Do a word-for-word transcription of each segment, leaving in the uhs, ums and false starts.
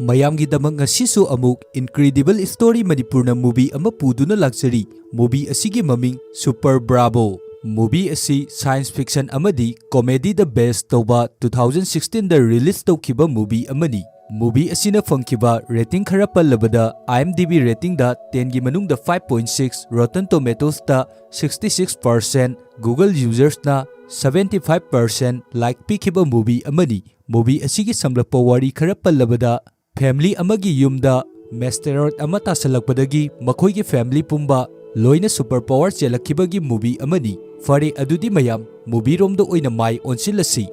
ꯃꯌꯥꯝꯒꯤꯗꯃꯛ ꯉꯁꯤꯁꯨ ꯑꯃꯨꯛ Incredible Story ꯃꯅꯤꯄꯨꯔꯅ movie ꯑꯃ ꯄꯨꯗꯨꯅ ꯂꯥꯛꯆꯔꯤ꯫ Movie ꯑꯁꯤꯒꯤ ꯃꯃꯤꯡ Super Bravo꯫ Movie ꯑꯁꯤ science fiction ꯑꯃꯗꯤ comedy ꯗ base ꯇꯧꯕ two thousand sixteen ꯗ release ꯇꯧꯈꯤꯕ movie ꯑꯃꯅꯤ꯫ Movie ꯑꯁꯤꯅ ꯐꯪꯈꯤꯕ rating ꯈꯔ ꯄꯜꯂꯕꯗ, IMDb rating ꯗ ten ꯒꯤ ꯃꯅꯨꯡꯗ five point six, Rotten Tomatoes ꯇ sixty six percent, Google users ꯅ seventy five percent like ꯄꯤꯈꯤꯕ movie ꯑꯃꯅꯤ꯫ Movie ꯑꯁꯤꯒꯤ ꯁꯝꯂꯞꯄ ꯋꯥꯔꯤ ꯈꯔ ꯄꯜꯂꯕꯗ, family ꯑꯃꯒꯤ ꯌꯨꯝꯗ asteroid ꯑꯃ ꯇꯥꯁꯜꯂꯛꯄꯗꯒꯤ ꯃꯈꯣꯏꯒꯤ family ꯄꯨꯝꯕ ꯂꯣꯏꯅ super power ꯆꯦꯜꯂꯛꯈꯤꯕꯒꯤ movie ꯑꯃꯅꯤ꯫ ꯐꯔꯦ, ꯑꯗꯨꯗꯤ ꯃꯌꯥꯝ movie ꯔꯣꯝꯗ ꯑꯣꯏꯅ ꯃꯥꯏ ꯑꯣꯟꯁꯤꯜꯂꯁꯤ꯫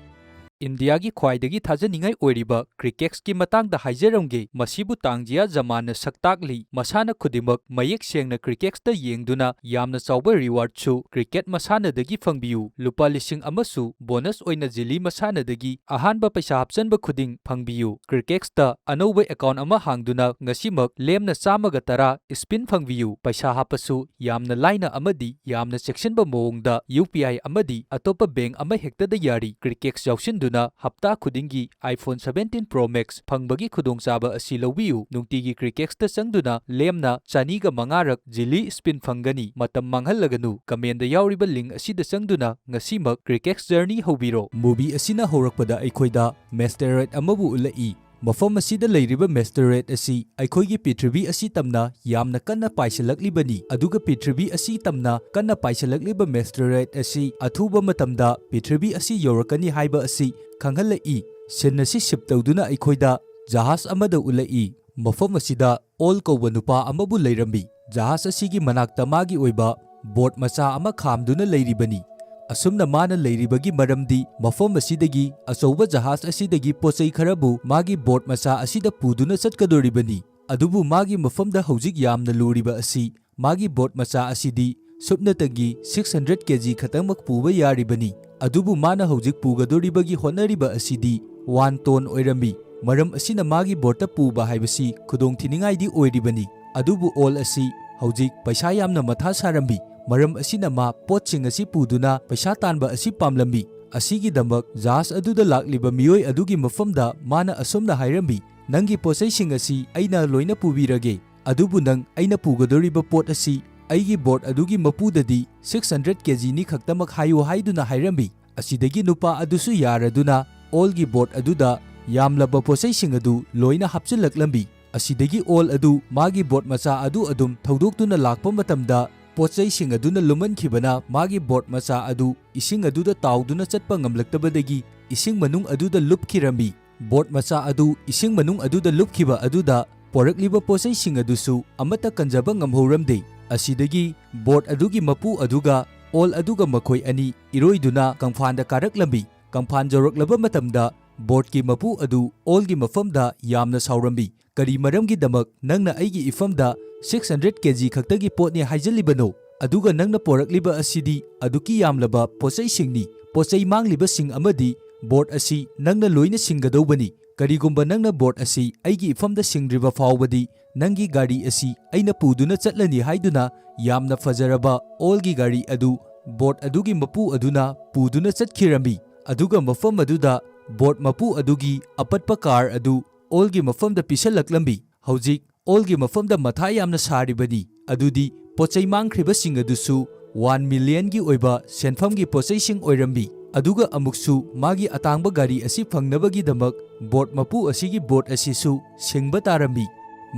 ꯏꯟꯗꯤꯌꯥꯒꯤ ꯈ꯭ꯋꯥꯏꯗꯒꯤ ꯊꯥꯖꯅꯤꯡꯉꯥꯏ ꯑꯣꯏꯔꯤꯕ cricket ꯀꯤ ꯃꯇꯥꯡꯗ ꯍꯥꯏꯖꯔꯝꯒꯦ꯫ ꯃꯁꯤꯕꯨ ꯇꯥꯡꯖꯤꯌꯥ ꯖꯃꯥꯟꯅ ꯁꯛ ꯇꯥꯛꯂꯤ꯫ ꯃꯁꯥꯟꯅ ꯈꯨꯗꯤꯡꯃꯛ ꯃꯌꯦꯛ ꯁꯦꯡꯅ cricket ꯇ ꯌꯦꯡꯗꯨꯅ ꯌꯥꯝꯅ ꯆꯥꯎꯕ reward ꯁꯨ cricket ꯃꯁꯥꯟꯅꯗꯒꯤ ꯐꯪꯕꯤꯌꯨ꯫ ꯂꯨꯄꯥ ꯂꯤꯁꯤꯡ ꯑꯃꯁꯨ bonus ꯑꯣꯏꯅ ꯖꯤꯂꯤ ꯃꯁꯥꯟꯅꯗꯒꯤ ꯑꯍꯥꯟꯕ ꯄꯩꯁꯥ ꯍꯥꯞꯆꯟꯕ ꯈꯨꯗꯤꯡ ꯐꯪꯕꯤꯌꯨ꯫ Cricket ꯇ ꯑꯅꯧꯕ account ꯑꯃ ꯍꯥꯡꯗꯨꯅ ꯉꯁꯤꯃꯛ ꯂꯦꯝꯅ ꯆꯥꯝꯃꯒ ꯇꯔꯥ spin ꯐꯪꯕꯤꯌꯨ꯫ ꯄꯩꯁꯥ ꯍꯥꯞꯄꯁꯨ ꯌꯥꯝꯅ ꯂꯥꯏꯅ ꯑꯃꯗꯤ ꯌꯥꯝꯅ ꯆꯦꯛꯁꯤꯟꯕ ꯃꯑꯣꯡꯗ UPI ꯑꯃꯗꯤ ꯑꯇꯣꯞꯄ bank ꯑꯃ ꯍꯦꯛꯇꯗ ꯌꯥꯔꯤ꯫ Cricket ꯌꯥꯎꯁꯤꯟꯗꯨꯅ ꯍꯞꯇꯥ ꯈꯨꯗꯤꯡꯒꯤ iPhone seventeen Pro Max ꯐꯪꯕꯒꯤ ꯈꯨꯗꯣꯡꯆꯥꯕ ꯑꯁꯤ ꯂꯧꯕꯤꯌꯨ꯫ ꯅꯨꯡꯇꯤꯒꯤ cricket ꯇ ꯆꯪꯗꯨꯅ ꯂꯦꯝꯅ ꯆꯅꯤꯒ ꯃꯉꯥꯔꯛ ꯖꯤꯂꯤ spin ꯐꯪꯒꯅꯤ꯫ ꯃꯇꯝ ꯃꯥꯡꯍꯜꯂꯒꯅꯨ, comment ꯗ ꯌꯥꯎꯔꯤꯕ link ꯑꯁꯤꯗ ꯆꯪꯗꯨꯅ ꯉꯁꯤꯃꯛ cricket journey ꯍꯧꯕꯤꯔꯣ꯫ Movie ꯑꯁꯤꯅ ꯍꯧꯔꯛꯄꯗ ꯑꯩꯈꯣꯏꯗ asteroid ꯑꯃꯕꯨ ꯎꯠꯂꯛꯏ꯫ ꯃꯐꯝ ꯑꯁꯤꯗ ꯂꯩꯔꯤꯕ asteroid ꯑꯁꯤ ꯑꯩꯈꯣꯏꯒꯤ ꯄ꯭ꯔꯤꯊꯤꯕꯤ ꯑꯁꯤ ꯇꯝꯅ ꯌꯥꯝꯅ ꯀꯟꯅ ꯄꯥꯏꯁꯤꯜꯂꯛꯂꯤꯕꯅꯤ, ꯑꯗꯨꯒ ꯄ꯭ꯔꯤꯊꯤꯕꯤ ꯑꯁꯤ ꯇꯝꯅ ꯀꯟꯅ ꯄꯥꯏꯁꯤꯜꯂꯛꯂꯤꯕ asteroid ꯑꯁꯤ ꯑꯊꯨꯕ ꯃꯇꯝꯗ ꯄ꯭ꯔꯤꯊꯤꯕꯤ ꯑꯁꯤ ꯌꯧꯔꯛꯀꯅꯤ ꯍꯥꯏꯕ ꯑꯁꯤ ꯈꯪꯍꯜꯂꯛꯏ꯫ Scene ꯑꯁꯤ shift ꯇꯧꯗꯨꯅ ꯑꯩꯈꯣꯏꯗ ꯖꯍꯥꯖ ꯑꯃꯗ ꯎꯠꯂꯛꯏ꯫ ꯃꯐꯝ ꯑꯁꯤꯗ ꯑꯣꯜ ꯀꯧꯕ ꯅꯨꯄꯥ ꯑꯃꯕꯨ ꯂꯩꯔꯝꯃꯤ꯫ ꯖꯍꯥꯖ ꯑꯁꯤꯒꯤ ꯃꯅꯥꯛꯇ ꯃꯥꯒꯤ ꯑꯣꯏꯕ boat ꯃꯆꯥ ꯑꯃ ꯈꯥꯝꯗꯨꯅ ꯂꯩꯔꯤꯕꯅꯤ꯫ ꯑꯁꯨꯝꯅ ꯃꯥꯅ ꯂꯩꯔꯤꯕꯒꯤ ꯃꯔꯝꯗꯤ ꯃꯐꯝ ꯑꯁꯤꯗꯒꯤ ꯑꯆꯧꯕ ꯖꯍꯥꯖ ꯑꯁꯤꯗꯒꯤ ꯄꯣꯠꯆꯩ ꯈꯔꯕꯨ ꯃꯥꯒꯤ boat ꯃꯆꯥ ꯑꯁꯤꯗ ꯄꯨꯗꯨꯅ ꯆꯠꯀꯗꯧꯔꯤꯕꯅꯤ꯫ ꯑꯗꯨꯕꯨ ꯃꯥꯒꯤ ꯃꯐꯝꯗ ꯍꯧꯖꯤꯛ ꯌꯥꯝꯅ ꯂꯨꯔꯤꯕ ꯑꯁꯤ ꯃꯥꯒꯤ boat ꯃꯆꯥ ꯑꯁꯤꯗꯤ ꯁꯨꯞꯅꯇꯒꯤ six hundred KG ꯈꯛꯇꯃꯛ ꯄꯨꯕ ꯌꯥꯔꯤꯕꯅꯤ꯫ ꯑꯗꯨꯕꯨ ꯃꯥꯅ ꯍꯧꯖꯤꯛ ꯄꯨꯒꯗꯧꯔꯤꯕꯒꯤ ꯍꯣꯠꯅꯔꯤꯕ ꯑꯁꯤꯗꯤ one ton ꯑꯣꯏꯔꯝꯃꯤ꯫ ꯃꯔꯝ ꯑꯁꯤꯅ ꯃꯥꯒꯤ boat ꯇ ꯄꯨꯕ ꯍꯥꯏꯕꯁꯤ ꯈꯨꯗꯣꯡꯊꯤꯅꯤꯡꯉꯥꯏꯗꯤ ꯑꯣꯏꯔꯤꯕꯅꯤ꯫ ꯑꯗꯨꯕꯨ ꯑꯣꯜ ꯑꯁꯤ ꯍꯧꯖꯤꯛ ꯄꯩꯁꯥ ꯌꯥꯝꯅ ꯃꯊꯥ ꯁꯥꯔꯝꯃꯤ꯫ ꯃꯔꯝ ꯑꯁꯤꯅ ꯃꯥ ꯄꯣꯠꯁꯤꯡ ꯑꯁꯤ ꯄꯨꯗꯨꯅ ꯄꯩꯁꯥ ꯇꯥꯟꯕ ꯑꯁꯤ ꯄꯥꯝꯂꯝꯃꯤ꯫ ꯑꯁꯤꯒꯤꯗꯃꯛ ꯖꯍꯥꯖ ꯑꯗꯨꯗ ꯂꯥꯛꯂꯤꯕ ꯃꯤꯑꯣꯏ ꯑꯗꯨꯒꯤ ꯃꯐꯝꯗ ꯃꯥꯅ ꯑꯁꯨꯝꯅ ꯍꯥꯏꯔꯝꯃꯤ, "ꯅꯪꯒꯤ ꯄꯣꯠꯆꯩꯁꯤꯡ ꯑꯁꯤ ꯑꯩꯅ ꯂꯣꯏꯅ ꯄꯨꯕꯤꯔꯒꯦ, ꯑꯗꯨꯕꯨ ꯅꯪ ꯑꯩꯅ ꯄꯨꯒꯗꯧꯔꯤꯕ ꯄꯣꯠ ꯑꯁꯤ ꯑꯩꯒꯤ ꯕꯣꯠ ꯑꯗꯨꯒꯤ ꯃꯄꯨꯗꯗꯤ ꯁꯤꯛꯁ ꯍꯟꯗ꯭ꯔꯦꯠ ꯀꯦꯖꯤꯅꯤ ꯈꯛꯇꯃꯛ ꯍꯥꯏꯌꯨ" ꯍꯥꯏꯗꯨꯅ ꯍꯥꯏꯔꯝꯃꯤ꯫ ꯑꯁꯤꯗꯒꯤ ꯅꯨꯄꯥ ꯑꯗꯨꯁꯨ ꯌꯥꯔꯗꯨꯅ ꯑꯣꯜꯒꯤ ꯕꯣꯠ ꯑꯗꯨꯗ ꯌꯥꯝꯂꯕ ꯄꯣꯠꯆꯩꯁꯤꯡ ꯑꯗꯨ ꯂꯣꯏꯅ ꯍꯥꯞꯆꯤꯜꯂꯛꯂꯝꯃꯤ꯫ ꯑꯁꯤꯗꯒꯤ ꯑꯣꯜ ꯑꯗꯨ ꯃꯥꯒꯤ ꯕꯣꯠ ꯃꯆꯥ ꯑꯗꯨ ꯑꯗꯨꯝ ꯊꯧꯗꯣꯛꯇꯨꯅ ꯂꯥꯛꯄ ꯃꯇꯝꯗ, ꯄꯣꯠꯆꯩꯁꯤꯡ ꯑꯗꯨꯅ ꯂꯨꯝꯃꯟꯈꯤꯕꯅ ꯃꯥꯒꯤ ꯕꯣꯠ ꯃꯆꯥ ꯑꯗꯨ ꯏꯁꯤꯡ ꯑꯗꯨꯗ ꯇꯥꯎꯗꯨꯅ ꯆꯠꯄ ꯉꯝꯂꯛꯇꯕꯗꯒꯤ ꯏꯁꯤꯡ ꯃꯅꯨꯡ ꯑꯗꯨꯗ ꯂꯨꯞꯈꯤꯔꯝꯃꯤ꯫ ꯕꯣꯠ ꯃꯆꯥ ꯑꯗꯨ ꯏꯁꯤꯡ ꯃꯅꯨꯡ ꯑꯗꯨꯗ ꯂꯨꯞꯈꯤꯕ ꯑꯗꯨꯗ ꯄꯣꯔꯛꯂꯤꯕ ꯄꯣꯠꯆꯩꯁꯤꯡ ꯑꯗꯨꯁꯨ ꯑꯃꯠꯇ ꯀꯟꯖꯕ ꯉꯝꯍꯧꯔꯝꯗꯦ꯫ ꯑꯁꯤꯗꯒꯤ ꯕꯣꯠ ꯑꯗꯨꯒꯤ ꯃꯄꯨ ꯑꯗꯨꯒ ꯑꯣꯜ ꯑꯗꯨꯒ ꯃꯈꯣꯏ ꯑꯅꯤ ꯏꯔꯣꯏꯗꯨꯅ ꯀꯪꯐꯥꯟꯗ ꯀꯥꯔꯛꯂꯝꯃꯤ꯫ ꯀꯪꯐꯥꯟ ꯌꯧꯔꯛꯂꯕ ꯃꯇꯝꯗ ꯕꯣꯠꯀꯤ ꯃꯄꯨ ꯑꯗꯨ ꯑꯣꯜꯒꯤ ꯃꯐꯝꯗ ꯌꯥꯝꯅ ꯁꯥꯎꯔꯝꯃꯤ꯫ "ꯀꯔꯤ ꯃꯔꯝꯒꯤꯗꯃꯛ ꯅꯪꯅ ꯑꯩꯒꯤ ꯏꯐꯝꯗ ꯁꯤꯛꯁ ꯍꯟꯗ꯭ꯔꯦꯠ ꯀꯦꯖꯤ ꯈꯛꯇꯒꯤ ꯄꯣꯠꯅꯤ ꯍꯥꯏꯖꯜꯂꯤꯕꯅꯣ? ꯑꯗꯨꯒ ꯅꯪꯅ ꯄꯣꯔꯛꯂꯤꯕ ꯑꯁꯤꯗꯤ ꯑꯗꯨꯛꯀꯤ ꯌꯥꯝꯂꯕ ꯄꯣꯠꯆꯩꯁꯤꯡꯅꯤ꯫ ꯄꯣꯠꯆꯩ ꯃꯥꯡꯂꯤꯕꯁꯤꯡ ꯑꯃꯗꯤ ꯕꯣꯠ ꯑꯁꯤ ꯅꯪꯅ ꯂꯣꯏꯅ ꯁꯤꯡꯒꯗꯧꯕꯅꯤ꯫ ꯀꯔꯤꯒꯨꯝꯕ ꯅꯪꯅ ꯕꯣꯠ ꯑꯁꯤ ꯑꯩꯒꯤ ꯏꯐꯝꯗ ꯁꯤꯡꯗ꯭ꯔꯤꯕ ꯐꯥꯎꯕꯗꯤ ꯅꯪꯒꯤ ꯒꯥꯔꯤ ꯑꯁꯤ ꯑꯩꯅ ꯄꯨꯗꯨꯅ ꯆꯠꯂꯅꯤ" ꯍꯥꯏꯗꯨꯅ ꯌꯥꯝꯅ ꯐꯖꯔꯕ ꯑꯣꯜꯒꯤ ꯒꯥꯔꯤ ꯑꯗꯨ ꯕꯣꯠ ꯑꯗꯨꯒꯤ ꯃꯄꯨ ꯑꯗꯨꯅ ꯄꯨꯗꯨꯅ ꯆꯠꯈꯤꯔꯝꯃꯤ꯫ ꯑꯗꯨꯒ ꯃꯐꯝ ꯑꯗꯨꯗ ꯕꯣꯠ ꯃꯄꯨ ꯑꯗꯨꯒꯤ ꯑꯄꯠꯄ ꯀꯥꯔ ꯑꯗꯨ ꯑꯣꯜꯒꯤ ꯃꯐꯝꯗ ꯄꯤꯁꯜꯂꯛꯂꯝꯃꯤ꯫ ꯍꯧꯖꯤꯛ ꯑꯣꯜꯒꯤ ꯃꯐꯝꯗ ꯃꯊꯥ ꯌꯥꯝꯅ ꯁꯥꯔꯤꯕꯅꯤ꯫ ꯑꯗꯨꯗꯤ ꯄꯣꯠꯆꯩ ꯃꯥꯡꯈ꯭ꯔꯤꯕꯁꯤꯡ ꯑꯗꯨꯁꯨ ꯋꯥꯟ ꯃꯤꯂꯤꯌꯟꯒꯤ ꯑꯣꯏꯕ ꯁꯦꯟꯐꯝꯒꯤ ꯄꯣꯠꯆꯩꯁꯤꯡ ꯑꯣꯏꯔꯝꯃꯤ꯫ ꯑꯗꯨꯒ ꯑꯃꯨꯛꯁꯨ ꯃꯥꯒꯤ ꯑꯇꯥꯡꯕ ꯒꯥꯔꯤ ꯑꯁꯤ ꯐꯪꯅꯕꯒꯤꯗꯃꯛ ꯕꯣꯠ ꯃꯄꯨ ꯑꯁꯤꯒꯤ ꯕꯣꯠ ꯑꯁꯤꯁꯨ ꯁꯤꯡꯕ ꯇꯥꯔꯝꯃꯤ꯫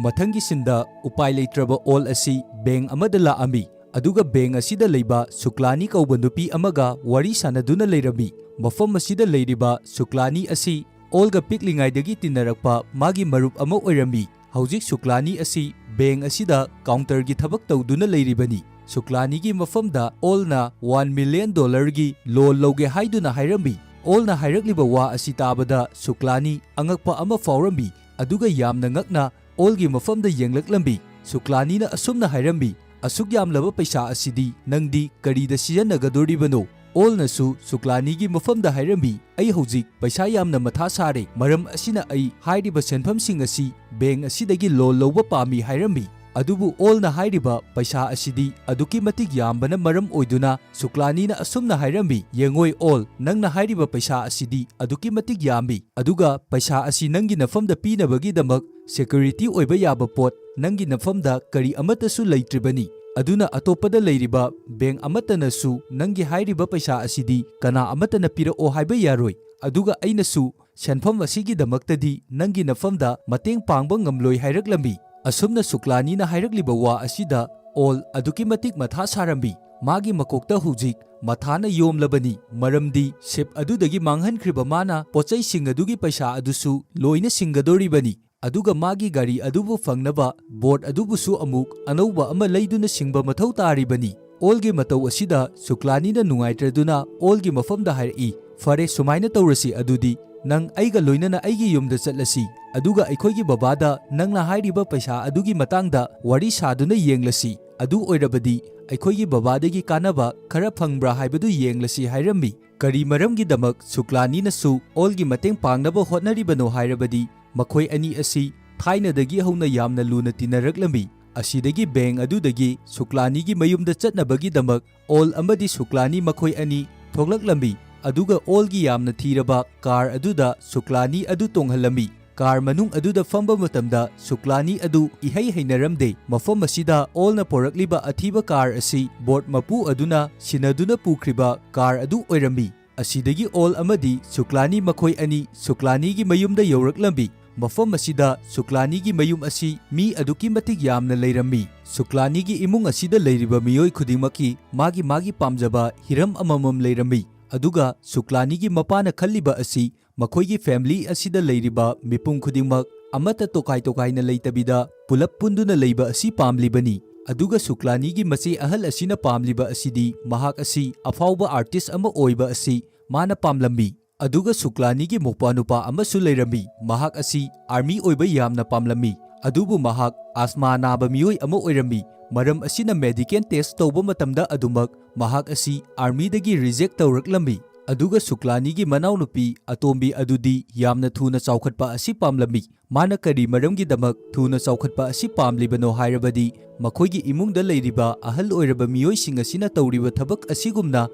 ꯃꯊꯪꯒꯤ ꯁꯤꯟꯗ ꯎꯄꯥꯏ ꯂꯩꯇ꯭ꯔꯕ ꯑꯣꯜ ꯑꯁꯤ ꯕꯦꯡ ꯑꯃꯗ ꯂꯥꯛꯑꯝꯃꯤ꯫ ꯑꯗꯨꯒ ꯕꯦꯡ ꯑꯁꯤꯗ ꯂꯩꯕ ꯁꯨꯀ꯭ꯂꯥꯅꯤ ꯀꯧꯕ ꯅꯨꯄꯤ ꯑꯃꯒ ꯋꯥꯔꯤ ꯁꯥꯟꯅꯗꯨꯅ ꯂꯩꯔꯝꯃꯤ꯫ ꯃꯐꯝ ꯑꯁꯤꯗ ꯂꯩꯔꯤꯕ ꯁꯨꯀ꯭ꯂꯥꯅꯤ ꯑꯁꯤ ꯑꯣꯜꯒ ꯄꯤꯛꯂꯤꯉꯩꯗꯒꯤ ꯇꯤꯟꯅꯔꯛꯄ ꯃꯥꯒꯤ ꯃꯔꯨꯞ ꯑꯃ ꯑꯣꯏꯔꯝꯃꯤ꯫ ꯍꯧꯖꯤꯛ ꯁꯨꯀ꯭ꯂꯥꯅꯤ ꯑꯁꯤ ꯕꯦꯡ ꯑꯁꯤꯗ ꯀꯥꯎꯟꯇꯔꯒꯤ ꯊꯕꯛ ꯇꯧꯗꯨꯅ ꯂꯩꯔꯤꯕꯅꯤ꯫ ꯁꯨꯀ꯭ꯂꯥꯅꯤꯒꯤ ꯃꯐꯝꯗ ꯑꯣꯜꯅ ꯋꯥꯟ ꯃꯤꯂꯤꯌꯟ ꯗꯣꯂꯔꯒꯤ ꯂꯣꯟ ꯂꯧꯒꯦ ꯍꯥꯏꯗꯨꯅ ꯍꯥꯏꯔꯝꯃꯤ꯫ ꯑꯣꯜꯅ ꯍꯥꯏꯔꯛꯂꯤꯕ ꯋꯥ ꯑꯁꯤ ꯇꯥꯕꯗ ꯁꯨꯀ꯭ꯂꯥꯅꯤ ꯑꯉꯛꯄ ꯑꯃ ꯐꯥꯎꯔꯝꯃꯤ, ꯑꯗꯨꯒ ꯌꯥꯝꯅ ꯉꯛꯅ ꯑꯣꯜꯒꯤ ꯃꯐꯝꯗ ꯌꯦꯡꯂꯛꯂꯝꯃꯤ꯫ ꯁꯨꯀ꯭ꯂꯥꯅꯤꯅ ꯑꯁꯨꯝꯅ ꯍꯥꯏꯔꯝꯃꯤ, "ꯑꯁꯨꯛ ꯌꯥꯝꯂꯕ ꯄꯩꯁꯥ ꯑꯁꯤꯗꯤ ꯅꯪꯗꯤ ꯀꯔꯤꯗ ꯁꯤꯖꯤꯟꯅꯒꯗꯣꯔꯤꯕꯅꯣ?" ꯑꯣꯜꯅꯁꯨ ꯁꯨꯀ꯭ꯂꯥꯅꯤꯒꯤ ꯃꯐꯝꯗ ꯍꯥꯏꯔꯝꯃꯤ, "ꯑꯩ ꯍꯧꯖꯤꯛ ꯄꯩꯁꯥ ꯌꯥꯝꯅ ꯃꯊꯥ ꯁꯥꯔꯦ, ꯃꯔꯝ ꯑꯁꯤꯅ ꯑꯩ ꯍꯥꯏꯔꯤꯕ ꯁꯦꯟꯐꯝꯁꯤꯡ ꯑꯁꯤ ꯕꯦꯡ ꯑꯁꯤꯗꯒꯤ ꯂꯣꯟ ꯂꯧꯕ ꯄꯥꯝꯃꯤ" ꯍꯥꯏꯔꯝꯃꯤ꯫ ꯑꯗꯨꯕꯨ ꯑꯣꯜꯅ ꯍꯥꯏꯔꯤꯕ ꯄꯩꯁꯥ ꯑꯁꯤꯗꯤ ꯑꯗꯨꯛꯀꯤ ꯃꯇꯤꯛ ꯌꯥꯝꯕꯅ ꯃꯔꯝ ꯑꯣꯏꯗꯨꯅ ꯁꯨꯀ꯭ꯂꯥꯅꯤꯅ ꯑꯁꯨꯝꯅ ꯍꯥꯏꯔꯝꯃꯤ, "ꯌꯦꯡꯉꯣꯏ ꯑꯣꯜ, ꯅꯪꯅ ꯍꯥꯏꯔꯤꯕ ꯄꯩꯁꯥ ꯑꯁꯤꯗꯤ ꯑꯗꯨꯛꯀꯤ ꯃꯇꯤꯛ ꯌꯥꯝꯃꯤ, ꯑꯗꯨꯒ ꯄꯩꯁꯥ ꯑꯁꯤ ꯅꯪꯒꯤ ꯅꯐꯝꯗ ꯄꯤꯅꯕꯒꯤꯗꯃꯛ ꯁꯦꯀ꯭ꯌꯨꯔꯤꯇꯤ ꯑꯣꯏꯕ ꯌꯥꯕ ꯄꯣꯠ ꯅꯪꯒꯤ ꯅꯐꯝꯗ ꯀꯔꯤ ꯑꯃꯠꯇꯁꯨ ꯂꯩꯇ꯭ꯔꯤꯕꯅꯤ꯫ ꯑꯗꯨꯅ ꯑꯇꯣꯞꯄꯗ ꯂꯩꯔꯤꯕ ꯕꯦꯡꯛ ꯑꯃꯠꯇꯅꯁꯨ ꯅꯪꯒꯤ ꯍꯥꯏꯔꯤꯕ ꯄꯩꯁꯥ ꯑꯁꯤꯗꯤ ꯀꯅꯥ ꯑꯃꯠꯇꯅ ꯄꯤꯔꯛꯑꯣ ꯍꯥꯏꯕ ꯌꯥꯔꯣꯏ꯫ ꯑꯗꯨꯒ ꯑꯩꯅꯁꯨ ꯁꯦꯟꯐꯝ ꯑꯁꯤꯒꯤꯗꯃꯛꯇꯗꯤ ꯅꯪꯒꯤ ꯅꯐꯝꯗ ꯃꯇꯦꯡ ꯄꯥꯡꯕ ꯉꯝꯂꯣꯏ" ꯍꯥꯏꯔꯛꯂꯝꯃꯤ꯫ ꯑꯁꯨꯝꯅ ꯁꯨꯀ꯭ꯂꯥꯅꯤꯅ ꯍꯥꯏꯔꯛꯂꯤꯕ ꯋꯥ ꯑꯁꯤꯗ ꯑꯣꯜ ꯑꯗꯨꯛꯀꯤ ꯃꯇꯤꯛ ꯃꯊꯥ ꯁꯥꯔꯝꯃꯤ꯫ ꯃꯥꯒꯤ ꯃꯀꯣꯛꯇ ꯍꯧꯖꯤꯛ ꯃꯊꯥꯅ ꯌꯣꯝꯂꯕꯅꯤ, ꯃꯔꯝꯗꯤ ꯁꯤꯞ ꯑꯗꯨꯗꯒꯤ ꯃꯥꯡꯍꯟꯈ꯭ꯔꯤꯕ ꯃꯥꯅ ꯄꯣꯠꯆꯩꯁꯤꯡ ꯑꯗꯨꯒꯤ ꯄꯩꯁꯥ ꯑꯗꯨꯁꯨ ꯂꯣꯏꯅ ꯁꯤꯡꯒꯗꯧꯔꯤꯕꯅꯤ꯫ ꯑꯗꯨꯒ ꯃꯥꯒꯤ ꯒꯥꯔꯤ ꯑꯗꯨꯕꯨ ꯐꯪꯅꯕ ꯕꯣꯠ ꯑꯗꯨꯕꯨꯁꯨ ꯑꯃꯨꯛ ꯑꯅꯧꯕ ꯑꯃ ꯂꯩꯗꯨꯅ ꯁꯤꯡꯕ ꯃꯊꯧ ꯇꯥꯔꯤꯕꯅꯤ꯫ ꯑꯣꯜꯒꯤ ꯃꯇꯧ ꯑꯁꯤꯗ ꯁꯨꯀ꯭ꯂꯥꯅꯤꯅ ꯅꯨꯡꯉꯥꯏꯇ꯭ꯔꯗꯨꯅ ꯑꯣꯜꯒꯤ ꯃꯐꯝꯗ ꯍꯥꯏꯔꯛꯏ, "ꯐꯔꯦ, ꯁꯨꯃꯥꯏꯅ ꯇꯧꯔꯁꯤ, ꯑꯗꯨꯗꯤ ꯅꯪ ꯑꯩꯒ ꯂꯣꯏꯅꯅ ꯑꯩꯒꯤ ꯌꯨꯝꯗ ꯆꯠꯂꯁꯤ, ꯑꯗꯨꯒ ꯑꯩꯈꯣꯏꯒꯤ ꯕꯕꯥꯗ ꯅꯪꯅ ꯍꯥꯏꯔꯤꯕ ꯄꯩꯁꯥ ꯑꯗꯨꯒꯤ ꯃꯇꯥꯡꯗ ꯋꯥꯔꯤ ꯁꯥꯗꯨꯅ ꯌꯦꯡꯂꯁꯤ꯫ ꯑꯗꯨ ꯑꯣꯏꯔꯕꯗꯤ ꯑꯩꯈꯣꯏꯒꯤ ꯕꯕꯥꯗꯒꯤ ꯀꯥꯟꯅꯕ ꯈꯔ ꯐꯪꯕ꯭ꯔꯥ ꯍꯥꯏꯕꯗꯨ ꯌꯦꯡꯂꯁꯤ" ꯍꯥꯏꯔꯝꯃꯤ꯫ ꯀꯔꯤ ꯃꯔꯝꯒꯤꯗꯃꯛ ꯁꯨꯀ꯭ꯂꯥꯅꯤꯅꯁꯨ ꯑꯣꯜꯒꯤ ꯃꯇꯦꯡ ꯄꯥꯡꯅꯕ ꯍꯣꯠꯅꯔꯤꯕꯅꯣ ꯍꯥꯏꯔꯕꯗꯤ, ꯃꯈꯣꯏ ꯑꯅꯤ ꯑꯁꯤ ꯊꯥꯏꯅꯗꯒꯤ ꯍꯧꯅ ꯌꯥꯝꯅ ꯂꯨꯅ ꯇꯤꯟꯅꯔꯛꯂꯝꯃꯤ꯫ ꯑꯁꯤꯗꯒꯤ ꯕꯦꯡꯛ ꯑꯗꯨꯗꯒꯤ ꯁꯨꯀ꯭ꯂꯥꯅꯤꯒꯤ ꯃꯌꯨꯝꯗ ꯆꯠꯅꯕꯒꯤꯗꯃꯛ ꯑꯣꯜ ꯑꯃꯗꯤ ꯁꯨꯀ꯭ꯂꯥꯅꯤ ꯃꯈꯣꯏ ꯑꯅꯤ ꯊꯣꯛꯂꯛꯂꯝꯃꯤ꯫ ꯑꯗꯨꯒ ꯑꯣꯜꯒꯤ ꯌꯥꯝꯅ ꯊꯤꯔꯕ ꯀꯥꯔ ꯑꯗꯨꯗ ꯁꯨꯀ꯭ꯂꯥꯅꯤ ꯑꯗꯨ ꯇꯣꯡꯍꯜꯂꯝꯃꯤ꯫ ꯀꯥꯔ ꯃꯅꯨꯡ ꯑꯗꯨꯗ ꯐꯝꯕ ꯃꯇꯝꯗ ꯁꯨꯀ꯭ꯂꯥꯅꯤ ꯑꯗꯨ ꯏꯍꯩ ꯍꯩꯅꯔꯝꯗꯦ꯫ ꯃꯐꯝ ꯑꯁꯤꯗ ꯑꯣꯜꯅ ꯄꯣꯔꯛꯂꯤꯕ ꯑꯊꯤꯕ ꯀꯥꯔ ꯑꯁꯤ ꯕꯣꯠ ꯃꯄꯨ ꯑꯗꯨꯅ ꯁꯤꯟꯅꯗꯨꯅ ꯄꯨꯈ꯭ꯔꯤꯕ ꯀꯥꯔ ꯑꯗꯨ ꯑꯣꯏꯔꯝꯃꯤ꯫ ꯑꯁꯤꯗꯒꯤ ꯑꯣꯜ ꯑꯃꯗꯤ ꯁꯨꯀ꯭ꯂꯥꯅꯤ ꯃꯈꯣꯏ ꯑꯅꯤ ꯁꯨꯀ꯭ꯂꯥꯅꯤꯒꯤ ꯃꯌꯨꯝꯗ ꯌꯧꯔꯛꯂꯝꯃꯤ꯫ ꯃꯐꯝ ꯑꯁꯤꯗ ꯁꯨꯀ꯭ꯂꯥꯅꯤꯒꯤ ꯃꯌꯨꯝ ꯑꯁꯤ ꯃꯤ ꯑꯗꯨꯛꯀꯤ ꯃꯇꯤꯛ ꯌꯥꯝꯅ ꯂꯩꯔꯝꯃꯤ꯫ ꯁꯨꯀ꯭ꯂꯥꯅꯤꯒꯤ ꯏꯃꯨꯡ ꯑꯁꯤꯗ ꯂꯩꯔꯤꯕ ꯃꯤꯑꯣꯏ ꯈꯨꯗꯤꯡꯃꯛꯀꯤ ꯃꯥꯒꯤ ꯃꯥꯒꯤ ꯄꯥꯝꯖꯕ ꯍꯤꯔꯝ ꯑꯃꯃꯝ ꯂꯩꯔꯝꯃꯤ꯫ ꯑꯗꯨꯒ ꯁꯨꯀ꯭ꯂꯥꯅꯤꯒꯤ ꯃꯄꯥꯅ ꯈꯜꯂꯤꯕ ꯑꯁꯤ ꯃꯈꯣꯏꯒꯤ ꯐꯦꯃꯤꯂꯤ ꯑꯁꯤꯗ ꯂꯩꯔꯤꯕ ꯃꯤꯄꯨꯝ ꯈꯨꯗꯤꯡꯃꯛ ꯑꯃꯠꯇ ꯇꯣꯈꯥꯏ ꯇꯣꯈꯥꯏꯅ ꯂꯩꯇꯕꯤꯗ ꯄꯨꯂꯞ ꯄꯨꯟꯗꯨꯅ ꯂꯩꯕ ꯑꯁꯤ ꯄꯥꯝꯂꯤꯕꯅꯤ꯫ ꯑꯗꯨꯒ ꯁꯨꯀ꯭ꯂꯥꯅꯤꯒꯤ ꯃꯆꯦ ꯑꯍꯜ ꯑꯁꯤꯅ ꯄꯥꯝꯂꯤꯕ ꯑꯁꯤꯗꯤ ꯃꯍꯥꯛ ꯑꯁꯤ ꯑꯐꯥꯎꯕ ꯑꯥꯔꯇꯤꯁ ꯑꯃ ꯑꯣꯏꯕ ꯑꯁꯤ ꯃꯥꯅ ꯄꯥꯝꯂꯝꯃꯤ꯫ ꯑꯗꯨꯒ ꯁꯨꯀ꯭ꯂꯥꯅꯤꯒꯤ ꯃꯧꯄ꯭ꯋꯥ ꯅꯨꯄꯥ ꯑꯃꯁꯨ ꯂꯩꯔꯝꯃꯤ꯫ ꯃꯍꯥꯛ ꯑꯁꯤ ꯑꯥꯔꯃꯤ ꯑꯣꯏꯕ ꯌꯥꯝꯅ ꯄꯥꯝꯂꯝꯃꯤ꯫ ꯑꯗꯨꯕꯨ ꯃꯍꯥꯛ ꯑꯁꯃꯥ ꯅꯥꯕ ꯃꯤꯑꯣꯏ ꯑꯃ ꯑꯣꯏꯔꯝꯃꯤ꯫ ꯃꯔꯝ ꯑꯁꯤꯅ ꯃꯦꯗꯤꯀꯦꯜ ꯇꯦꯁ ꯇꯧꯕ ꯃꯇꯝꯗ ꯑꯗꯨꯃꯛ ꯃꯍꯥꯛ ꯑꯁꯤ ꯑꯥꯔꯃꯤꯗꯒꯤ ꯔꯤꯖꯦꯛ ꯇꯧꯔꯛꯂꯝꯃꯤ꯫ ꯑꯗꯨꯒ ꯁꯨꯀ꯭ꯂꯥꯅꯤꯒꯤ ꯃꯅꯥꯎꯅꯨꯄꯤ ꯑꯇꯣꯝꯕꯤ ꯑꯗꯨꯗꯤ ꯌꯥꯝꯅ ꯊꯨꯅ ꯆꯥꯎꯈꯠꯄ ꯑꯁꯤ ꯄꯥꯝꯂꯝꯃꯤ꯫ ꯃꯥꯅ ꯀꯔꯤ ꯃꯔꯝꯒꯤꯗꯃꯛ ꯊꯨꯅ ꯆꯥꯎꯈꯠꯄ ꯑꯁꯤ ꯄꯥꯝꯂꯤꯕꯅꯣ ꯍꯥꯏꯔꯕꯗꯤ, ꯃꯈꯣꯏꯒꯤ ꯏꯃꯨꯡꯗ ꯂꯩꯔꯤꯕ ꯑꯍꯜ ꯑꯣꯏꯔꯕ ꯃꯤꯑꯣꯏꯁꯤꯡ ꯑꯁꯤꯅ ꯇꯧꯔꯤꯕ ꯊꯕꯛ ꯑꯁꯤꯒꯨꯝꯅ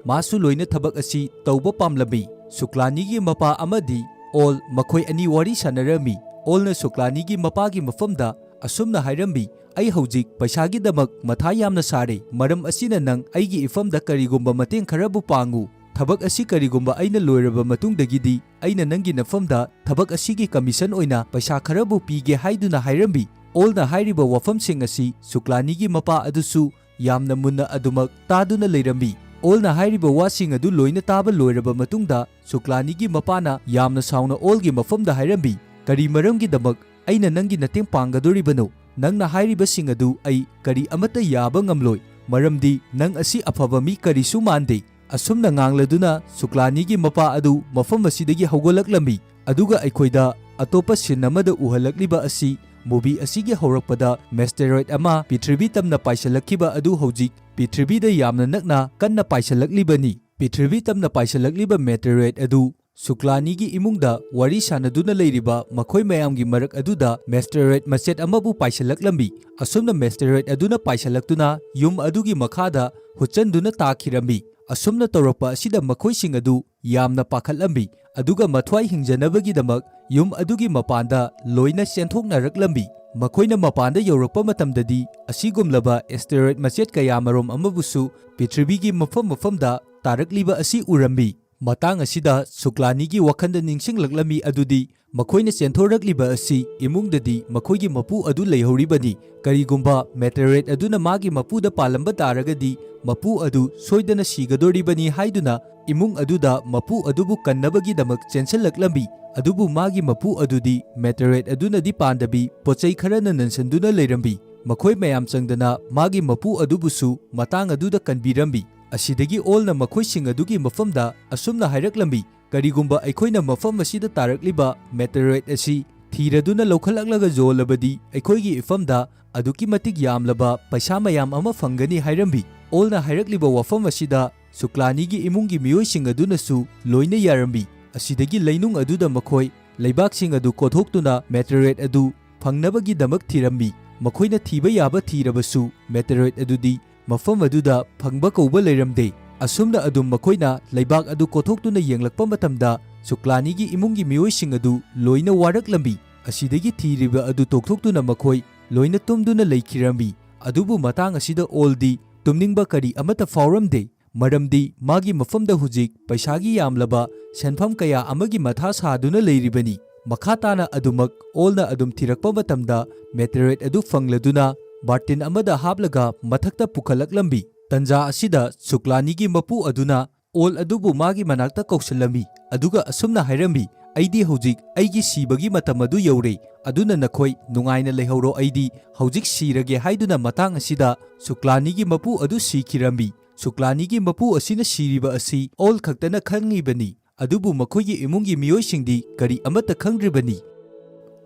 ꯃꯥꯁꯨ ꯂꯣꯏꯅ ꯊꯕꯛ ꯑꯁꯤ ꯇꯧꯕ ꯄꯥꯝꯂꯝꯃꯤ꯫ ꯁꯨꯀ꯭ꯂꯥꯅꯤꯒꯤ ꯃꯄꯥ ꯑꯃꯗꯤ ꯑꯣꯜ, ꯃꯈꯣꯏ ꯑꯅꯤ ꯋꯥꯔꯤ ꯁꯥꯟꯅꯔꯝꯃꯤ꯫ ꯑꯣꯜꯅ ꯁꯨꯀ꯭ꯂꯥꯅꯤꯒꯤ ꯃꯄꯥꯒꯤ ꯃꯐꯝꯗ ꯑꯁꯨꯝꯅ ꯍꯥꯏꯔꯝꯃꯤ, "ꯑꯩ ꯍꯧꯖꯤꯛ ꯄꯩꯁꯥꯒꯤꯗꯃꯛ ꯃꯊꯥ ꯌꯥꯝꯅ ꯁꯥꯔꯦ, ꯃꯔꯝ ꯑꯁꯤꯅ ꯅꯪ ꯑꯩꯒꯤ ꯏꯐꯝꯗ ꯀꯔꯤꯒꯨꯝꯕ ꯃꯇꯦꯡ ꯈꯔꯕꯨ ꯄꯥꯡꯉꯨ꯫ ꯊꯕꯛ ꯑꯁꯤ ꯀꯔꯤꯒꯨꯝꯕ ꯑꯩꯅ ꯂꯣꯏꯔꯕ ꯃꯇꯨꯡꯗꯒꯤꯗꯤ ꯑꯩꯅ ꯅꯪꯒꯤ ꯅꯐꯝꯗ ꯊꯕꯛ ꯑꯁꯤꯒꯤ ꯀꯃꯤꯁꯟ ꯑꯣꯏꯅ ꯄꯩꯁꯥ ꯈꯔꯕꯨ ꯄꯤꯒꯦ" ꯍꯥꯏꯗꯨꯅ ꯍꯥꯏꯔꯝꯃꯤ꯫ ꯑꯣꯜꯅ ꯍꯥꯏꯔꯤꯕ ꯋꯥꯐꯝꯁꯤꯡ ꯑꯁꯤ ꯁꯨꯀ꯭ꯂꯥꯅꯤꯒꯤ ꯃꯄꯥ ꯑꯗꯨꯁꯨ ꯌꯥꯝꯅ ꯃꯨꯟꯅ ꯑꯗꯨꯃꯛ ꯇꯥꯗꯨꯅ ꯂꯩꯔꯝꯃꯤ꯫ ꯑꯣꯜꯅ ꯍꯥꯏꯔꯤꯕ ꯋꯥꯁꯤꯡ ꯑꯗꯨ ꯂꯣꯏꯅ ꯇꯥꯕ ꯂꯣꯏꯔꯕ ꯃꯇꯨꯡꯗ, ꯁꯨꯀ꯭ꯂꯥꯅꯤꯒꯤ ꯃꯄꯥꯅ ꯌꯥꯝꯅ ꯁꯥꯎꯅ ꯑꯣꯜꯒꯤ ꯃꯐꯝꯗ ꯍꯥꯏꯔꯝꯃꯤ, "ꯀꯔꯤ ꯃꯔꯝꯒꯤꯗꯃꯛ ꯑꯩꯅ ꯅꯪꯒꯤ ꯃꯇꯦꯡ ꯄꯥꯡꯒꯗꯧꯔꯤꯕꯅꯣ? ꯅꯪꯅ ꯍꯥꯏꯔꯤꯕꯁꯤꯡ ꯑꯗꯨ ꯑꯩ ꯀꯔꯤ ꯑꯃꯠꯇ ꯌꯥꯕ ꯉꯝꯂꯣꯏ, ꯃꯔꯝꯗꯤ ꯅꯪ ꯑꯁꯤ ꯑꯐꯕ ꯃꯤ ꯀꯔꯤꯁꯨ ꯃꯥꯟꯗꯦ"꯫ ꯑꯁꯨꯝꯅ ꯉꯥꯡꯂꯗꯨꯅ ꯁꯨꯀ꯭ꯂꯥꯅꯤꯒꯤ ꯃꯄꯥ ꯑꯗꯨ ꯃꯐꯝ ꯑꯁꯤꯗꯒꯤ ꯍꯧꯒꯠꯂꯛꯂꯝꯃꯤ꯫ ꯑꯗꯨꯒ ꯑꯩꯈꯣꯏꯗ ꯑꯇꯣꯞꯄ ꯁꯤꯟ ꯑꯃꯗ ꯎꯍꯜꯂꯛꯂꯤꯕ ꯑꯁꯤ, ꯃꯨꯚꯤ ꯑꯁꯤꯒꯤ ꯍꯧꯔꯛꯄꯗ ꯃꯦꯁꯇꯦꯔꯣꯏꯗ ꯑꯃ ꯄ꯭ꯔꯤꯊꯤꯕꯤ ꯇꯝꯅ ꯄꯥꯏꯁꯤꯜꯂꯛꯈꯤꯕ ꯑꯗꯨ ꯍꯧꯖꯤꯛ ꯄ꯭ꯔꯤꯊꯤꯕꯤꯗ ꯌꯥꯝꯅ ꯅꯛꯅ ꯀꯟꯅ ꯄꯥꯏꯁꯤꯜꯂꯛꯂꯤꯕꯅꯤ꯫ ꯄ꯭ꯔꯤꯊꯤꯕꯤ ꯇꯝꯅ ꯄꯥꯏꯁꯤꯜꯂꯛꯂꯤꯕ ꯃꯦꯇꯦꯔꯣꯏꯗ ꯑꯗꯨ ꯁꯨꯀ꯭ꯂꯥꯅꯤꯒꯤ ꯏꯃꯨꯡꯗ ꯋꯥꯔꯤ ꯁꯥꯟꯅꯗꯨꯅ ꯂꯩꯔꯤꯕ ꯃꯈꯣꯏ ꯃꯌꯥꯝꯒꯤ ꯃꯔꯛ ꯑꯗꯨꯗ ꯃꯦꯁꯇꯦꯔꯣꯏꯗ ꯃꯆꯦꯠ ꯑꯃꯕꯨ ꯄꯥꯏꯁꯤꯜꯂꯛꯂꯝꯃꯤ꯫ ꯑꯁꯨꯝꯅ ꯃꯦꯁꯇꯦꯔꯣꯏꯗ ꯑꯗꯨꯅ ꯄꯥꯏꯁꯤꯜꯂꯛꯇꯨꯅ ꯌꯨꯝ ꯑꯗꯨꯒꯤ ꯃꯈꯥꯗ ꯍꯨꯠꯆꯟꯗꯨꯅ ꯇꯥꯈꯤꯔꯝꯃꯤ꯫ ꯑꯁꯨꯝꯅ ꯇꯧꯔꯛꯄ ꯑꯁꯤꯗ ꯃꯈꯣꯏꯁꯤꯡ ꯑꯗꯨ ꯌꯥꯝꯅ ꯄꯥꯈꯠꯂꯝꯃꯤ, ꯑꯗꯨꯒ ꯃꯊ꯭ꯋꯥꯏ ꯍꯤꯡꯖꯅꯕꯒꯤꯗꯃꯛ ꯌꯨꯝ ꯑꯗꯨꯒꯤ ꯃꯄꯥꯟꯗ ꯂꯣꯏꯅ ꯆꯦꯟꯊꯣꯛꯅꯔꯛꯂꯝꯃꯤ꯫ ꯃꯈꯣꯏꯅ ꯃꯄꯥꯟꯗ ꯌꯧꯔꯛꯄ ꯃꯇꯝꯗꯗꯤ ꯑꯁꯤꯒꯨꯝꯂꯕ ꯑꯦꯁꯇꯦꯔꯣꯏꯗ ꯃꯆꯦꯠ ꯀꯌꯥꯃꯔꯨꯝ ꯑꯃꯕꯨꯁꯨ ꯄ꯭ꯔꯤꯊꯤꯕꯤꯒꯤ ꯃꯐꯝ ꯃꯐꯝꯗ ꯇꯥꯔꯛꯂꯤꯕ ꯑꯁꯤ ꯎꯔꯝꯃꯤ꯫ ꯃꯇꯥꯡ ꯑꯁꯤꯗ ꯁꯨꯀ꯭ꯂꯥꯅꯤꯒꯤ ꯋꯥꯈꯜꯗ ꯅꯤꯡꯁꯤꯡꯂꯛꯂꯝꯃꯤ ꯑꯗꯨꯗꯤ, ꯃꯈꯣꯏꯅ ꯆꯦꯟꯊꯣꯔꯛꯂꯤꯕ ꯑꯁꯤ ꯏꯃꯨꯡꯗꯗꯤ ꯃꯈꯣꯏꯒꯤ ꯃꯄꯨ ꯑꯗꯨ ꯂꯩꯍꯧꯔꯤꯕꯅꯤ꯫ ꯀꯔꯤꯒꯨꯝꯕ ꯃꯦꯇꯦꯔꯣꯏꯗ ꯑꯗꯨꯅ ꯃꯥꯒꯤ ꯃꯄꯨꯗ ꯄꯥꯜꯂꯝꯕ ꯇꯥꯔꯒꯗꯤ, ꯃꯄꯨ ꯑꯗꯨ ꯁꯣꯏꯗꯅ ꯁꯤꯒꯗꯣꯔꯤꯕꯅꯤ ꯍꯥꯏꯗꯨꯅ ꯏꯃꯨꯡ ꯑꯗꯨꯗ ꯃꯄꯨ ꯑꯗꯨꯕꯨ ꯀꯟꯅꯕꯒꯤꯗꯃꯛ ꯆꯦꯟꯁꯤꯜꯂꯛꯂꯝꯃꯤ꯫ ꯑꯗꯨꯕꯨ ꯃꯥꯒꯤ ꯃꯄꯨ ꯑꯗꯨꯗꯤ ꯃꯦꯇꯦꯔꯣꯏꯗ ꯑꯗꯨꯅꯗꯤ ꯄꯥꯟꯗꯕꯤ ꯄꯣꯠꯆꯩ ꯈꯔꯅ ꯅꯟꯁꯤꯟꯗꯨꯅ ꯂꯩꯔꯝꯃꯤ꯫ ꯃꯈꯣꯏ ꯃꯌꯥꯝ ꯆꯪꯗꯅ ꯃꯥꯒꯤ ꯃꯄꯨ ꯑꯗꯨꯕꯨꯁꯨ ꯃꯇꯥꯡ ꯑꯗꯨꯗ ꯀꯟꯕꯤꯔꯝꯃꯤ꯫ ꯑꯁꯤꯗꯒꯤ ꯑꯣꯜꯅ ꯃꯈꯣꯏꯁꯤꯡ ꯑꯗꯨꯒꯤ ꯃꯐꯝꯗ ꯑꯁꯨꯝꯅ ꯍꯥꯏꯔꯛꯂꯝꯃꯤ, "ꯀꯔꯤꯒꯨꯝꯕ ꯑꯩꯈꯣꯏꯅ ꯃꯐꯝ ꯑꯁꯤꯗ ꯇꯥꯔꯛꯂꯤꯕ ꯃꯦꯇꯦꯔꯣꯏꯗ ꯑꯁꯤ ꯊꯤꯔꯗꯨꯅ ꯂꯧꯈꯠꯂꯛꯂꯒ ꯌꯣꯜꯂꯕꯗꯤ, ꯑꯩꯈꯣꯏꯒꯤ ꯏꯐꯝꯗ ꯑꯗꯨꯛꯀꯤ ꯃꯇꯤꯛ ꯌꯥꯝꯂꯕ ꯄꯩꯁꯥ ꯃꯌꯥꯝ ꯑꯃ ꯐꯪꯒꯅꯤ" ꯍꯥꯏꯔꯝꯃꯤ꯫ ꯑꯣꯜꯅ ꯍꯥꯏꯔꯛꯂꯤꯕ ꯋꯥꯐꯝ ꯑꯁꯤꯗ ꯁꯨꯀ꯭ꯂꯥꯅꯤꯒꯤ ꯏꯃꯨꯡꯒꯤ ꯃꯤꯑꯣꯏꯁꯤꯡ ꯑꯗꯨꯅꯁꯨ ꯂꯣꯏꯅ ꯌꯥꯔꯝꯃꯤ꯫ ꯑꯁꯤꯗꯒꯤ ꯂꯩꯅꯨꯡ ꯑꯗꯨꯗ ꯃꯈꯣꯏ ꯂꯩꯕꯥꯛꯁꯤꯡ ꯑꯗꯨ ꯀꯣꯊꯣꯛꯇꯨꯅ ꯃꯦꯇꯦꯔꯣꯏꯗ ꯑꯗꯨ ꯐꯪꯅꯕꯒꯤꯗꯃꯛ ꯊꯤꯔꯝꯃꯤ꯫ ꯃꯈꯣꯏꯅ ꯊꯤꯕ ꯌꯥꯕ ꯊꯤꯔꯕꯁꯨ ꯃꯦꯇꯦꯔꯣꯏꯗ ꯑꯗꯨꯗꯤ ꯃꯐꯝ ꯑꯗꯨꯗ ꯐꯪꯕ ꯀꯧꯕ ꯂꯩꯔꯝꯗꯦ꯫ ꯑꯁꯨꯝꯅ ꯑꯗꯨꯝ ꯃꯈꯣꯏꯅ ꯂꯩꯕꯥꯛ ꯑꯗꯨ ꯀꯣꯊꯣꯛꯇꯨꯅ ꯌꯦꯡꯂꯛꯄ ꯃꯇꯝꯗ ꯁꯨꯀ꯭ꯂꯥꯅꯤꯒꯤ ꯏꯃꯨꯡꯒꯤ ꯃꯤꯑꯣꯏꯁꯤꯡ ꯑꯗꯨ ꯂꯣꯏꯅ ꯋꯥꯔꯛꯂꯝꯃꯤ꯫ ꯑꯁꯤꯗꯒꯤ ꯊꯤꯔꯤꯕ ꯑꯗꯨ ꯇꯣꯛꯊꯣꯛꯇꯨꯅ ꯃꯈꯣꯏ ꯂꯣꯏꯅ ꯇꯨꯝꯗꯨꯅ ꯂꯩꯈꯤꯔꯝꯃꯤ꯫ ꯑꯗꯨꯕꯨ ꯃꯇꯥꯡ ꯑꯁꯤꯗ ꯑꯣꯜꯗꯤ ꯇꯨꯝꯅꯤꯡꯕ ꯀꯔꯤ ꯑꯃꯠꯇ ꯐꯥꯎꯔꯝꯗꯦ꯫ ꯃꯔꯝꯗꯤ ꯃꯥꯒꯤ ꯃꯐꯝꯗ ꯍꯧꯖꯤꯛ ꯄꯩꯁꯥꯒꯤ ꯌꯥꯝꯂꯕ ꯁꯦꯟꯐꯝ ꯀꯌꯥ ꯑꯃꯒꯤ ꯃꯊꯥ ꯁꯥꯗꯨꯅ ꯂꯩꯔꯤꯕꯅꯤ꯫ ꯃꯈꯥ ꯇꯥꯅ ꯑꯗꯨꯃꯛ ꯑꯣꯜꯅ ꯑꯗꯨꯝ ꯊꯤꯔꯛꯄ ꯃꯇꯝꯗ ꯃꯦꯇꯦꯔꯣꯏꯗ ꯑꯗꯨ ꯐꯪꯂꯗꯨꯅ ꯕꯥꯔꯇꯤꯟ ꯑꯃꯗ ꯍꯥꯞꯂꯒ ꯃꯊꯛꯇ ꯄꯨꯈꯠꯂꯛꯂꯝꯃꯤ꯫ ꯇꯟꯖꯥ ꯑꯁꯤꯗ ꯁꯨꯀ꯭ꯂꯥꯅꯤꯒꯤ ꯃꯄꯨ ꯑꯗꯨꯅ ꯑꯣꯜ ꯑꯗꯨꯕꯨ ꯃꯥꯒꯤ ꯃꯅꯥꯛꯇ ꯀꯧꯁꯤꯜꯂꯝꯃꯤ, ꯑꯗꯨꯒ ꯑꯁꯨꯝꯅ ꯍꯥꯏꯔꯝꯃꯤ, "ꯑꯩꯗꯤ ꯍꯧꯖꯤꯛ ꯑꯩꯒꯤ ꯁꯤꯕꯒꯤ ꯃꯇꯝ ꯑꯗꯨ ꯌꯧꯔꯦ, ꯑꯗꯨꯅ ꯅꯈꯣꯏ ꯅꯨꯡꯉꯥꯏꯅ ꯂꯩꯍꯧꯔꯣ, ꯑꯩꯗꯤ ꯍꯧꯖꯤꯛ ꯁꯤꯔꯒꯦ" ꯍꯥꯏꯗꯨꯅ ꯃꯇꯥꯡ ꯑꯁꯤꯗ ꯁꯨꯀ꯭ꯂꯥꯅꯤꯒꯤ ꯃꯄꯨ ꯑꯗꯨ ꯁꯤꯈꯤꯔꯝꯃꯤ꯫ ꯁꯨꯀ꯭ꯂꯥꯅꯤꯒꯤ ꯃꯄꯨ ꯑꯁꯤꯅ ꯁꯤꯔꯤꯕ ꯑꯁꯤ ꯑꯣꯜ ꯈꯛꯇꯅ ꯈꯪꯉꯤꯕꯅꯤ, ꯑꯗꯨꯕꯨ ꯃꯈꯣꯏꯒꯤ ꯏꯃꯨꯡꯒꯤ ꯃꯤꯑꯣꯏꯁꯤꯡꯗꯤ ꯀꯔꯤ ꯑꯃꯠꯇ ꯈꯪꯗ꯭ꯔꯤꯕꯅꯤ꯫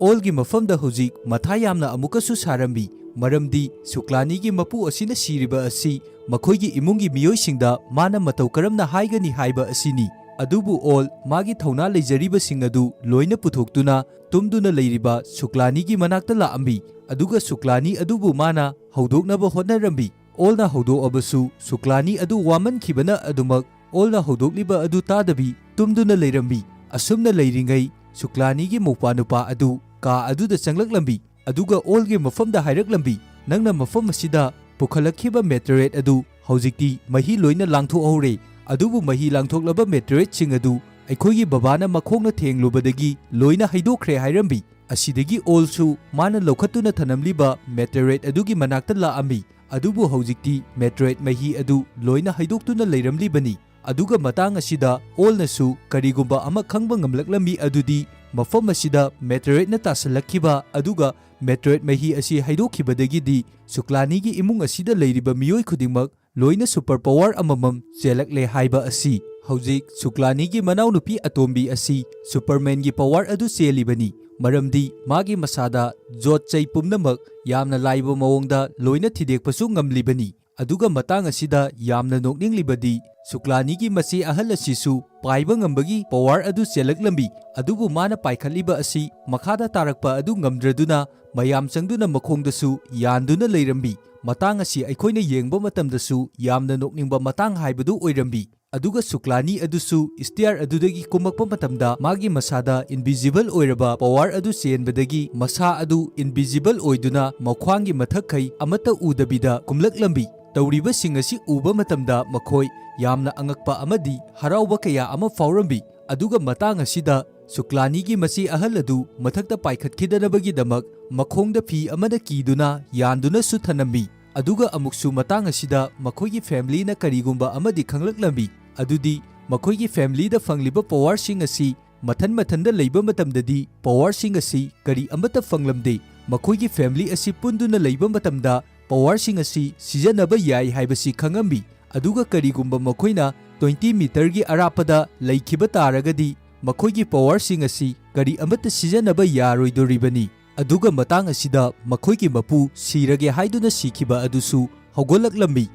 ꯑꯣꯜꯒꯤ ꯃꯐꯝꯗ ꯍꯧꯖꯤꯛ ꯃꯊꯥ ꯌꯥꯝꯅ ꯑꯃꯨꯛꯀꯁꯨ ꯁꯥꯔꯝꯃꯤ, ꯃꯔꯝꯗꯤ ꯁꯨꯀ꯭ꯂꯥꯅꯤꯒꯤ ꯃꯄꯨ ꯑꯁꯤꯅ ꯁꯤꯔꯤꯕ ꯑꯁꯤ ꯃꯈꯣꯏꯒꯤ ꯏꯃꯨꯡꯒꯤ ꯃꯤꯑꯣꯏꯁꯤꯡꯗ ꯃꯥꯅ ꯃꯇꯧ ꯀꯔꯝꯅ ꯍꯥꯏꯒꯅꯤ ꯍꯥꯏꯕ ꯑꯁꯤꯅꯤ꯫ ꯑꯗꯨꯕꯨ ꯑꯣꯜ ꯃꯥꯒꯤ ꯊꯧꯅꯥ ꯂꯩꯖꯔꯤꯕꯁꯤꯡ ꯑꯗꯨ ꯂꯣꯏꯅ ꯄꯨꯊꯣꯛꯇꯨꯅ ꯇꯨꯝꯗꯨꯅ ꯂꯩꯔꯤꯕ ꯁꯨꯀ꯭ꯂꯥꯅꯤꯒꯤ ꯃꯅꯥꯛꯇ ꯂꯥꯛꯑꯝꯃꯤ, ꯑꯗꯨꯒ ꯁꯨꯀ꯭ꯂꯥꯅꯤ ꯑꯗꯨꯕꯨ ꯃꯥꯅ ꯍꯧꯗꯣꯛꯅꯕ ꯍꯣꯠꯅꯔꯝꯃꯤ꯫ ꯑꯣꯜꯅ ꯍꯧꯗꯣꯛꯑꯕꯁꯨ ꯁꯨꯀ꯭ꯂꯥꯅꯤ ꯑꯗꯨ ꯋꯥꯃꯟꯈꯤꯕꯅ ꯑꯗꯨꯃꯛ ꯑꯣꯜꯅ ꯍꯧꯗꯣꯛꯂꯤꯕ ꯑꯗꯨ ꯇꯥꯗꯕꯤ ꯇꯨꯝꯗꯨꯅ ꯂꯩꯔꯝꯃꯤ꯫ ꯑꯁꯨꯝꯅ ꯂꯩꯔꯤꯉꯩ ꯁꯨꯀ꯭ꯂꯥꯅꯤꯒꯤ ꯃꯧꯄꯥ ꯅꯨꯄꯥ ꯑꯗꯨ ꯀꯥ ꯑꯗꯨꯗ ꯆꯪꯂꯛꯂꯝꯃꯤ, ꯑꯗꯨꯒ ꯑꯣꯜꯒꯤ ꯃꯐꯝꯗ ꯍꯥꯏꯔꯛꯂꯝꯃꯤ, "ꯅꯪꯅ ꯃꯐꯝ ꯑꯁꯤꯗ ꯄꯨꯈꯠꯂꯛꯈꯤꯕ ꯃꯦꯇꯦꯔꯣꯏꯗ ꯑꯗꯨ ꯍꯧꯖꯤꯛꯇꯤ ꯃꯍꯤ ꯂꯣꯏꯅ ꯂꯥꯡꯊꯣꯛꯍꯧꯔꯦ, ꯑꯗꯨꯕꯨ ꯃꯍꯤ ꯂꯥꯡꯊꯣꯛꯂꯕ ꯃꯦꯇꯦꯔꯣꯏꯗꯁꯤꯡ ꯑꯗꯨ ꯑꯩꯈꯣꯏꯒꯤ ꯕꯕꯥꯅ ꯃꯈꯣꯡꯅ ꯊꯦꯡꯂꯨꯕꯗꯒꯤ ꯂꯣꯏꯅ ꯍꯩꯗꯣꯛꯈ꯭ꯔꯦ" ꯍꯥꯏꯔꯝꯃꯤ꯫ ꯑꯁꯤꯗꯒꯤ ꯑꯣꯜꯁꯨ ꯃꯥꯅ ꯂꯧꯈꯠꯇꯨꯅ ꯊꯅꯝꯂꯤꯕ ꯃꯦꯇꯦꯔꯣꯏꯗ ꯑꯗꯨꯒꯤ ꯃꯅꯥꯛꯇ ꯂꯥꯛꯑꯝꯃꯤ, ꯑꯗꯨꯕꯨ ꯍꯧꯖꯤꯛꯇꯤ ꯃꯦꯇꯦꯔꯣꯏꯗ ꯃꯍꯤ ꯑꯗꯨ ꯂꯣꯏꯅ ꯍꯩꯗꯣꯛꯇꯨꯅ ꯂꯩꯔꯝꯂꯤꯕꯅꯤ꯫ ꯑꯗꯨꯒ ꯃꯇꯥꯡ ꯑꯁꯤꯗ ꯑꯣꯜꯅꯁꯨ ꯀꯔꯤꯒꯨꯝꯕ ꯑꯃ ꯈꯪꯕ ꯉꯝꯂꯛꯂꯝꯃꯤ, ꯑꯗꯨꯗꯤ ꯃꯐꯝ ꯑꯁꯤꯗ ꯃꯦꯇꯦꯔꯣꯏꯗꯅ ꯇꯥꯁꯤꯜꯂꯛꯈꯤꯕ ꯑꯗꯨꯒ ꯃꯦꯇꯦꯔꯣꯏꯗ ꯃꯍꯤ ꯑꯁꯤ ꯍꯩꯗꯣꯛꯈꯤꯕꯗꯒꯤꯗꯤ ꯁꯨꯀ꯭ꯂꯥꯅꯤꯒꯤ ꯏꯃꯨꯡ ꯑꯁꯤꯗ ꯂꯩꯔꯤꯕ ꯃꯤꯑꯣꯏ ꯈꯨꯗꯤꯡꯃꯛ ꯂꯣꯏꯅ ꯁꯨꯄꯔ ꯄꯋꯥꯔ ꯑꯃꯃꯝ ꯆꯦꯜꯂꯛꯂꯦ ꯍꯥꯏꯕ ꯑꯁꯤ꯫ ꯍꯧꯖꯤꯛ ꯁꯨꯀ꯭ꯂꯥꯅꯤꯒꯤ ꯃꯅꯥꯎꯅꯨꯄꯤ ꯑꯇꯣꯝꯕꯤ ꯑꯁꯤ ꯁꯨꯄꯔꯃꯦꯟꯒꯤ ꯄꯋꯥꯔ ꯑꯗꯨ ꯆꯦꯜꯂꯤꯕꯅꯤ, ꯃꯔꯝꯗꯤ ꯃꯥꯒꯤ ꯃꯁꯥꯗ ꯖꯣꯠ ꯆꯩ ꯄꯨꯝꯅꯃꯛ ꯌꯥꯝꯅ ꯂꯥꯏꯕ ꯃꯑꯣꯡꯗ ꯂꯣꯏꯅ ꯊꯤꯗꯦꯛꯄꯁꯨ ꯉꯝꯂꯤꯕꯅꯤ꯫ ꯑꯗꯨꯒ ꯃꯇꯥꯡ ꯑꯁꯤꯗ ꯌꯥꯝꯅ ꯅꯣꯛꯅꯤꯡꯂꯤꯕꯗꯤ, ꯁꯨꯀ꯭ꯂꯥꯅꯤꯒꯤ ꯃꯆꯦ ꯑꯍꯜ ꯑꯁꯤꯁꯨ ꯄꯥꯏꯕ ꯉꯝꯕꯒꯤ ꯄꯋꯥꯔ ꯑꯗꯨ ꯆꯦꯜꯂꯛꯂꯝꯃꯤ꯫ ꯑꯗꯨꯕꯨ ꯃꯥꯅ ꯄꯥꯏꯈꯠꯂꯤꯕ ꯑꯁꯤ ꯃꯈꯥꯗ ꯇꯥꯔꯛꯄ ꯑꯗꯨ ꯉꯝꯗ꯭ꯔꯗꯨꯅ ꯃꯌꯥꯝ ꯆꯪꯗꯨꯅ ꯃꯈꯣꯡꯗꯁꯨ ꯌꯥꯟꯗꯨꯅ ꯂꯩꯔꯝꯃꯤ꯫ ꯃꯇꯥꯡ ꯑꯁꯤ ꯑꯩꯈꯣꯏꯅ ꯌꯦꯡꯕ ꯃꯇꯝꯗꯁꯨ ꯌꯥꯝꯅ ꯅꯣꯛꯅꯤꯡꯕ ꯃꯇꯥꯡ ꯍꯥꯏꯕꯗꯨ ꯑꯣꯏꯔꯝꯃꯤ꯫ ꯑꯗꯨꯒ ꯁꯨꯀ꯭ꯂꯥꯅꯤ ꯑꯗꯨꯁꯨ ꯁ꯭ꯇꯦꯌꯔ ꯑꯗꯨꯗꯒꯤ ꯀꯨꯝꯃꯛꯄ ꯃꯇꯝꯗ ꯃꯥꯒꯤ ꯃꯁꯥꯗ ꯏꯟꯚꯤꯖꯤꯕꯜ ꯑꯣꯏꯔꯕ ꯄꯋꯥꯔ ꯑꯗꯨ ꯆꯦꯟꯕꯗꯒꯤ ꯃꯁꯥ ꯑꯗꯨ ꯏꯟꯚꯤꯖꯤꯕꯜ ꯑꯣꯏꯗꯨꯅ ꯃꯈ꯭ꯋꯥꯡꯒꯤ ꯃꯊꯛꯈꯩ ꯑꯃꯠꯇ ꯎꯗꯕꯤꯗ ꯀꯨꯝꯂꯛꯂꯝꯃꯤ꯫ ꯇꯧꯔꯤꯕꯁꯤꯡ ꯑꯁꯤ ꯎꯕ ꯃꯇꯝꯗ ꯃꯈꯣꯏ ꯌꯥꯝꯅ ꯑꯉꯛꯄ ꯑꯃꯗꯤ ꯍꯔꯥꯎꯕ ꯀꯌꯥ ꯑꯃ ꯐꯥꯎꯔꯝꯃꯤ꯫ ꯑꯗꯨꯒ ꯃꯇꯥꯡ ꯑꯁꯤꯗ ꯁꯨꯀ꯭ꯂꯥꯅꯤꯒꯤ ꯃꯆꯦ ꯑꯍꯜ ꯑꯗꯨ ꯃꯊꯛꯇ ꯄꯥꯏꯈꯠꯈꯤꯗꯅꯕꯒꯤꯗꯃꯛ ꯃꯈꯣꯡꯗ ꯐꯤ ꯑꯃꯅ ꯀꯤꯗꯨꯅ ꯌꯥꯟꯗꯨꯅꯁꯨ ꯊꯅꯝꯃꯤ꯫ ꯑꯗꯨꯒ ꯑꯃꯨꯛꯁꯨ ꯃꯇꯥꯡ ꯑꯁꯤꯗ ꯃꯈꯣꯏꯒꯤ ꯐꯦꯃꯤꯂꯤꯅ ꯀꯔꯤꯒꯨꯝꯕ ꯑꯃꯗꯤ ꯈꯪꯂꯛꯂꯝꯃꯤ꯫ ꯑꯗꯨꯗꯤ ꯃꯈꯣꯏꯒꯤ ꯐꯦꯃꯤꯂꯤꯗ ꯐꯪꯂꯤꯕ ꯄꯋꯥꯔꯁꯤꯡ ꯑꯁꯤ ꯃꯊꯟ ꯃꯊꯟꯗ ꯂꯩꯕ ꯃꯇꯝꯗꯗꯤ ꯄꯋꯥꯔꯁꯤꯡ ꯑꯁꯤ ꯀꯔꯤ ꯑꯃꯠꯇ ꯐꯪꯂꯝꯗꯦ꯫ ꯃꯈꯣꯏꯒꯤ ꯐꯦꯃꯤꯂꯤ ꯑꯁꯤ ꯄꯨꯟꯗꯨꯅ ꯂꯩꯕ ꯃꯇꯝꯗ ꯄꯋꯥꯔꯁꯤꯡ ꯑꯁꯤ ꯁꯤꯖꯤꯟꯅꯕ ꯌꯥꯏ ꯍꯥꯏꯕꯁꯤ ꯈꯪꯉꯝꯃꯤ꯫ ꯑꯗꯨꯒ ꯀꯔꯤꯒꯨꯝꯕ ꯃꯈꯣꯏꯅ ꯇ꯭ꯋꯦꯟꯇꯤ ꯃꯤꯇꯔꯒꯤ ꯑꯔꯥꯞꯄꯗ ꯂꯩꯈꯤꯕ ꯇꯥꯔꯒꯗꯤ ꯃꯈꯣꯏꯒꯤ ꯄꯋꯥꯔꯁꯤꯡ ꯑꯁꯤ ꯀꯔꯤ ꯑꯃꯠꯇ ꯁꯤꯖꯤꯟꯅꯕ ꯌꯥꯔꯣꯏꯗꯣꯔꯤꯕꯅꯤ꯫ ꯑꯗꯨꯒ ꯃꯇꯥꯡ ꯑꯁꯤꯗ ꯃꯈꯣꯏꯒꯤ ꯃꯄꯨ ꯁꯤꯔꯒꯦ ꯍꯥꯏꯗꯨꯅ ꯁꯤꯈꯤꯕ ꯑꯗꯨꯁꯨ ꯍꯧꯒꯠꯂꯛꯂꯝꯃꯤ꯫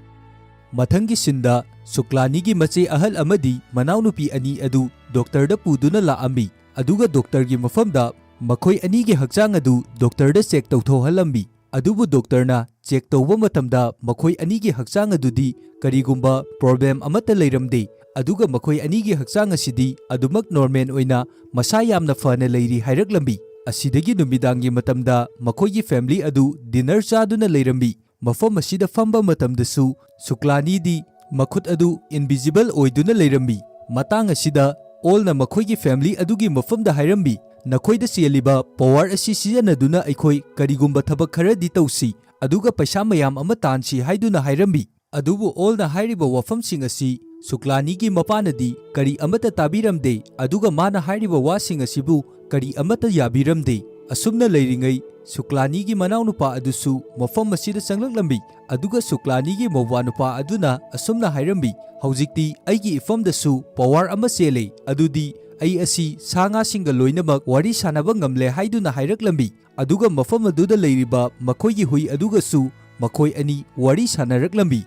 ꯃꯊꯪꯒꯤ ꯁꯤꯟꯗ ꯁꯨꯀ꯭ꯂꯥꯅꯤꯒꯤ ꯃꯆꯦ ꯑꯍꯜ ꯑꯃꯗꯤ ꯃꯅꯥꯎꯅꯨꯄꯤ ꯑꯅꯤ ꯑꯗꯨ ꯗꯣꯛꯇꯔꯗ ꯄꯨꯗꯨꯅ ꯂꯥꯛꯑꯝꯃꯤ꯫ ꯑꯗꯨꯒ ꯗꯣꯛꯇꯔꯒꯤ ꯃꯐꯝꯗ ꯃꯈꯣꯏ ꯑꯅꯤꯒꯤ ꯍꯛꯆꯥꯡ ꯑꯗꯨ ꯗꯣꯛꯇꯔꯗ ꯆꯦꯛ ꯇꯧꯊꯣꯛꯍꯜꯂꯝꯃꯤ꯫ ꯑꯗꯨꯕꯨ ꯗꯣꯛꯇꯔꯅ ꯆꯦꯛ ꯇꯧꯕ ꯃꯇꯝꯗ ꯃꯈꯣꯏ ꯑꯅꯤꯒꯤ ꯍꯛꯆꯥꯡ ꯑꯗꯨꯗꯤ ꯀꯔꯤꯒꯨꯝꯕ ꯄ꯭ꯔꯣꯕ꯭ꯂꯦꯝ ꯑꯃꯠꯇ ꯂꯩꯔꯝꯗꯦ꯫ ꯑꯗꯨꯒ ꯃꯈꯣꯏ ꯑꯅꯤꯒꯤ ꯍꯛꯆꯥꯡ ꯑꯁꯤꯗꯤ ꯑꯗꯨꯃꯛ ꯅꯣꯔꯃꯦꯜ ꯑꯣꯏꯅ ꯃꯁꯥ ꯌꯥꯝꯅ ꯐꯅ ꯂꯩꯔꯤ ꯍꯥꯏꯔꯛꯂꯝꯃꯤ꯫ ꯑꯁꯤꯗꯒꯤ ꯅꯨꯃꯤꯗꯥꯡꯒꯤ ꯃꯇꯝꯗ ꯃꯈꯣꯏꯒꯤ ꯐꯦꯃꯤꯂꯤ ꯑꯗꯨ ꯗꯤꯅꯔ ꯆꯥꯗꯨꯅ ꯂꯩꯔꯝꯃꯤ꯫ ꯃꯐꯝ ꯑꯁꯤꯗ ꯐꯝꯕ ꯃꯇꯝꯗꯁꯨ ꯁꯨꯀ꯭ꯂꯥꯅꯤꯗꯤ ꯃꯈꯨꯠ ꯑꯗꯨ ꯏꯟꯚꯤꯖꯤꯕꯜ ꯑꯣꯏꯗꯨꯅ ꯂꯩꯔꯝꯃꯤ꯫ ꯃꯇꯥꯡ ꯑꯁꯤꯗ ꯑꯣꯜꯅ ꯃꯈꯣꯏꯒꯤ ꯐꯦꯃꯤꯂꯤ ꯑꯗꯨꯒꯤ ꯃꯐꯝꯗ ꯍꯥꯏꯔꯝꯃꯤ, "ꯅꯈꯣꯏꯗ ꯆꯦꯜꯂꯤꯕ ꯄꯋꯥꯔ ꯑꯁꯤ ꯁꯤꯖꯤꯟꯅꯗꯨꯅ ꯑꯩꯈꯣꯏ ꯀꯔꯤꯒꯨꯝꯕ ꯊꯕꯛ ꯈꯔꯗꯤ ꯇꯧꯁꯤ, ꯑꯗꯨꯒ ꯄꯩꯁꯥ ꯃꯌꯥꯝ ꯑꯃ ꯇꯥꯟꯁꯤ" ꯍꯥꯏꯗꯨꯅ ꯍꯥꯏꯔꯝꯃꯤ꯫ ꯑꯗꯨꯕꯨ ꯑꯣꯜꯅ ꯍꯥꯏꯔꯤꯕ ꯋꯥꯐꯝꯁꯤꯡ ꯑꯁꯤ ꯁꯨꯀ꯭ꯂꯥꯅꯤꯒꯤ ꯃꯄꯥꯅꯗꯤ ꯀꯔꯤ ꯑꯃꯠꯇ ꯇꯥꯕꯤꯔꯝꯗꯦ, ꯑꯗꯨꯒ ꯃꯥꯅ ꯍꯥꯏꯔꯤꯕ ꯋꯥꯁꯤꯡ ꯑꯁꯤꯕꯨ ꯀꯔꯤ ꯑꯃꯠꯇ ꯌꯥꯕꯤꯔꯝꯗꯦ꯫ ꯑꯁꯨꯝꯅ ꯂꯩꯔꯤꯉꯩ, ꯁꯨꯀ꯭ꯂꯥꯅꯤꯒꯤ ꯃꯅꯥꯎꯅꯨꯄꯥ ꯑꯗꯨꯁꯨ ꯃꯐꯝ ꯑꯁꯤꯗ ꯆꯪꯂꯛꯂꯝꯃꯤ꯫ ꯑꯗꯨꯒ ꯁꯨꯀ꯭ꯂꯥꯅꯤꯒꯤ ꯃꯧꯋꯥꯅꯨꯄꯥ ꯑꯗꯨꯅ ꯑꯁꯨꯝꯅ ꯍꯥꯏꯔꯝꯃꯤ, "ꯍꯧꯖꯤꯛꯇꯤ ꯑꯩꯒꯤ ꯏꯐꯝꯗꯁꯨ ꯄꯋꯥꯔ ꯑꯃ ꯆꯦꯜꯂꯦ, ꯑꯗꯨꯗꯤ ꯑꯩ ꯑꯁꯤ ꯁꯥ ꯉꯥꯁꯤꯡꯒ ꯂꯣꯏꯅꯃꯛ ꯋꯥꯔꯤ ꯁꯥꯟꯅꯕ ꯉꯝꯂꯦ" ꯍꯥꯏꯗꯨꯅ ꯍꯥꯏꯔꯛꯂꯝꯃꯤ꯫ ꯑꯗꯨꯒ ꯃꯐꯝ ꯑꯗꯨꯗ ꯂꯩꯔꯤꯕ ꯃꯈꯣꯏꯒꯤ ꯍꯨꯏ ꯑꯗꯨꯒꯁꯨ ꯃꯈꯣꯏ ꯑꯅꯤ ꯋꯥꯔꯤ ꯁꯥꯟꯅꯔꯛꯂꯝꯃꯤ꯫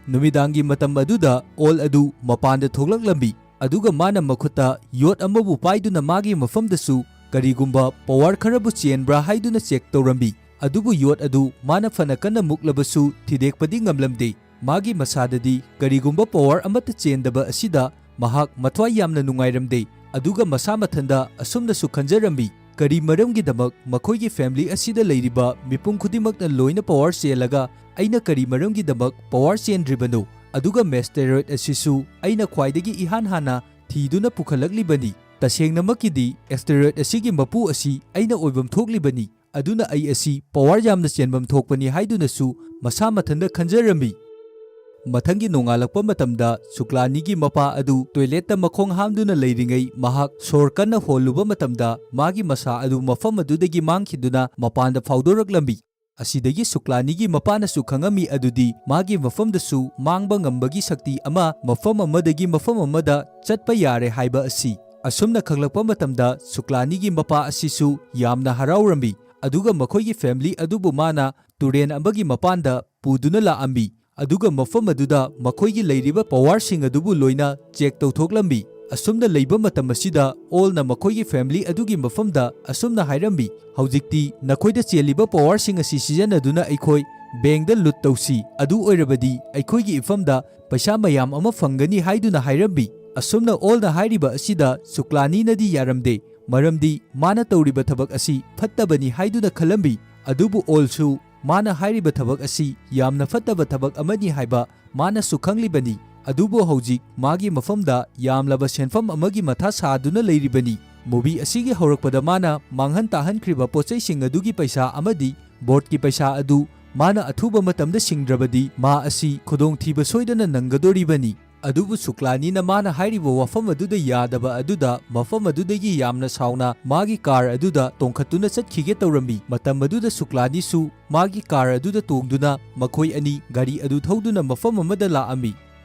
ꯅꯨꯃꯤꯗꯥꯡꯒꯤ ꯃꯇꯝ ꯑꯗꯨꯗ ꯑꯣꯜ ꯑꯗꯨ ꯃꯄꯥꯟꯗ ꯊꯣꯛꯂꯛꯂꯝꯃꯤ, ꯑꯗꯨꯒ ꯃꯥꯅ ꯃꯈꯨꯠꯇ ꯌꯣꯠ ꯑꯃꯕꯨ ꯄꯥꯏꯗꯨꯅ ꯃꯥꯒꯤ ꯃꯐꯝꯗꯁꯨ ꯀꯔꯤꯒꯨꯝꯕ ꯄꯋꯥꯔ ꯈꯔꯕꯨ ꯆꯦꯟꯕ꯭ꯔꯥ ꯍꯥꯏꯗꯨꯅ ꯆꯦꯛ ꯇꯧꯔꯝꯃꯤ꯫ ꯑꯗꯨꯕꯨ ꯌꯣꯠ ꯑꯗꯨ ꯃꯥꯅ ꯐꯅ ꯀꯟꯅ ꯃꯨꯛꯂꯕꯁꯨ ꯊꯤꯗꯦꯛꯄꯗꯤ ꯉꯝꯂꯝꯗꯦ꯫ ꯃꯥꯒꯤ ꯃꯁꯥꯗꯗꯤ ꯀꯔꯤꯒꯨꯝꯕ ꯄꯋꯥꯔ ꯑꯃꯠꯇ ꯆꯦꯟꯗꯕ ꯑꯁꯤꯗ ꯃꯍꯥꯛ ꯃꯊ꯭ꯋꯥꯏ ꯌꯥꯝꯅ ꯅꯨꯡꯉꯥꯏꯔꯝꯗꯦ, ꯑꯗꯨꯒ ꯃꯁꯥ ꯃꯊꯟꯗ ꯑꯁꯨꯝꯅꯁꯨ ꯈꯟꯖꯔꯝꯃꯤ, "ꯀꯔꯤ ꯃꯔꯝꯒꯤꯗꯃꯛ ꯃꯈꯣꯏꯒꯤ ꯐꯦꯃꯤꯂꯤ ꯑꯁꯤꯗ ꯂꯩꯔꯤꯕ ꯃꯤꯄꯨꯝ ꯈꯨꯗꯤꯡꯃꯛꯅ ꯂꯣꯏꯅ ꯄꯋꯥꯔ ꯆꯦꯜꯂꯒ ꯑꯩꯅ ꯀꯔꯤ ꯃꯔꯝꯒꯤꯗꯃꯛ ꯄꯋꯥꯔ ꯆꯦꯟꯗ꯭ꯔꯤꯕꯅꯣ? ꯑꯗꯨꯒ ꯃꯦꯁꯇꯦꯔꯣꯏꯗ ꯑꯁꯤꯁꯨ ꯑꯩꯅ ꯈ꯭ꯋꯥꯏꯗꯒꯤ ꯏꯍꯥꯟ ꯍꯥꯟꯅ ꯊꯤꯗꯨꯅ ꯄꯨꯈꯠꯂꯛꯂꯤꯕꯅꯤ꯫ ꯇꯁꯦꯡꯅꯃꯛꯀꯤꯗꯤ ꯑꯦꯁꯇꯦꯔꯣꯏꯗ ꯑꯁꯤꯒꯤ ꯃꯄꯨ ꯑꯁꯤ ꯑꯩꯅ ꯑꯣꯏꯐꯝ ꯊꯣꯛꯂꯤꯕꯅꯤ, ꯑꯗꯨꯅ ꯑꯩ ꯑꯁꯤ ꯄꯋꯥꯔ ꯌꯥꯝꯅ ꯆꯦꯟꯐꯝ ꯊꯣꯛꯄꯅꯤ" ꯍꯥꯏꯗꯨꯅꯁꯨ ꯃꯁꯥ ꯃꯊꯟꯇ ꯈꯟꯖꯔꯝꯃꯤ꯫ ꯃꯊꯪꯒꯤ ꯅꯣꯡꯉꯥꯜꯂꯛꯄ ꯃꯇꯝꯗ ꯁꯨꯀ꯭ꯂꯥꯅꯤꯒꯤ ꯃꯄꯥ ꯑꯗꯨ ꯇꯣꯏꯂꯦꯠꯇ ꯃꯈꯣꯡ ꯍꯥꯝꯗꯨꯅ ꯂꯩꯔꯤꯉꯩ ꯃꯍꯥꯛ ꯁꯣꯔ ꯀꯟꯅ ꯍꯣꯜꯂꯨꯕ ꯃꯇꯝꯗ ꯃꯥꯒꯤ ꯃꯁꯥ ꯑꯗꯨ ꯃꯐꯝ ꯑꯗꯨꯗꯒꯤ ꯃꯥꯡꯈꯤꯗꯨꯅ ꯃꯄꯥꯟꯗ ꯐꯥꯎꯗꯣꯔꯛꯂꯝꯃꯤ꯫ ꯑꯁꯤꯗꯒꯤ ꯁꯨꯀ꯭ꯂꯥꯅꯤꯒꯤ ꯃꯄꯥꯅꯁꯨ ꯈꯪꯉꯝꯃꯤ ꯑꯗꯨꯗꯤ ꯃꯥꯒꯤ ꯃꯐꯝꯗꯁꯨ ꯃꯥꯡꯕ ꯉꯝꯕꯒꯤ ꯁꯛꯇꯤ ꯑꯃ ꯃꯐꯝ ꯑꯃꯗꯒꯤ ꯃꯐꯝ ꯑꯃꯗ ꯆꯠꯄ ꯌꯥꯔꯦ ꯍꯥꯏꯕ ꯑꯁꯤ꯫ ꯑꯁꯨꯝꯅ ꯈꯪꯂꯛꯄ ꯃꯇꯝꯗ ꯁꯨꯀ꯭ꯂꯥꯅꯤꯒꯤ ꯃꯄꯥ ꯑꯁꯤꯁꯨ ꯌꯥꯝꯅ ꯍꯔꯥꯎꯔꯝꯃꯤ, ꯑꯗꯨꯒ ꯃꯈꯣꯏꯒꯤ ꯐꯦꯃꯤꯂꯤ ꯑꯗꯨꯕꯨ ꯃꯥꯅ ꯇꯨꯔꯦꯟ ꯑꯃꯒꯤ ꯃꯄꯥꯟꯗ ꯄꯨꯗꯨꯅ ꯂꯥꯛꯑꯝꯃꯤ, ꯑꯗꯨꯒ ꯃꯐꯝ ꯑꯗꯨꯗ ꯃꯈꯣꯏꯒꯤ ꯂꯩꯔꯤꯕ ꯄꯋꯥꯔꯁꯤꯡ ꯑꯗꯨꯕꯨ ꯂꯣꯏꯅ ꯆꯦꯛ ꯇꯧꯊꯣꯛꯂꯝꯃꯤ꯫ ꯑꯁꯨꯝꯅ ꯂꯩꯕ ꯃꯇꯝ ꯑꯁꯤꯗ ꯑꯣꯜꯅ ꯃꯈꯣꯏꯒꯤ ꯐꯦꯃꯤꯂꯤ ꯑꯗꯨꯒꯤ ꯃꯐꯝꯗ ꯑꯁꯨꯝꯅ ꯍꯥꯏꯔꯝꯃꯤ, "ꯍꯧꯖꯤꯛꯇꯤ ꯅꯈꯣꯏꯗ ꯆꯦꯜꯂꯤꯕ ꯄꯋꯥꯔꯁꯤꯡ ꯑꯁꯤ ꯁꯤꯖꯤꯟꯅꯗꯨꯅ ꯑꯩꯈꯣꯏ ꯕꯦꯡꯗ ꯂꯨꯠ ꯇꯧꯁꯤ, ꯑꯗꯨ ꯑꯣꯏꯔꯕꯗꯤ ꯑꯩꯈꯣꯏꯒꯤ ꯏꯐꯝꯗ ꯄꯩꯁꯥ ꯃꯌꯥꯝ ꯑꯃ ꯐꯪꯒꯅꯤ" ꯍꯥꯏꯗꯨꯅ ꯍꯥꯏꯔꯝꯃꯤ꯫ ꯑꯁꯨꯝꯅ ꯑꯣꯜꯅ ꯍꯥꯏꯔꯤꯕ ꯑꯁꯤꯗ ꯁꯨꯀ꯭ꯂꯥꯅꯤꯅꯗꯤ ꯌꯥꯔꯝꯗꯦ, ꯃꯔꯝꯗꯤ ꯃꯥꯅ ꯇꯧꯔꯤꯕ ꯊꯕꯛ ꯑꯁꯤ ꯐꯠꯇꯕꯅꯤ ꯍꯥꯏꯗꯨꯅ ꯈꯜꯂꯝꯃꯤ꯫ ꯑꯗꯨꯕꯨ ꯑꯣꯜꯁꯨ ꯃꯥꯅ ꯍꯥꯏꯔꯤꯕ ꯊꯕꯛ ꯑꯁꯤ ꯌꯥꯝꯅ ꯐꯠꯇꯕ ꯊꯕꯛ ꯑꯃꯅꯤ ꯍꯥꯏꯕ ꯃꯥꯅꯁꯨ ꯈꯪꯂꯤꯕꯅꯤ꯫ ꯑꯗꯨꯕꯨ ꯍꯧꯖꯤꯛ ꯃꯥꯒꯤ ꯃꯐꯝꯗ ꯌꯥꯝꯂꯕ ꯁꯦꯟꯐꯝ ꯑꯃꯒꯤ ꯃꯊꯥ ꯁꯥꯗꯨꯅ ꯂꯩꯔꯤꯕꯅꯤ꯫ ꯃꯨꯚꯤ ꯑꯁꯤꯒꯤ ꯍꯧꯔꯛꯄꯗ ꯃꯥꯅ ꯃꯥꯡꯍꯟ ꯇꯥꯍꯟꯈ꯭ꯔꯤꯕ ꯄꯣꯠꯆꯩꯁꯤꯡ ꯑꯗꯨꯒꯤ ꯄꯩꯁꯥ ꯑꯃꯗꯤ ꯕꯣꯠꯀꯤ ꯄꯩꯁꯥ ꯑꯗꯨ ꯃꯥꯅ ꯑꯊꯨꯕ ꯃꯇꯝꯗ ꯁꯤꯡꯗ꯭ꯔꯕꯗꯤ ꯃꯥ ꯑꯁꯤ ꯈꯨꯗꯣꯡꯊꯤꯕ ꯁꯣꯏꯗꯅ ꯅꯪꯒꯗꯣꯔꯤꯕꯅꯤ꯫ ꯑꯗꯨꯕꯨ ꯁꯨꯀ꯭ꯂꯥꯅꯤꯅ ꯃꯥꯅ ꯍꯥꯏꯔꯤꯕ ꯋꯥꯐꯝ ꯑꯗꯨꯗ ꯌꯥꯗꯕ ꯑꯗꯨꯗ ꯃꯐꯝ ꯑꯗꯨꯗꯒꯤ ꯌꯥꯝꯅ ꯁꯥꯎꯅ ꯃꯥꯒꯤ ꯀꯥꯔ ꯑꯗꯨꯗ ꯇꯣꯡꯈꯠꯇꯨꯅ ꯆꯠꯈꯤꯒꯦ ꯇꯧꯔꯝꯃꯤ꯫ ꯃꯇꯝ ꯑꯗꯨꯗ ꯁꯨꯀ꯭ꯂꯥꯅꯤꯁꯨ ꯃꯥꯒꯤ ꯀꯥꯔ ꯑꯗꯨꯗ ꯇꯣꯡꯗꯨꯅ ꯃꯈꯣꯏ ꯑꯅꯤ ꯒꯥꯔꯤ ꯑꯗꯨ ꯊꯧꯗꯨꯅ ꯃꯐꯝ ꯑꯃꯗ ꯂꯥꯛꯑꯝꯃꯤ꯫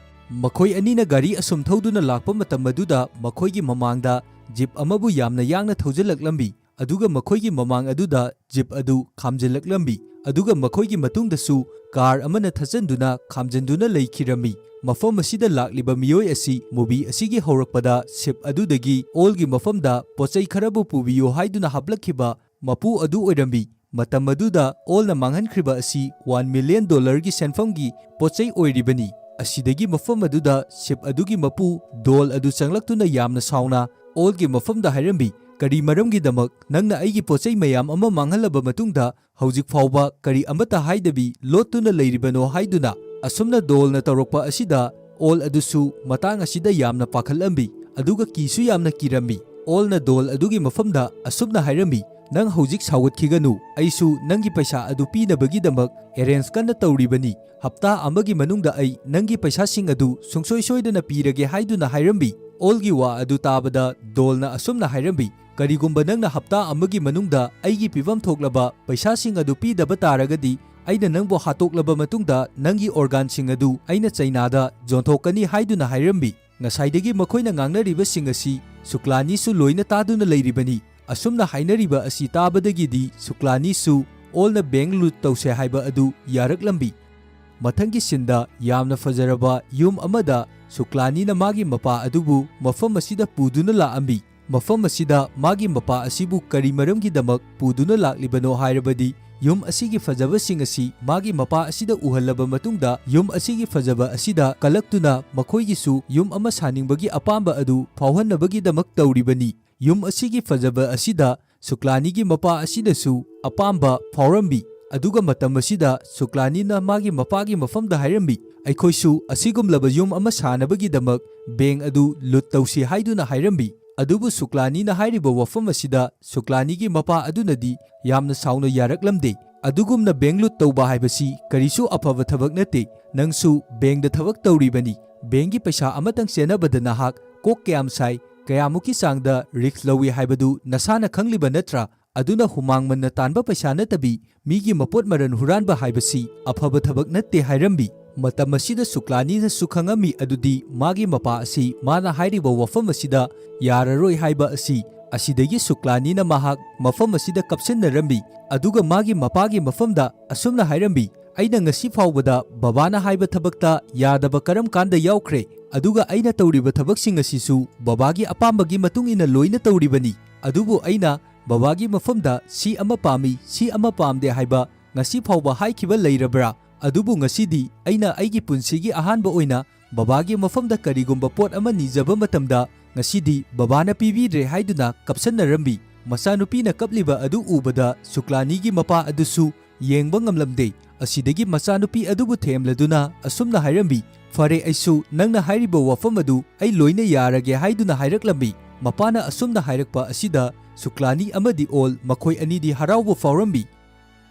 ꯃꯈꯣꯏ ꯑꯅꯤꯅ ꯒꯥꯔꯤ ꯑꯁꯨꯝ ꯊꯧꯗꯨꯅ ꯂꯥꯛꯄ ꯃꯇꯝ ꯑꯗꯨꯗ ꯃꯈꯣꯏꯒꯤ ꯃꯃꯥꯡꯗ ꯖꯤꯞ ꯑꯃꯕꯨ ꯌꯥꯝꯅ ꯌꯥꯡꯅ ꯊꯧꯖꯤꯜꯂꯛꯂꯝꯃꯤ꯫ ꯑꯗꯨꯒ ꯃꯈꯣꯏꯒꯤ ꯃꯃꯥꯡ ꯑꯗꯨꯗ ꯖꯤꯞ ꯑꯗꯨ ꯈꯥꯝꯖꯤꯜꯂꯛꯂꯝꯃꯤ꯫ ꯑꯗꯨꯒ ꯃꯈꯣꯏꯒꯤ ꯃꯇꯨꯡꯗꯁꯨ ꯀꯥꯔ ꯑꯃꯅ ꯊꯠꯆꯟꯗꯨꯅ ꯈꯥꯝꯖꯤꯟꯗꯨꯅ ꯂꯩꯈꯤꯔꯝꯃꯤ꯫ ꯃꯐꯝ ꯑꯁꯤꯗ ꯂꯥꯛꯂꯤꯕ ꯃꯤꯑꯣꯏ ꯑꯁꯤ ꯃꯨꯚꯤ ꯑꯁꯤꯒꯤ ꯍꯧꯔꯛꯄꯗ ꯁꯤꯞ ꯑꯗꯨꯗꯒꯤ ꯑꯣꯜꯒꯤ ꯃꯐꯝꯗ ꯄꯣꯠꯆꯩ ꯈꯔꯕꯨ ꯄꯨꯕꯤꯌꯨ ꯍꯥꯏꯗꯨꯅ ꯍꯥꯞꯂꯛꯈꯤꯕ ꯃꯄꯨ ꯑꯗꯨ ꯑꯣꯏꯔꯝꯃꯤ꯫ ꯃꯇꯝ ꯑꯗꯨꯗ ꯑꯣꯜꯅ ꯃꯥꯡꯍꯟꯈ꯭ꯔꯤꯕ ꯑꯁꯤ ꯋꯥꯟ ꯃꯤꯂꯤꯌꯟ ꯗꯣꯂꯔꯒꯤ ꯁꯦꯟꯐꯝꯒꯤ ꯄꯣꯠꯆꯩ ꯑꯣꯏꯔꯤꯕꯅꯤ꯫ ꯑꯁꯤꯗꯒꯤ ꯃꯐꯝ ꯑꯗꯨꯗ ꯁꯤꯞ ꯑꯗꯨꯒꯤ ꯃꯄꯨ ꯗꯣꯜ ꯑꯗꯨ ꯆꯪꯂꯛꯇꯨꯅ ꯌꯥꯝꯅ ꯁꯥꯎꯅ ꯑꯣꯜꯒꯤ ꯃꯐꯝꯗ ꯍꯥꯏꯔꯝꯃꯤ, "ꯀꯔꯤ ꯃꯔꯝꯒꯤꯗꯃꯛ ꯅꯪꯅ ꯑꯩꯒꯤ ꯄꯣꯠꯆꯩ ꯃꯌꯥꯝ ꯑꯃ ꯃꯥꯡꯍꯜꯂꯕ ꯃꯇꯨꯡꯗ ꯍꯧꯖꯤꯛ ꯐꯥꯎꯕ ꯀꯔꯤ ꯑꯃꯠꯇ ꯍꯥꯏꯗꯕꯤ ꯂꯣꯠꯇꯨꯅ ꯂꯩꯔꯤꯕꯅꯣ?" ꯍꯥꯏꯗꯨꯅ꯫ ꯑꯁꯨꯝꯅ ꯗꯣꯜꯅ ꯇꯧꯔꯛꯄ ꯑꯁꯤꯗ ꯑꯣꯜ ꯑꯗꯨꯁꯨ ꯃꯇꯥꯡ ꯑꯁꯤꯗ ꯌꯥꯝꯅ ꯄꯥꯈꯠꯂꯝꯃꯤ, ꯑꯗꯨꯒ ꯀꯤꯁꯨ ꯌꯥꯝꯅ ꯀꯤꯔꯝꯃꯤ꯫ ꯑꯣꯜꯅ ꯗꯣꯜ ꯑꯗꯨꯒꯤ ꯃꯐꯝꯗ ꯑꯁꯨꯝꯅ ꯍꯥꯏꯔꯝꯃꯤ, "ꯅꯪ ꯍꯧꯖꯤꯛ ꯁꯥꯎꯒꯠꯈꯤꯒꯅꯨ, ꯑꯩꯁꯨ ꯅꯪꯒꯤ ꯄꯩꯁꯥ ꯑꯗꯨ ꯄꯤꯅꯕꯒꯤꯗꯃꯛ ꯑꯦꯔꯦꯟꯖ ꯀꯟꯅ ꯇꯧꯔꯤꯕꯅꯤ꯫ ꯍꯞꯇꯥ ꯑꯃꯒꯤ ꯃꯅꯨꯡꯗ ꯑꯩ ꯅꯪꯒꯤ ꯄꯩꯁꯥꯁꯤꯡ ꯑꯗꯨ ꯁꯨꯡꯁꯣꯏ ꯁꯣꯏꯗꯅ ꯄꯤꯔꯒꯦ" ꯍꯥꯏꯗꯨꯅ ꯍꯥꯏꯔꯝꯃꯤ꯫ ꯑꯣꯜꯒꯤ ꯋꯥ ꯑꯗꯨ ꯇꯥꯕꯗ ꯗꯣꯜꯅ ꯑꯁꯨꯝꯅ ꯍꯥꯏꯔꯝꯃꯤ, "ꯀꯔꯤꯒꯨꯝꯕ ꯅꯪꯅ ꯍꯞꯇꯥ ꯑꯃꯒꯤ ꯃꯅꯨꯡꯗ ꯑꯩꯒꯤ ꯄꯤꯐꯝ ꯊꯣꯛꯂꯕ ꯄꯩꯁꯥꯁꯤꯡ ꯑꯗꯨ ꯄꯤꯗꯕ ꯇꯥꯔꯒꯗꯤ, ꯑꯩꯅ ꯅꯪꯕꯨ ꯍꯥꯠꯇꯣꯛꯂꯕ ꯃꯇꯨꯡꯗ ꯅꯪꯒꯤ ꯑꯣꯔꯒꯥꯟꯁꯤꯡ ꯑꯗꯨ ꯑꯩꯅ ꯆꯩꯅꯥꯗ ꯌꯣꯟꯊꯣꯛꯀꯅꯤ" ꯍꯥꯏꯗꯨꯅ ꯍꯥꯏꯔꯝꯃꯤ꯫ ꯉꯁꯥꯏꯗꯒꯤ ꯃꯈꯣꯏꯅ ꯉꯥꯡꯅꯔꯤꯕꯁꯤꯡ ꯑꯁꯤ ꯁꯨꯀ꯭ꯂꯥꯅꯤꯁꯨ ꯂꯣꯏꯅ ꯇꯥꯗꯨꯅ ꯂꯩꯔꯤꯕꯅꯤ꯫ ꯑꯁꯨꯝꯅ ꯍꯥꯏꯅꯔꯤꯕ ꯑꯁꯤ ꯇꯥꯕꯗꯒꯤꯗꯤ ꯁꯨꯀ꯭ꯂꯥꯅꯤꯁꯨ ꯑꯣꯜꯅ ꯕꯦꯡ ꯂꯨꯠ ꯇꯧꯁꯦ ꯍꯥꯏꯕ ꯑꯗꯨ ꯌꯥꯔꯛꯂꯝꯃꯤ꯫ ꯃꯊꯪꯒꯤ ꯁꯤꯟꯗ ꯌꯥꯝꯅ ꯐꯖꯔꯕ ꯌꯨꯝ ꯑꯃꯗ ꯁꯨꯀ꯭ꯂꯥꯅꯤꯅ ꯃꯥꯒꯤ ꯃꯄꯥ ꯑꯗꯨꯕꯨ ꯃꯐꯝ ꯑꯁꯤꯗ ꯄꯨꯗꯨꯅ ꯂꯥꯛꯑꯝꯃꯤ꯫ ꯃꯐꯝ ꯑꯁꯤꯗ ꯃꯥꯒꯤ ꯃꯄꯥ ꯑꯁꯤꯕꯨ ꯀꯔꯤ ꯃꯔꯝꯒꯤꯗꯃꯛ ꯄꯨꯗꯨꯅ ꯂꯥꯛꯂꯤꯕꯅꯣ ꯍꯥꯏꯔꯕꯗꯤ, ꯌꯨꯝ ꯑꯁꯤꯒꯤ ꯐꯖꯕꯁꯤꯡ ꯑꯁꯤ ꯃꯥꯒꯤ ꯃꯄꯥ ꯑꯁꯤꯗ ꯎꯍꯜꯂꯕ ꯃꯇꯨꯡꯗ, ꯌꯨꯝ ꯑꯁꯤꯒꯤ ꯐꯖꯕ ꯑꯁꯤꯗ ꯀꯜꯂꯛꯇꯨꯅ ꯃꯈꯣꯏꯒꯤꯁꯨ ꯌꯨꯝ ꯑꯃ ꯁꯥꯅꯤꯡꯕꯒꯤ ꯑꯄꯥꯝꯕ ꯑꯗꯨ ꯐꯥꯎꯍꯟꯅꯕꯒꯤꯗꯃꯛ ꯇꯧꯔꯤꯕꯅꯤ꯫ ꯌꯨꯝ ꯑꯁꯤꯒꯤ ꯐꯖꯕ ꯑꯁꯤꯗ ꯁꯨꯀ꯭ꯂꯥꯅꯤꯒꯤ ꯃꯄꯥ ꯑꯁꯤꯅꯁꯨ ꯑꯄꯥꯝꯕ ꯐꯥꯎꯔꯝꯃꯤ꯫ ꯑꯗꯨꯒ ꯃꯇꯝ ꯑꯁꯤꯗ ꯁꯨꯀ꯭ꯂꯥꯅꯤꯅ ꯃꯥꯒꯤ ꯃꯄꯥꯒꯤ ꯃꯐꯝꯗ ꯍꯥꯏꯔꯝꯃꯤ, "ꯑꯩꯈꯣꯏꯁꯨ ꯑꯁꯤꯒꯨꯝꯂꯕ ꯌꯨꯝ ꯑꯃ ꯁꯥꯅꯕꯒꯤꯗꯃꯛ ꯕꯦꯡ ꯑꯗꯨ ꯂꯨꯠ ꯇꯧꯁꯤ" ꯍꯥꯏꯗꯨꯅ ꯍꯥꯏꯔꯝꯃꯤ꯫ ꯑꯗꯨꯕꯨ ꯁꯨꯀ꯭ꯂꯥꯅꯤꯅ ꯍꯥꯏꯔꯤꯕ ꯋꯥꯐꯝ ꯑꯁꯤꯗ ꯁꯨꯀ꯭ꯂꯥꯅꯤꯒꯤ ꯃꯄꯥ ꯑꯗꯨꯅꯗꯤ ꯌꯥꯝꯅ ꯁꯥꯎꯅ ꯌꯥꯔꯛꯂꯝꯗꯦ꯫ "ꯑꯗꯨꯒꯨꯝꯅ ꯕꯦꯡ ꯂꯨꯠ ꯇꯧꯕ ꯍꯥꯏꯕꯁꯤ ꯀꯔꯤꯁꯨ ꯑꯐꯕ ꯊꯕꯛ ꯅꯠꯇꯦ꯫ ꯅꯪꯁꯨ ꯕꯦꯡꯗ ꯊꯕꯛ ꯇꯧꯔꯤꯕꯅꯤ꯫ ꯕꯦꯡꯒꯤ ꯄꯩꯁꯥ ꯑꯃꯇꯪ ꯆꯦꯟꯅꯕꯗ ꯅꯍꯥꯛ ꯀꯣꯛ ꯀꯌꯥꯝ ꯁꯥꯏ, ꯀꯌꯥꯃꯨꯛꯀꯤ ꯆꯥꯡꯗ ꯔꯤꯁ꯭ꯛ ꯂꯧꯏ ꯍꯥꯏꯕꯗꯨ ꯅꯁꯥꯅ ꯈꯪꯂꯤꯕ ꯅꯠꯇ꯭ꯔꯥ? ꯑꯗꯨꯅ ꯍꯨꯃꯥꯡ ꯃꯟꯅ ꯇꯥꯟꯕ ꯄꯩꯁꯥ ꯅꯠꯇꯕꯤ ꯃꯤꯒꯤ ꯃꯄꯣꯠ ꯃꯔꯟ ꯍꯨꯔꯥꯟꯕ ꯍꯥꯏꯕꯁꯤ ꯑꯐꯕ ꯊꯕꯛ ꯅꯠꯇꯦ" ꯍꯥꯏꯔꯝꯃꯤ꯫ ꯃꯇꯝ ꯑꯁꯤꯗ ꯁꯨꯀ꯭ꯂꯥꯅꯤꯅꯁꯨ ꯈꯪꯉꯝꯃꯤ ꯑꯗꯨꯗꯤ ꯃꯥꯒꯤ ꯃꯄꯥ ꯑꯁꯤ ꯃꯥꯅ ꯍꯥꯏꯔꯤꯕ ꯋꯥꯐꯝ ꯑꯁꯤꯗ ꯌꯥꯔꯔꯣꯏ ꯍꯥꯏꯕ ꯑꯁꯤ꯫ ꯑꯁꯤꯗꯒꯤ ꯁꯨꯀ꯭ꯂꯥꯅꯤꯅ ꯃꯍꯥꯛ ꯃꯐꯝ ꯑꯁꯤꯗ ꯀꯞꯁꯤꯟꯅꯔꯝꯃꯤ, ꯑꯗꯨꯒ ꯃꯥꯒꯤ ꯃꯄꯥꯒꯤ ꯃꯐꯝꯗ ꯑꯁꯨꯝꯅ ꯍꯥꯏꯔꯝꯃꯤ, "ꯑꯩꯅ ꯉꯁꯤ ꯐꯥꯎꯕꯗ ꯕꯕꯥꯅ ꯍꯥꯏꯕ ꯊꯕꯛꯇ ꯌꯥꯗꯕ ꯀꯔꯝ ꯀꯥꯟꯗ ꯌꯥꯎꯈ꯭ꯔꯦ? ꯑꯗꯨꯒ ꯑꯩꯅ ꯇꯧꯔꯤꯕ ꯊꯕꯛꯁꯤꯡ ꯑꯁꯤꯁꯨ ꯕꯕꯥꯒꯤ ꯑꯄꯥꯝꯕꯒꯤ ꯃꯇꯨꯡ ꯏꯟꯅ ꯂꯣꯏꯅ ꯇꯧꯔꯤꯕꯅꯤ꯫ ꯑꯗꯨꯕꯨ ꯑꯩꯅ ꯕꯕꯥꯒꯤ ꯃꯐꯝꯗ ꯁꯤ ꯑꯃ ꯄꯥꯝꯃꯤ, ꯁꯤ ꯑꯃ ꯄꯥꯝꯗꯦ ꯍꯥꯏꯕ ꯉꯁꯤ ꯐꯥꯎꯕ ꯍꯥꯏꯈꯤꯕ ꯂꯩꯔꯕ꯭ꯔꯥ? ꯑꯗꯨꯕꯨ ꯉꯁꯤꯗꯤ ꯑꯩꯅ ꯑꯩꯒꯤ ꯄꯨꯟꯁꯤꯒꯤ ꯑꯍꯥꯟꯕ ꯑꯣꯏꯅ ꯕꯕꯥꯒꯤ ꯃꯐꯝꯗ ꯀꯔꯤꯒꯨꯝꯕ ꯄꯣꯠ ꯑꯃ ꯅꯤꯖꯕ ꯃꯇꯝꯗ ꯉꯁꯤꯗꯤ ꯕꯕꯥꯅ ꯄꯤꯕꯤꯗ꯭ꯔꯦ" ꯍꯥꯏꯗꯨꯅ ꯀꯞꯁꯟꯅꯔꯝꯃꯤ꯫ ꯃꯆꯥꯅꯨꯄꯤꯅ ꯀꯞꯂꯤꯕ ꯑꯗꯨ ꯎꯕꯗ ꯁꯨꯀ꯭ꯂꯥꯅꯤꯒꯤ ꯃꯄꯥ ꯑꯗꯨꯁꯨ ꯌꯦꯡꯕ ꯉꯝꯂꯝꯗꯦ꯫ ꯑꯁꯤꯗꯒꯤ ꯃꯆꯥꯅꯨꯄꯤ ꯑꯗꯨꯕꯨ ꯊꯦꯝꯂꯗꯨꯅ ꯑꯁꯨꯝꯅ ꯍꯥꯏꯔꯝꯃꯤ, "ꯐꯔꯦ, ꯑꯩꯁꯨ ꯅꯪꯅ ꯍꯥꯏꯔꯤꯕ ꯋꯥꯐꯝ ꯑꯗꯨ ꯑꯩ ꯂꯣꯏꯅ ꯌꯥꯔꯒꯦ" ꯍꯥꯏꯗꯨꯅ ꯍꯥꯏꯔꯛꯂꯝꯃꯤ꯫ ꯃꯄꯥꯅ ꯑꯁꯨꯝꯅ ꯍꯥꯏꯔꯛꯄ ꯑꯁꯤꯗ ꯁꯨꯀ꯭ꯂꯥꯅꯤ ꯑꯃꯗꯤ ꯑꯣꯜ ꯃꯈꯣꯏ ꯑꯅꯤꯗꯤ ꯍꯔꯥꯎꯕ ꯐꯥꯎꯔꯝꯃꯤ꯫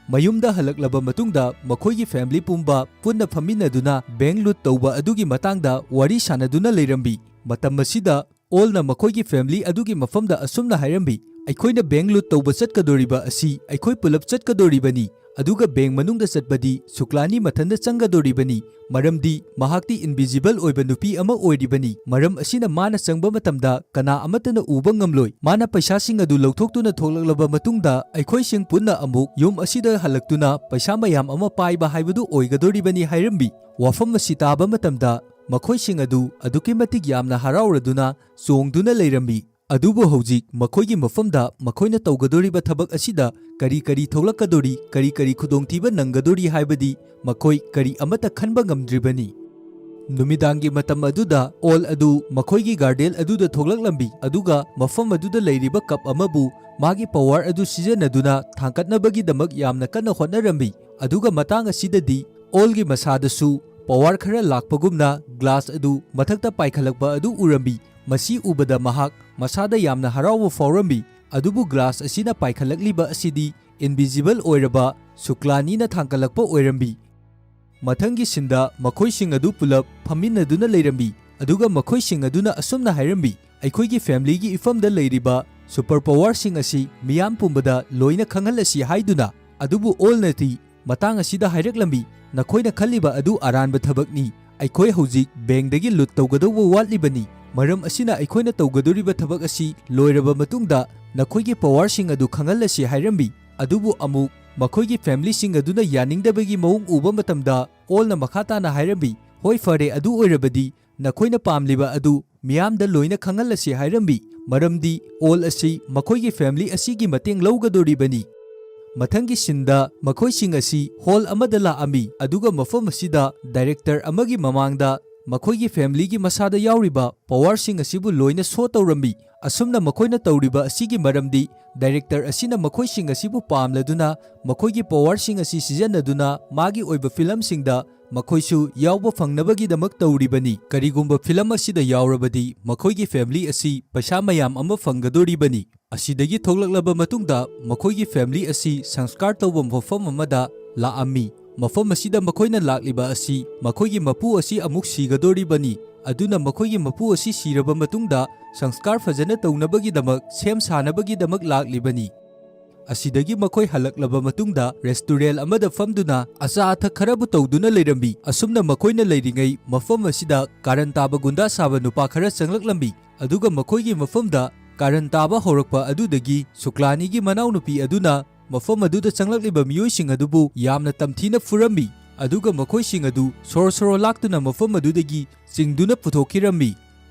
ꯃꯌꯨꯝꯗ ꯍꯜꯂꯛꯂꯕ ꯃꯇꯨꯡꯗ ꯃꯈꯣꯏꯒꯤ ꯐꯦꯃꯤꯂꯤ ꯄꯨꯝꯕ ꯄꯨꯟꯅ ꯐꯝꯃꯤꯟꯅꯗꯨꯅ ꯕꯦꯡꯛ ꯂꯨꯠ ꯇꯧꯕ ꯑꯗꯨꯒꯤ ꯃꯇꯥꯡꯗ ꯋꯥꯔꯤ ꯁꯥꯟꯅꯗꯨꯅ ꯂꯩꯔꯝꯃꯤ꯫ ꯃꯇꯝ ꯑꯁꯤꯗ ꯑꯣꯜꯅ ꯃꯈꯣꯏꯒꯤ ꯐꯦꯃꯤꯂꯤ ꯑꯗꯨꯒꯤ ꯃꯐꯝꯗ ꯑꯁꯨꯝꯅ ꯍꯥꯏꯔꯝꯃꯤ, "ꯑꯩꯈꯣꯏꯅ ꯕꯦꯡꯛ ꯂꯨꯠ ꯇꯧꯕ ꯆꯠꯀꯗꯣꯔꯤꯕ ꯑꯁꯤ ꯑꯩꯈꯣꯏ ꯄꯨꯂꯞ ꯆꯠꯀꯗꯣꯔꯤꯕꯅꯤ, ꯑꯗꯨꯒ ꯕꯦꯡꯛ ꯃꯅꯨꯡꯗ ꯆꯠꯄꯗꯤ ꯁꯨꯀ꯭ꯂꯥꯅꯤ ꯃꯊꯟꯇ ꯆꯪꯒꯗꯣꯔꯤꯕꯅꯤ, ꯃꯔꯝꯗꯤ ꯃꯍꯥꯛꯇꯤ ꯏꯟꯚꯤꯖꯤꯕꯜ ꯑꯣꯏꯕ ꯅꯨꯄꯤ ꯑꯃ ꯑꯣꯏꯔꯤꯕꯅꯤ꯫ ꯃꯔꯝ ꯑꯁꯤꯅ ꯃꯥꯅ ꯆꯪꯕ ꯃꯇꯝꯗ ꯀꯅꯥ ꯑꯃꯠꯇꯅ ꯎꯕ ꯉꯝꯂꯣꯏ꯫ ꯃꯥꯅ ꯄꯩꯁꯥꯁꯤꯡ ꯑꯗꯨ ꯂꯧꯊꯣꯛꯇꯨꯅ ꯊꯣꯛꯂꯛꯂꯕ ꯃꯇꯨꯡꯗ ꯑꯩꯈꯣꯏꯁꯤꯡ ꯄꯨꯟꯅ ꯑꯃꯨꯛ ꯌꯨꯝ ꯑꯁꯤꯗ ꯍꯜꯂꯛꯇꯨꯅ ꯄꯩꯁꯥ ꯃꯌꯥꯝ ꯑꯃ ꯄꯥꯏꯕ ꯍꯥꯏꯕꯗꯨ ꯑꯣꯏꯒꯗꯣꯔꯤꯕꯅꯤ" ꯍꯥꯏꯔꯝꯃꯤ꯫ ꯋꯥꯐꯝ ꯑꯁꯤ ꯇꯥꯕ ꯃꯇꯝꯗ ꯃꯈꯣꯏꯁꯤꯡ ꯑꯗꯨ ꯑꯗꯨꯛꯀꯤ ꯃꯇꯤꯛ ꯌꯥꯝꯅ ꯍꯔꯥꯎꯔꯗꯨꯅ ꯆꯣꯡꯗꯨꯅ ꯂꯩꯔꯝꯃꯤ꯫ ꯑꯗꯨꯕꯨ ꯍꯧꯖꯤꯛ ꯃꯈꯣꯏꯒꯤ ꯃꯐꯝꯗ ꯃꯈꯣꯏꯅ ꯇꯧꯒꯗꯣꯔꯤꯕ ꯊꯕꯛ ꯑꯁꯤꯗ ꯀꯔꯤ ꯀꯔꯤ ꯊꯣꯛꯂꯛꯀꯗꯣꯔꯤ, ꯀꯔꯤ ꯀꯔꯤ ꯈꯨꯗꯣꯡꯊꯤꯕ ꯅꯪꯒꯗꯣꯔꯤ ꯍꯥꯏꯕꯗꯤ ꯃꯈꯣꯏ ꯀꯔꯤ ꯑꯃꯠꯇ ꯈꯟꯕ ꯉꯝꯗ꯭ꯔꯤꯕꯅꯤ꯫ ꯅꯨꯃꯤꯗꯥꯡꯒꯤ ꯃꯇꯝ ꯑꯗꯨꯗ ꯑꯣꯜ ꯑꯗꯨ ꯃꯈꯣꯏꯒꯤ ꯒꯥꯔꯗꯦꯟ ꯑꯗꯨꯗ ꯊꯣꯛꯂꯛꯂꯝꯃꯤ, ꯑꯗꯨꯒ ꯃꯐꯝ ꯑꯗꯨꯗ ꯂꯩꯔꯤꯕ ꯀꯞ ꯑꯃꯕꯨ ꯃꯥꯒꯤ ꯄꯋꯥꯔ ꯑꯗꯨ ꯁꯤꯖꯤꯟꯅꯗꯨꯅ ꯊꯥꯡꯒꯠꯅꯕꯒꯤꯗꯃꯛ ꯌꯥꯝꯅ ꯀꯟꯅ ꯍꯣꯠꯅꯔꯝꯃꯤ꯫ ꯑꯗꯨꯒ ꯃꯇꯥꯡ ꯑꯁꯤꯗꯗꯤ ꯑꯣꯜꯒꯤ ꯃꯁꯥꯗꯁꯨ ꯄꯋꯥꯔ ꯈꯔ ꯂꯥꯛꯄꯒꯨꯝꯅ ꯒ꯭ꯂꯥꯁ ꯑꯗꯨ ꯃꯊꯛꯇ ꯄꯥꯏꯈꯠꯂꯛꯄ ꯑꯗꯨ ꯎꯔꯝꯃꯤ꯫ ꯃꯁꯤ ꯎꯕꯗ ꯃꯍꯥꯛ ꯃꯁꯥꯗ ꯌꯥꯝꯅ ꯍꯔꯥꯎꯕ ꯐꯥꯎꯔꯝꯃꯤ꯫ ꯑꯗꯨꯕꯨ ꯒ꯭ꯂꯥꯁ ꯑꯁꯤꯅ ꯄꯥꯏꯈꯠꯂꯛꯂꯤꯕ ꯑꯁꯤꯗꯤ ꯏꯟꯚꯤꯖꯤꯕꯜ ꯑꯣꯏꯔꯕ ꯁꯨꯀ꯭ꯂꯥꯅꯤꯅ ꯊꯥꯡꯒꯠꯂꯛꯄ ꯑꯣꯏꯔꯝꯃꯤ꯫ ꯃꯊꯪꯒꯤ ꯁꯤꯟꯗ ꯃꯈꯣꯏꯁꯤꯡ ꯑꯗꯨ ꯄꯨꯂꯞ ꯐꯝꯃꯤꯟꯅꯗꯨꯅ ꯂꯩꯔꯝꯃꯤ, ꯑꯗꯨꯒ ꯃꯈꯣꯏꯁꯤꯡ ꯑꯗꯨꯅ ꯑꯁꯨꯝꯅ ꯍꯥꯏꯔꯝꯃꯤ, "ꯑꯩꯈꯣꯏꯒꯤ ꯐꯦꯃꯤꯂꯤꯒꯤ ꯏꯐꯝꯗ ꯂꯩꯔꯤꯕ ꯁꯨꯄꯔ ꯄꯋꯥꯔꯁꯤꯡ ꯑꯁꯤ ꯃꯤꯌꯥꯝ ꯄꯨꯝꯕꯗ ꯂꯣꯏꯅ ꯈꯪꯍꯜꯂꯁꯤ" ꯍꯥꯏꯗꯨꯅ꯫ ꯑꯗꯨꯕꯨ ꯑꯣꯜꯅꯗꯤ ꯃꯇꯥꯡ ꯑꯁꯤꯗ ꯍꯥꯏꯔꯛꯂꯝꯃꯤ, "ꯅꯈꯣꯏꯅ ꯈꯜꯂꯤꯕ ꯑꯗꯨ ꯑꯔꯥꯟꯕ ꯊꯕꯛꯅꯤ꯫ ꯑꯩꯈꯣꯏ ꯍꯧꯖꯤꯛ ꯕꯦꯡꯗꯒꯤ ꯂꯨꯠ ꯇꯧꯒꯗꯧꯕ ꯋꯥꯠꯂꯤꯕꯅꯤ꯫ ꯃꯔꯝ ꯑꯁꯤꯅ ꯑꯩꯈꯣꯏꯅ ꯇꯧꯒꯗꯧꯔꯤꯕ ꯊꯕꯛ ꯑꯁꯤ ꯂꯣꯏꯔꯕ ꯃꯇꯨꯡꯗ ꯅꯈꯣꯏꯒꯤ ꯄꯋꯥꯔꯁꯤꯡ ꯑꯗꯨ ꯈꯪꯍꯜꯂꯁꯤ ꯍꯥꯏꯔꯝꯃꯤ꯫ ꯑꯗꯨꯕꯨ ꯑꯃꯨꯛ ꯃꯈꯣꯏꯒꯤ ꯐꯦꯃꯤꯂꯤꯁꯤꯡ ꯑꯗꯨꯅ ꯌꯥꯅꯤꯡꯗꯕꯒꯤ ꯃꯑꯣꯡ ꯎꯕ ꯃꯇꯝꯗ ꯑꯣꯜꯅ ꯃꯈꯥ ꯇꯥꯅ ꯍꯥꯏꯔꯝꯃꯤ, "ꯍꯣꯏ, ꯐꯔꯦ, ꯑꯗꯨ ꯑꯣꯏꯔꯕꯗꯤ ꯅꯈꯣꯏꯅ ꯄꯥꯝꯂꯤꯕ ꯑꯗꯨ ꯃꯤꯌꯥꯝꯗ ꯂꯣꯏꯅ ꯈꯪꯍꯜꯂꯁꯤ" ꯍꯥꯏꯔꯝꯃꯤ꯫ ꯃꯔꯝꯗꯤ ꯑꯣꯜ ꯑꯁꯤ ꯃꯈꯣꯏꯒꯤ ꯐꯦꯃꯤꯂꯤ ꯑꯁꯤꯒꯤ ꯃꯇꯦꯡ ꯂꯧꯒꯗꯧꯔꯤꯕꯅꯤ꯫ ꯃꯊꯪꯒꯤ ꯁꯤꯟꯗ ꯃꯈꯣꯏꯁꯤꯡ ꯑꯁꯤ ꯍꯣꯜ ꯑꯃꯗ ꯂꯥꯛꯑꯝꯃꯤ, ꯑꯗꯨꯒ ꯃꯐꯝ ꯑꯁꯤꯗ ꯗꯥꯏꯔꯦꯛꯇꯔ ꯑꯃꯒꯤ ꯃꯃꯥꯡꯗ ꯃꯈꯣꯏꯒꯤ ꯐꯦꯃꯤꯂꯤꯒꯤ ꯃꯁꯥꯗ ꯌꯥꯎꯔꯤꯕ ꯄꯋꯥꯔꯁꯤꯡ ꯑꯁꯤꯕꯨ ꯂꯣꯏꯅ ꯁꯣ ꯇꯧꯔꯝꯃꯤ꯫ ꯑꯁꯨꯝꯅ ꯃꯈꯣꯏꯅ ꯇꯧꯔꯤꯕ ꯑꯁꯤꯒꯤ ꯃꯔꯝꯗꯤ ꯗꯥꯏꯔꯦꯛꯇꯔ ꯑꯁꯤꯅ ꯃꯈꯣꯏꯁꯤꯡ ꯑꯁꯤꯕꯨ ꯄꯥꯝꯂꯗꯨꯅ ꯃꯈꯣꯏꯒꯤ ꯄꯋꯥꯔꯁꯤꯡ ꯑꯁꯤ ꯁꯤꯖꯤꯟꯅꯗꯨꯅ ꯃꯥꯒꯤ ꯑꯣꯏꯕ ꯐꯤꯂꯝꯁꯤꯡꯗ ꯃꯈꯣꯏꯁꯨ ꯌꯥꯎꯕ ꯐꯪꯅꯕꯒꯤꯗꯃꯛ ꯇꯧꯔꯤꯕꯅꯤ꯫ ꯀꯔꯤꯒꯨꯝꯕ ꯐꯤꯂꯝ ꯑꯁꯤꯗ ꯌꯥꯎꯔꯕꯗꯤ ꯃꯈꯣꯏꯒꯤ ꯐꯦꯃꯤꯂꯤ ꯑꯁꯤ ꯄꯩꯁꯥ ꯃꯌꯥꯝ ꯑꯃ ꯐꯪꯒꯗꯧꯔꯤꯕꯅꯤ꯫ ꯑꯁꯤꯗꯒꯤ ꯊꯣꯛꯂꯛꯂꯕ ꯃꯇꯨꯡꯗ ꯃꯈꯣꯏꯒꯤ ꯐꯦꯃꯤꯂꯤ ꯑꯁꯤ ꯁꯪꯁꯀꯥꯔ ꯇꯧꯕ ꯃꯐꯝ ꯑꯃꯗ ꯂꯥꯛꯑꯝꯃꯤ꯫ ꯃꯐꯝ ꯑꯁꯤꯗ ꯃꯈꯣꯏꯅ ꯂꯥꯛꯂꯤꯕ ꯑꯁꯤ ꯃꯈꯣꯏꯒꯤ ꯃꯄꯨ ꯑꯁꯤ ꯑꯃꯨꯛ ꯁꯤꯒꯗꯧꯔꯤꯕꯅꯤ꯫ ꯑꯗꯨꯅ ꯃꯈꯣꯏꯒꯤ ꯃꯄꯨ ꯑꯁꯤ ꯁꯤꯔꯕ ꯃꯇꯨꯡꯗ ꯁꯪꯁꯀꯥꯔ ꯐꯖꯅ ꯇꯧꯅꯕꯒꯤꯗꯃꯛ ꯁꯦꯝ ꯁꯥꯅꯕꯒꯤꯗꯃꯛ ꯂꯥꯛꯂꯤꯕꯅꯤ꯫ ꯑꯁꯤꯗꯒꯤ ꯃꯈꯣꯏ ꯍꯜꯂꯛꯂꯕ ꯃꯇꯨꯡꯗ ꯔꯦꯁꯇꯨꯔꯦꯟ ꯑꯃꯗ ꯐꯝꯗꯨꯅ ꯑꯆꯥ ꯑꯊꯛ ꯈꯔꯕꯨ ꯇꯧꯗꯨꯅ ꯂꯩꯔꯝꯃꯤ꯫ ꯑꯁꯨꯝꯅ ꯃꯈꯣꯏꯅ ꯂꯩꯔꯤꯉꯩ ꯃꯐꯝ ꯑꯁꯤꯗ ꯀꯥꯔꯟ ꯇꯥꯕ ꯒꯨꯟꯗꯥ ꯁꯥꯕ ꯅꯨꯄꯥ ꯈꯔ ꯆꯪꯂꯛꯂꯝꯃꯤ꯫ ꯑꯗꯨꯒ ꯃꯈꯣꯏꯒꯤ ꯃꯐꯝꯗ ꯀꯥꯔꯟ ꯇꯥꯕ ꯍꯧꯔꯛꯄ ꯑꯗꯨꯗꯒꯤ ꯁꯨꯀ꯭ꯂꯥꯅꯤꯒꯤ ꯃꯅꯥꯎꯅꯨꯄꯤ ꯑꯗꯨꯅ ꯃꯐꯝ ꯑꯗꯨꯗ ꯆꯪꯂꯛꯂꯤꯕ ꯃꯤꯑꯣꯏꯁꯤꯡ ꯑꯗꯨꯕꯨ ꯌꯥꯝꯅ ꯇꯝꯊꯤꯅ ꯐꯨꯔꯝꯃꯤ꯫ ꯑꯗꯨꯒ ꯃꯈꯣꯏꯁꯤꯡ ꯑꯗꯨ ꯁꯣꯔꯣ ꯁꯣꯔꯣ ꯂꯥꯛꯇꯨꯅ ꯃꯐꯝ ꯑꯗꯨꯗꯒꯤ ꯆꯤꯡꯗꯨꯅ ꯄꯨꯊꯣꯛꯈꯤꯔꯝꯃꯤ꯫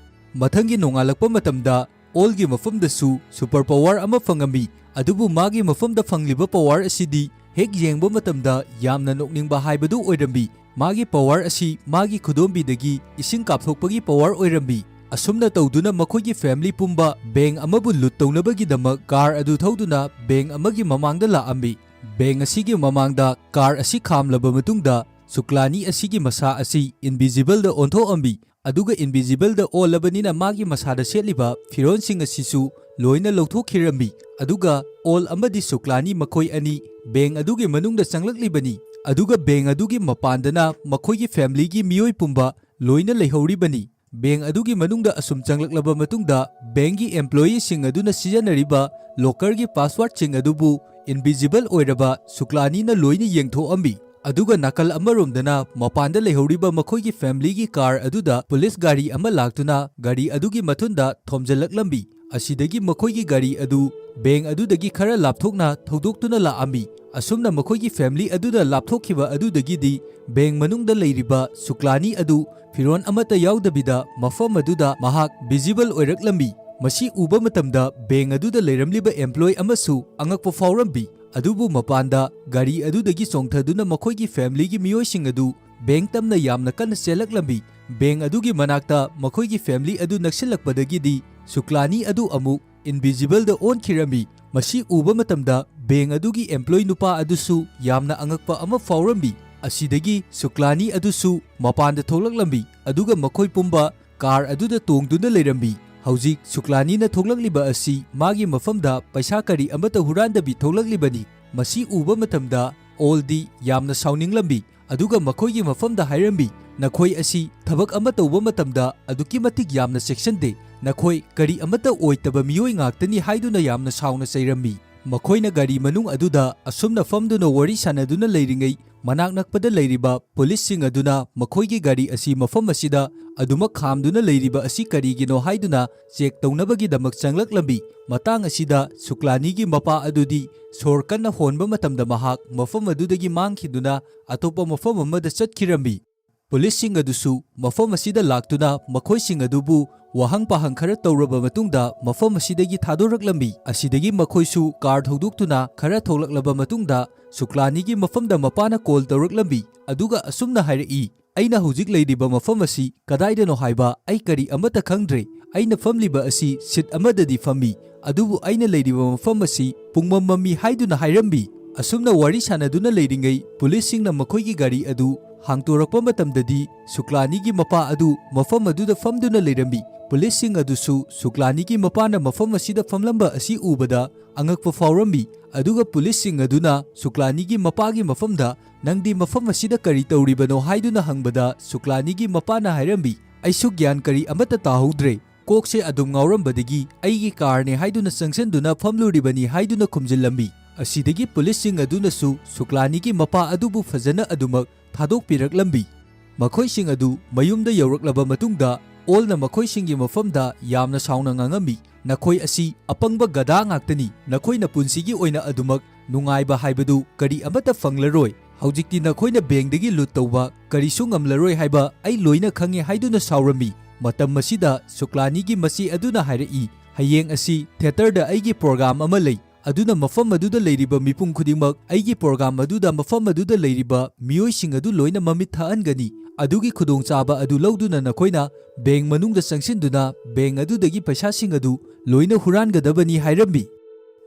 ꯃꯊꯪꯒꯤ ꯅꯣꯡꯉꯥꯜꯂꯛꯄ ꯃꯇꯝꯗ ꯑꯣꯜꯒꯤ ꯃꯐꯝꯗꯁꯨ ꯁꯨꯄꯔ ꯄꯋꯥꯔ ꯑꯃ ꯐꯪꯉꯝꯃꯤ꯫ ꯑꯗꯨꯕꯨ ꯃꯥꯒꯤ ꯃꯐꯝꯗ ꯐꯪꯂꯤꯕ ꯄꯋꯥꯔ ꯑꯁꯤꯗꯤ ꯍꯦꯛ ꯌꯦꯡꯕ ꯃꯇꯝꯗ ꯌꯥꯝꯅ ꯅꯣꯛꯅꯤꯡꯕ ꯍꯥꯏꯕꯗꯨ ꯑꯣꯏꯔꯝꯃꯤ꯫ ꯃꯥꯒꯤ ꯄꯋꯥꯔ ꯑꯁꯤ ꯃꯥꯒꯤ ꯈꯨꯗꯣꯝꯕꯤꯗꯒꯤ ꯏꯁꯤꯡ ꯀꯥꯞꯊꯣꯛꯄꯒꯤ ꯄꯋꯥꯔ ꯑꯣꯏꯔꯝꯃꯤ꯫ ꯑꯁꯨꯝꯅ ꯇꯧꯗꯨꯅ ꯃꯈꯣꯏꯒꯤ ꯐꯦꯃꯤꯂꯤ ꯄꯨꯝꯕ ꯕꯦꯡ ꯑꯃꯕꯨ ꯂꯨꯠ ꯇꯧꯅꯕꯒꯤꯗꯃꯛ ꯀꯥꯔ ꯑꯗꯨ ꯊꯧꯗꯨꯅ ꯕꯦꯡ ꯑꯃꯒꯤ ꯃꯃꯥꯡꯗ ꯂꯥꯛꯑꯝꯃꯤ꯫ ꯕꯦꯡ ꯑꯁꯤꯒꯤ ꯃꯃꯥꯡꯗ ꯀꯥꯔ ꯑꯁꯤ ꯈꯥꯝꯂꯕ ꯃꯇꯨꯡꯗ ꯁꯨꯀ꯭ꯂꯥꯅꯤ ꯑꯁꯤꯒꯤ ꯃꯁꯥ ꯑꯁꯤ ꯏꯟꯚꯤꯖꯤꯕꯜꯗ ꯑꯣꯟꯊꯣꯛꯑꯝꯃꯤ꯫ ꯑꯗꯨꯒ ꯏꯟꯚꯤꯖꯤꯕꯜꯗ ꯑꯣꯜꯂꯕꯅꯤꯅ ꯃꯥꯒꯤ ꯃꯁꯥꯗ ꯁꯦꯠꯂꯤꯕ ꯐꯤꯔꯣꯜꯁꯤꯡ ꯑꯁꯤꯁꯨ ꯂꯣꯏꯅ ꯂꯧꯊꯣꯛꯈꯤꯔꯝꯃꯤ꯫ ꯑꯗꯨꯒ ꯑꯣꯜ ꯑꯃꯗꯤ ꯁꯨꯀ꯭ꯂꯥꯅꯤ ꯃꯈꯣꯏ ꯑꯅꯤ ꯕꯦꯡ ꯑꯗꯨꯒꯤ ꯃꯅꯨꯡꯗ ꯆꯪꯂꯛꯂꯤꯕꯅꯤ꯫ ꯑꯗꯨꯒ ꯕꯦꯡ ꯑꯗꯨꯒꯤ ꯃꯄꯥꯟꯗꯅ ꯃꯈꯣꯏꯒꯤ ꯐꯦꯃꯤꯂꯤꯒꯤ ꯃꯤꯑꯣꯏ ꯄꯨꯝꯕ ꯂꯣꯏꯅ ꯂꯩꯍꯧꯔꯤꯕꯅꯤ꯫ ꯕꯦꯡ ꯑꯗꯨꯒꯤ ꯃꯅꯨꯡꯗ ꯑꯁꯨꯝ ꯆꯪꯂꯛꯂꯕ ꯃꯇꯨꯡꯗ ꯕꯦꯡꯒꯤ ꯑꯦꯝꯄ꯭ꯂꯣꯌꯤꯁꯤꯡ ꯑꯗꯨꯅ ꯁꯤꯖꯤꯟꯅꯔꯤꯕ ꯂꯣꯀꯔꯒꯤ ꯄꯥꯁꯋꯥꯔꯗꯁꯤꯡ ꯑꯗꯨꯕꯨ ꯏꯟꯚꯤꯖꯤꯕꯜ ꯑꯣꯏꯔꯕ ꯁꯨꯀ꯭ꯂꯥꯅꯤꯅ ꯂꯣꯏꯅ ꯌꯦꯡꯊꯣꯛꯑꯝꯃꯤ꯫ ꯑꯗꯨꯒ ꯅꯥꯀꯜ ꯑꯃꯔꯣꯝꯗꯅ ꯃꯄꯥꯟꯗ ꯂꯩꯍꯧꯔꯤꯕ ꯃꯈꯣꯏꯒꯤ ꯐꯦꯃꯤꯂꯤꯒꯤ ꯀꯥꯔ ꯑꯗꯨꯗ ꯄꯨꯂꯤꯁ ꯒꯥꯔꯤ ꯑꯃ ꯂꯥꯛꯇꯨꯅ ꯒꯥꯔꯤ ꯑꯗꯨꯒꯤ ꯃꯊꯨꯟꯗ ꯊꯣꯝꯖꯤꯜꯂꯛꯂꯝꯃꯤ꯫ ꯑꯁꯤꯗꯒꯤ ꯃꯈꯣꯏꯒꯤ ꯒꯥꯔꯤ ꯑꯗꯨ ꯕꯦꯡ ꯑꯗꯨꯗꯒꯤ ꯈꯔ ꯂꯥꯞꯊꯣꯛꯅ ꯊꯧꯗꯣꯛꯇꯨꯅ ꯂꯥꯛꯑꯝꯃꯤ꯫ ꯑꯁꯨꯝꯅ ꯃꯈꯣꯏꯒꯤ ꯐꯦꯃꯤꯂꯤ ꯑꯗꯨꯗ ꯂꯥꯞꯊꯣꯛꯈꯤꯕ ꯑꯗꯨꯗꯒꯤꯗꯤ ꯕꯦꯡ ꯃꯅꯨꯡꯗ ꯂꯩꯔꯤꯕ ꯁꯨꯀ꯭ꯂꯥꯅꯤ ꯑꯗꯨ ꯐꯤꯔꯣꯜ ꯑꯃꯠꯇ ꯌꯥꯎꯗꯕꯤꯗ ꯃꯐꯝ ꯑꯗꯨꯗ ꯃꯍꯥꯛ ꯚꯤꯖꯤꯕꯜ ꯑꯣꯏꯔꯛꯂꯝꯃꯤ꯫ ꯃꯁꯤ ꯎꯕ ꯃꯇꯝꯗ ꯕꯦꯡ ꯑꯗꯨꯗ ꯂꯩꯔꯝꯂꯤꯕ ꯑꯦꯝꯄ꯭ꯂꯣꯏ ꯑꯃꯁꯨ ꯑꯉꯛꯄ ꯐꯥꯎꯔꯝꯃꯤ꯫ ꯑꯗꯨꯕꯨ ꯃꯄꯥꯟꯗ ꯒꯥꯔꯤ ꯑꯗꯨꯗꯒꯤ ꯆꯣꯡꯊꯗꯨꯅ ꯃꯈꯣꯏꯒꯤ ꯐꯦꯃꯤꯂꯤꯒꯤ ꯃꯤꯑꯣꯏꯁꯤꯡ ꯑꯗꯨ ꯕꯦꯡ ꯇꯝꯅ ꯌꯥꯝꯅ ꯀꯟꯅ ꯆꯦꯜꯂꯛꯂꯝꯃꯤ꯫ ꯕꯦꯡ ꯑꯗꯨꯒꯤ ꯃꯅꯥꯛꯇ ꯃꯈꯣꯏꯒꯤ ꯐꯦꯃꯤꯂꯤ ꯑꯗꯨ ꯅꯛꯁꯤꯜꯂꯛꯄꯗꯒꯤꯗꯤ ꯁꯨꯀ꯭ꯂꯥꯅꯤ ꯑꯗꯨ ꯑꯃꯨꯛ ꯏꯟꯚꯤꯖꯤꯕꯜꯗ ꯑꯣꯟꯈꯤꯔꯝꯃꯤ꯫ ꯃꯁꯤ ꯎꯕ ꯃꯇꯝꯗ ꯕꯦꯡ ꯑꯗꯨꯒꯤ ꯑꯦꯝꯄ꯭ꯂꯣꯏ ꯅꯨꯄꯥ ꯑꯗꯨꯁꯨ ꯌꯥꯝꯅ ꯑꯉꯛꯄ ꯑꯃ ꯐꯥꯎꯔꯝꯃꯤ꯫ ꯑꯁꯤꯗꯒꯤ ꯁꯨꯀ꯭ꯂꯥꯅꯤ ꯑꯗꯨꯁꯨ ꯃꯄꯥꯟꯗ ꯊꯣꯛꯂꯛꯂꯝꯃꯤ, ꯑꯗꯨꯒ ꯃꯈꯣꯏ ꯄꯨꯝꯕ ꯀꯥꯔ ꯑꯗꯨꯗ ꯇꯣꯡꯗꯨꯅ ꯂꯩꯔꯝꯃꯤ꯫ ꯍꯧꯖꯤꯛ ꯁꯨꯀ꯭ꯂꯥꯅꯤꯅ ꯊꯣꯛꯂꯛꯂꯤꯕ ꯑꯁꯤ ꯃꯥꯒꯤ ꯃꯐꯝꯗ ꯄꯩꯁꯥ ꯀꯔꯤ ꯑꯃꯠꯇ ꯍꯨꯔꯥꯟꯗꯕꯤ ꯊꯣꯛꯂꯛꯂꯤꯕꯅꯤ꯫ ꯃꯁꯤ ꯎꯕ ꯃꯇꯝꯗ ꯑꯣꯜꯗꯤ ꯌꯥꯝꯅ ꯁꯥꯎꯅꯤꯡꯂꯝꯃꯤ, ꯑꯗꯨꯒ ꯃꯈꯣꯏꯒꯤ ꯃꯐꯝꯗ ꯍꯥꯏꯔꯝꯃꯤ, "ꯅꯈꯣꯏ ꯑꯁꯤ ꯊꯕꯛ ꯑꯃ ꯇꯧꯕ ꯃꯇꯝꯗ ꯑꯗꯨꯛꯀꯤ ꯃꯇꯤꯛ ꯌꯥꯝꯅ ꯆꯦꯛꯁꯤꯟꯗꯦ꯫ ꯅꯈꯣꯏ ꯀꯔꯤ ꯑꯃꯠꯇ ꯑꯣꯏꯇꯕ ꯃꯤꯑꯣꯏ ꯉꯥꯛꯇꯅꯤ" ꯍꯥꯏꯗꯨꯅ ꯌꯥꯝꯅ ꯁꯥꯎꯅ ꯆꯩꯔꯝꯃꯤ꯫ ꯃꯈꯣꯏꯅ ꯒꯥꯔꯤ ꯃꯅꯨꯡ ꯑꯗꯨꯗ ꯑꯁꯨꯝꯅ ꯐꯝꯗꯨꯅ ꯋꯥꯔꯤ ꯁꯥꯟꯅꯗꯨꯅ ꯂꯩꯔꯤꯉꯩ, ꯃꯅꯥꯛ ꯅꯛꯄꯗ ꯂꯩꯔꯤꯕ ꯄꯨꯂꯤꯁꯁꯤꯡ ꯑꯗꯨꯅ ꯃꯈꯣꯏꯒꯤ ꯒꯥꯔꯤ ꯑꯁꯤ ꯃꯐꯝ ꯑꯁꯤꯗ ꯑꯗꯨꯃꯛ ꯈꯥꯝꯗꯨꯅ ꯂꯩꯔꯤꯕ ꯑꯁꯤ ꯀꯔꯤꯒꯤꯅꯣ ꯍꯥꯏꯗꯨꯅ ꯆꯦꯛ ꯇꯧꯅꯕꯒꯤꯗꯃꯛ ꯆꯪꯂꯛꯂꯝꯃꯤ꯫ ꯃꯇꯥꯡ ꯑꯁꯤꯗ ꯁꯨꯀ꯭ꯂꯥꯅꯤꯒꯤ ꯃꯄꯥ ꯑꯗꯨꯗꯤ ꯁꯣꯔ ꯀꯟꯅ ꯍꯣꯟꯕ ꯃꯇꯝꯗ ꯃꯍꯥꯛ ꯃꯐꯝ ꯑꯗꯨꯗꯒꯤ ꯃꯥꯡꯈꯤꯗꯨꯅ ꯑꯇꯣꯞꯄ ꯃꯐꯝ ꯑꯃꯗ ꯆꯠꯈꯤꯔꯝꯃꯤ꯫ ꯄꯨꯂꯤꯁꯁꯤꯡ ꯑꯗꯨꯁꯨ ꯃꯐꯝ ꯑꯁꯤꯗ ꯂꯥꯛꯇꯨꯅ ꯃꯈꯣꯏꯁꯤꯡ ꯑꯗꯨꯕꯨ ꯋꯥꯍꯪ ꯄꯥꯍꯪ ꯈꯔ ꯇꯧꯔꯕ ꯃꯇꯨꯡꯗ ꯃꯐꯝ ꯑꯁꯤꯗꯒꯤ ꯊꯥꯗꯣꯔꯛꯂꯝꯃꯤ꯫ ꯑꯁꯤꯗꯒꯤ ꯃꯈꯣꯏꯁꯨ ꯀꯥꯔ ꯊꯧꯗꯣꯛꯇꯨꯅ ꯈꯔ ꯊꯣꯛꯂꯛꯂꯕ ꯃꯇꯨꯡꯗ ꯁꯨꯀ꯭ꯂꯥꯅꯤꯒꯤ ꯃꯐꯝꯗ ꯃꯄꯥꯅ ꯀꯣꯜ ꯇꯧꯔꯛꯂꯝꯃꯤ, ꯑꯗꯨꯒ ꯑꯁꯨꯝꯅ ꯍꯥꯏꯔꯛꯏ, "ꯑꯩꯅ ꯍꯧꯖꯤꯛ ꯂꯩꯔꯤꯕ ꯃꯐꯝ ꯑꯁꯤ ꯀꯗꯥꯏꯗꯅꯣ ꯍꯥꯏꯕ ꯑꯩ ꯀꯔꯤ ꯑꯃꯠꯇ ꯈꯪꯗ꯭ꯔꯦ꯫ ꯑꯩꯅ ꯐꯝꯂꯤꯕ ꯑꯁꯤ ꯁꯤꯠ ꯑꯃꯗꯗꯤ ꯐꯝꯃꯤ, ꯑꯗꯨꯕꯨ ꯑꯩꯅ ꯂꯩꯔꯤꯕ ꯃꯐꯝ ꯑꯁꯤ ꯄꯨꯡꯃꯝ ꯃꯝꯃꯤ" ꯍꯥꯏꯗꯨꯅ ꯍꯥꯏꯔꯝꯃꯤ꯫ ꯑꯁꯨꯝꯅ ꯋꯥꯔꯤ ꯁꯥꯟꯅꯗꯨꯅ ꯂꯩꯔꯤꯉꯩ, ꯄꯨꯂꯤꯁꯁꯤꯡꯅ ꯃꯈꯣꯏꯒꯤ ꯒꯥꯔꯤ ꯑꯗꯨ ꯍꯥꯡꯇꯣꯔꯛꯄ ꯃꯇꯝꯗꯗꯤ ꯁꯨꯀ꯭ꯂꯥꯅꯤꯒꯤ ꯃꯄꯥ ꯑꯗꯨ ꯃꯐꯝ ꯑꯗꯨꯗ ꯐꯝꯗꯨꯅ ꯂꯩꯔꯝꯃꯤ꯫ ꯄꯨꯂꯤꯁꯁꯤꯡ ꯑꯗꯨꯁꯨ ꯁꯨꯀ꯭ꯂꯥꯅꯤꯒꯤ ꯃꯄꯥꯅ ꯃꯐꯝ ꯑꯁꯤꯗ ꯐꯝꯂꯝꯕ ꯑꯁꯤ ꯎꯕꯗ ꯑꯉꯛꯄ ꯐꯥꯎꯔꯝꯃꯤ, ꯑꯗꯨꯒ ꯄꯨꯂꯤꯁꯁꯤꯡ ꯑꯗꯨꯅ ꯁꯨꯀ꯭ꯂꯥꯅꯤꯒꯤ ꯃꯄꯥꯒꯤ ꯃꯐꯝꯗ, "ꯅꯪꯗꯤ ꯃꯐꯝ ꯑꯁꯤꯗ ꯀꯔꯤ ꯇꯧꯔꯤꯕꯅꯣ?" ꯍꯥꯏꯗꯨꯅ ꯍꯪꯕꯗ ꯁꯨꯀ꯭ꯂꯥꯅꯤꯒꯤ ꯃꯄꯥꯅ ꯍꯥꯏꯔꯝꯃꯤ, "ꯑꯩꯁꯨ ꯒ꯭ꯌꯥꯟ ꯀꯔꯤ ꯑꯃꯠꯇ ꯇꯥꯍꯧꯗ꯭ꯔꯦ꯫ ꯀꯣꯛꯁꯦ ꯑꯗꯨꯝ ꯉꯥꯎꯔꯝꯕꯗꯒꯤ ꯑꯩꯒꯤ ꯀꯥꯔꯅꯦ ꯍꯥꯏꯗꯨꯅ ꯆꯪꯁꯤꯟꯗꯨꯅ ꯐꯝꯂꯨꯔꯤꯕꯅꯤ" ꯍꯥꯏꯗꯨꯅ ꯈꯨꯝꯖꯤꯜꯂꯝꯃꯤ꯫ ꯑꯁꯤꯗꯒꯤ ꯄꯨꯂꯤꯁꯁꯤꯡ ꯑꯗꯨꯅꯁꯨ ꯁꯨꯀ꯭ꯂꯥꯅꯤꯒꯤ ꯃꯄꯥ ꯑꯗꯨꯕꯨ ꯐꯖꯅ ꯑꯗꯨꯃꯛ ꯊꯥꯗꯣꯛꯄꯤꯔꯛꯂꯝꯃꯤ꯫ ꯃꯈꯣꯏꯁꯤꯡ ꯑꯗꯨ ꯃꯌꯨꯝꯗ ꯌꯧꯔꯛꯂꯕ ꯃꯇꯨꯡꯗ, ꯑꯣꯜꯅ ꯃꯈꯣꯏꯁꯤꯡꯒꯤ ꯃꯐꯝꯗ ꯌꯥꯝꯅ ꯁꯥꯎꯅ ꯉꯥꯡꯉꯝꯃꯤ, "ꯅꯈꯣꯏ ꯑꯁꯤ ꯑꯄꯪꯕ ꯒꯙꯥ ꯉꯥꯛꯇꯅꯤ꯫ ꯅꯈꯣꯏꯅ ꯄꯨꯟꯁꯤꯒꯤ ꯑꯣꯏꯅ ꯑꯗꯨꯃꯛ ꯅꯨꯡꯉꯥꯏꯕ ꯍꯥꯏꯕꯗꯨ ꯀꯔꯤ ꯑꯃꯠꯇ ꯐꯪꯂꯔꯣꯏ꯫ ꯍꯧꯖꯤꯛꯇꯤ ꯅꯈꯣꯏꯅ ꯕꯦꯡꯗꯒꯤ ꯂꯨꯠ ꯇꯧꯕ ꯀꯔꯤꯁꯨ ꯉꯝꯂꯔꯣꯏ ꯍꯥꯏꯕ ꯑꯩ ꯂꯣꯏꯅ ꯈꯪꯉꯦ" ꯍꯥꯏꯗꯨꯅ ꯁꯥꯎꯔꯝꯃꯤ꯫ ꯃꯇꯝ ꯑꯁꯤꯗ ꯁꯨꯀ꯭ꯂꯥꯅꯤꯒꯤ ꯃꯆꯦ ꯑꯗꯨꯅ ꯍꯥꯏꯔꯛꯏ, "ꯍꯌꯦꯡ ꯑꯁꯤ ꯊꯤꯌꯦꯇꯔꯗ ꯑꯩꯒꯤ ꯄ꯭ꯔꯣꯒ꯭ꯔꯥꯝ ꯑꯃ ꯂꯩ, ꯑꯗꯨꯅ ꯃꯐꯝ ꯑꯗꯨꯗ ꯂꯩꯔꯤꯕ ꯃꯤꯄꯨꯝ ꯈꯨꯗꯤꯡꯃꯛ ꯑꯩꯒꯤ ꯄ꯭ꯔꯣꯒ꯭ꯔꯥꯝ ꯑꯗꯨꯗ ꯃꯐꯝ ꯑꯗꯨꯗ ꯂꯩꯔꯤꯕ ꯃꯤꯑꯣꯏꯁꯤꯡ ꯑꯗꯨ ꯂꯣꯏꯅ ꯃꯃꯤꯠ ꯊꯛꯍꯟꯒꯅꯤ꯫ ꯑꯗꯨꯒꯤ ꯈꯨꯗꯣꯡꯆꯥꯕ ꯑꯗꯨ ꯂꯧꯗꯨꯅ ꯅꯈꯣꯏꯅ ꯕꯦꯡ ꯃꯅꯨꯡꯗ ꯆꯪꯁꯤꯟꯗꯨꯅ ꯕꯦꯡ ꯑꯗꯨꯗꯒꯤ ꯄꯩꯁꯥꯁꯤꯡ ꯑꯗꯨ ꯂꯣꯏꯅ ꯍꯨꯔꯥꯟꯒꯗꯕꯅꯤ" ꯍꯥꯏꯔꯝꯃꯤ꯫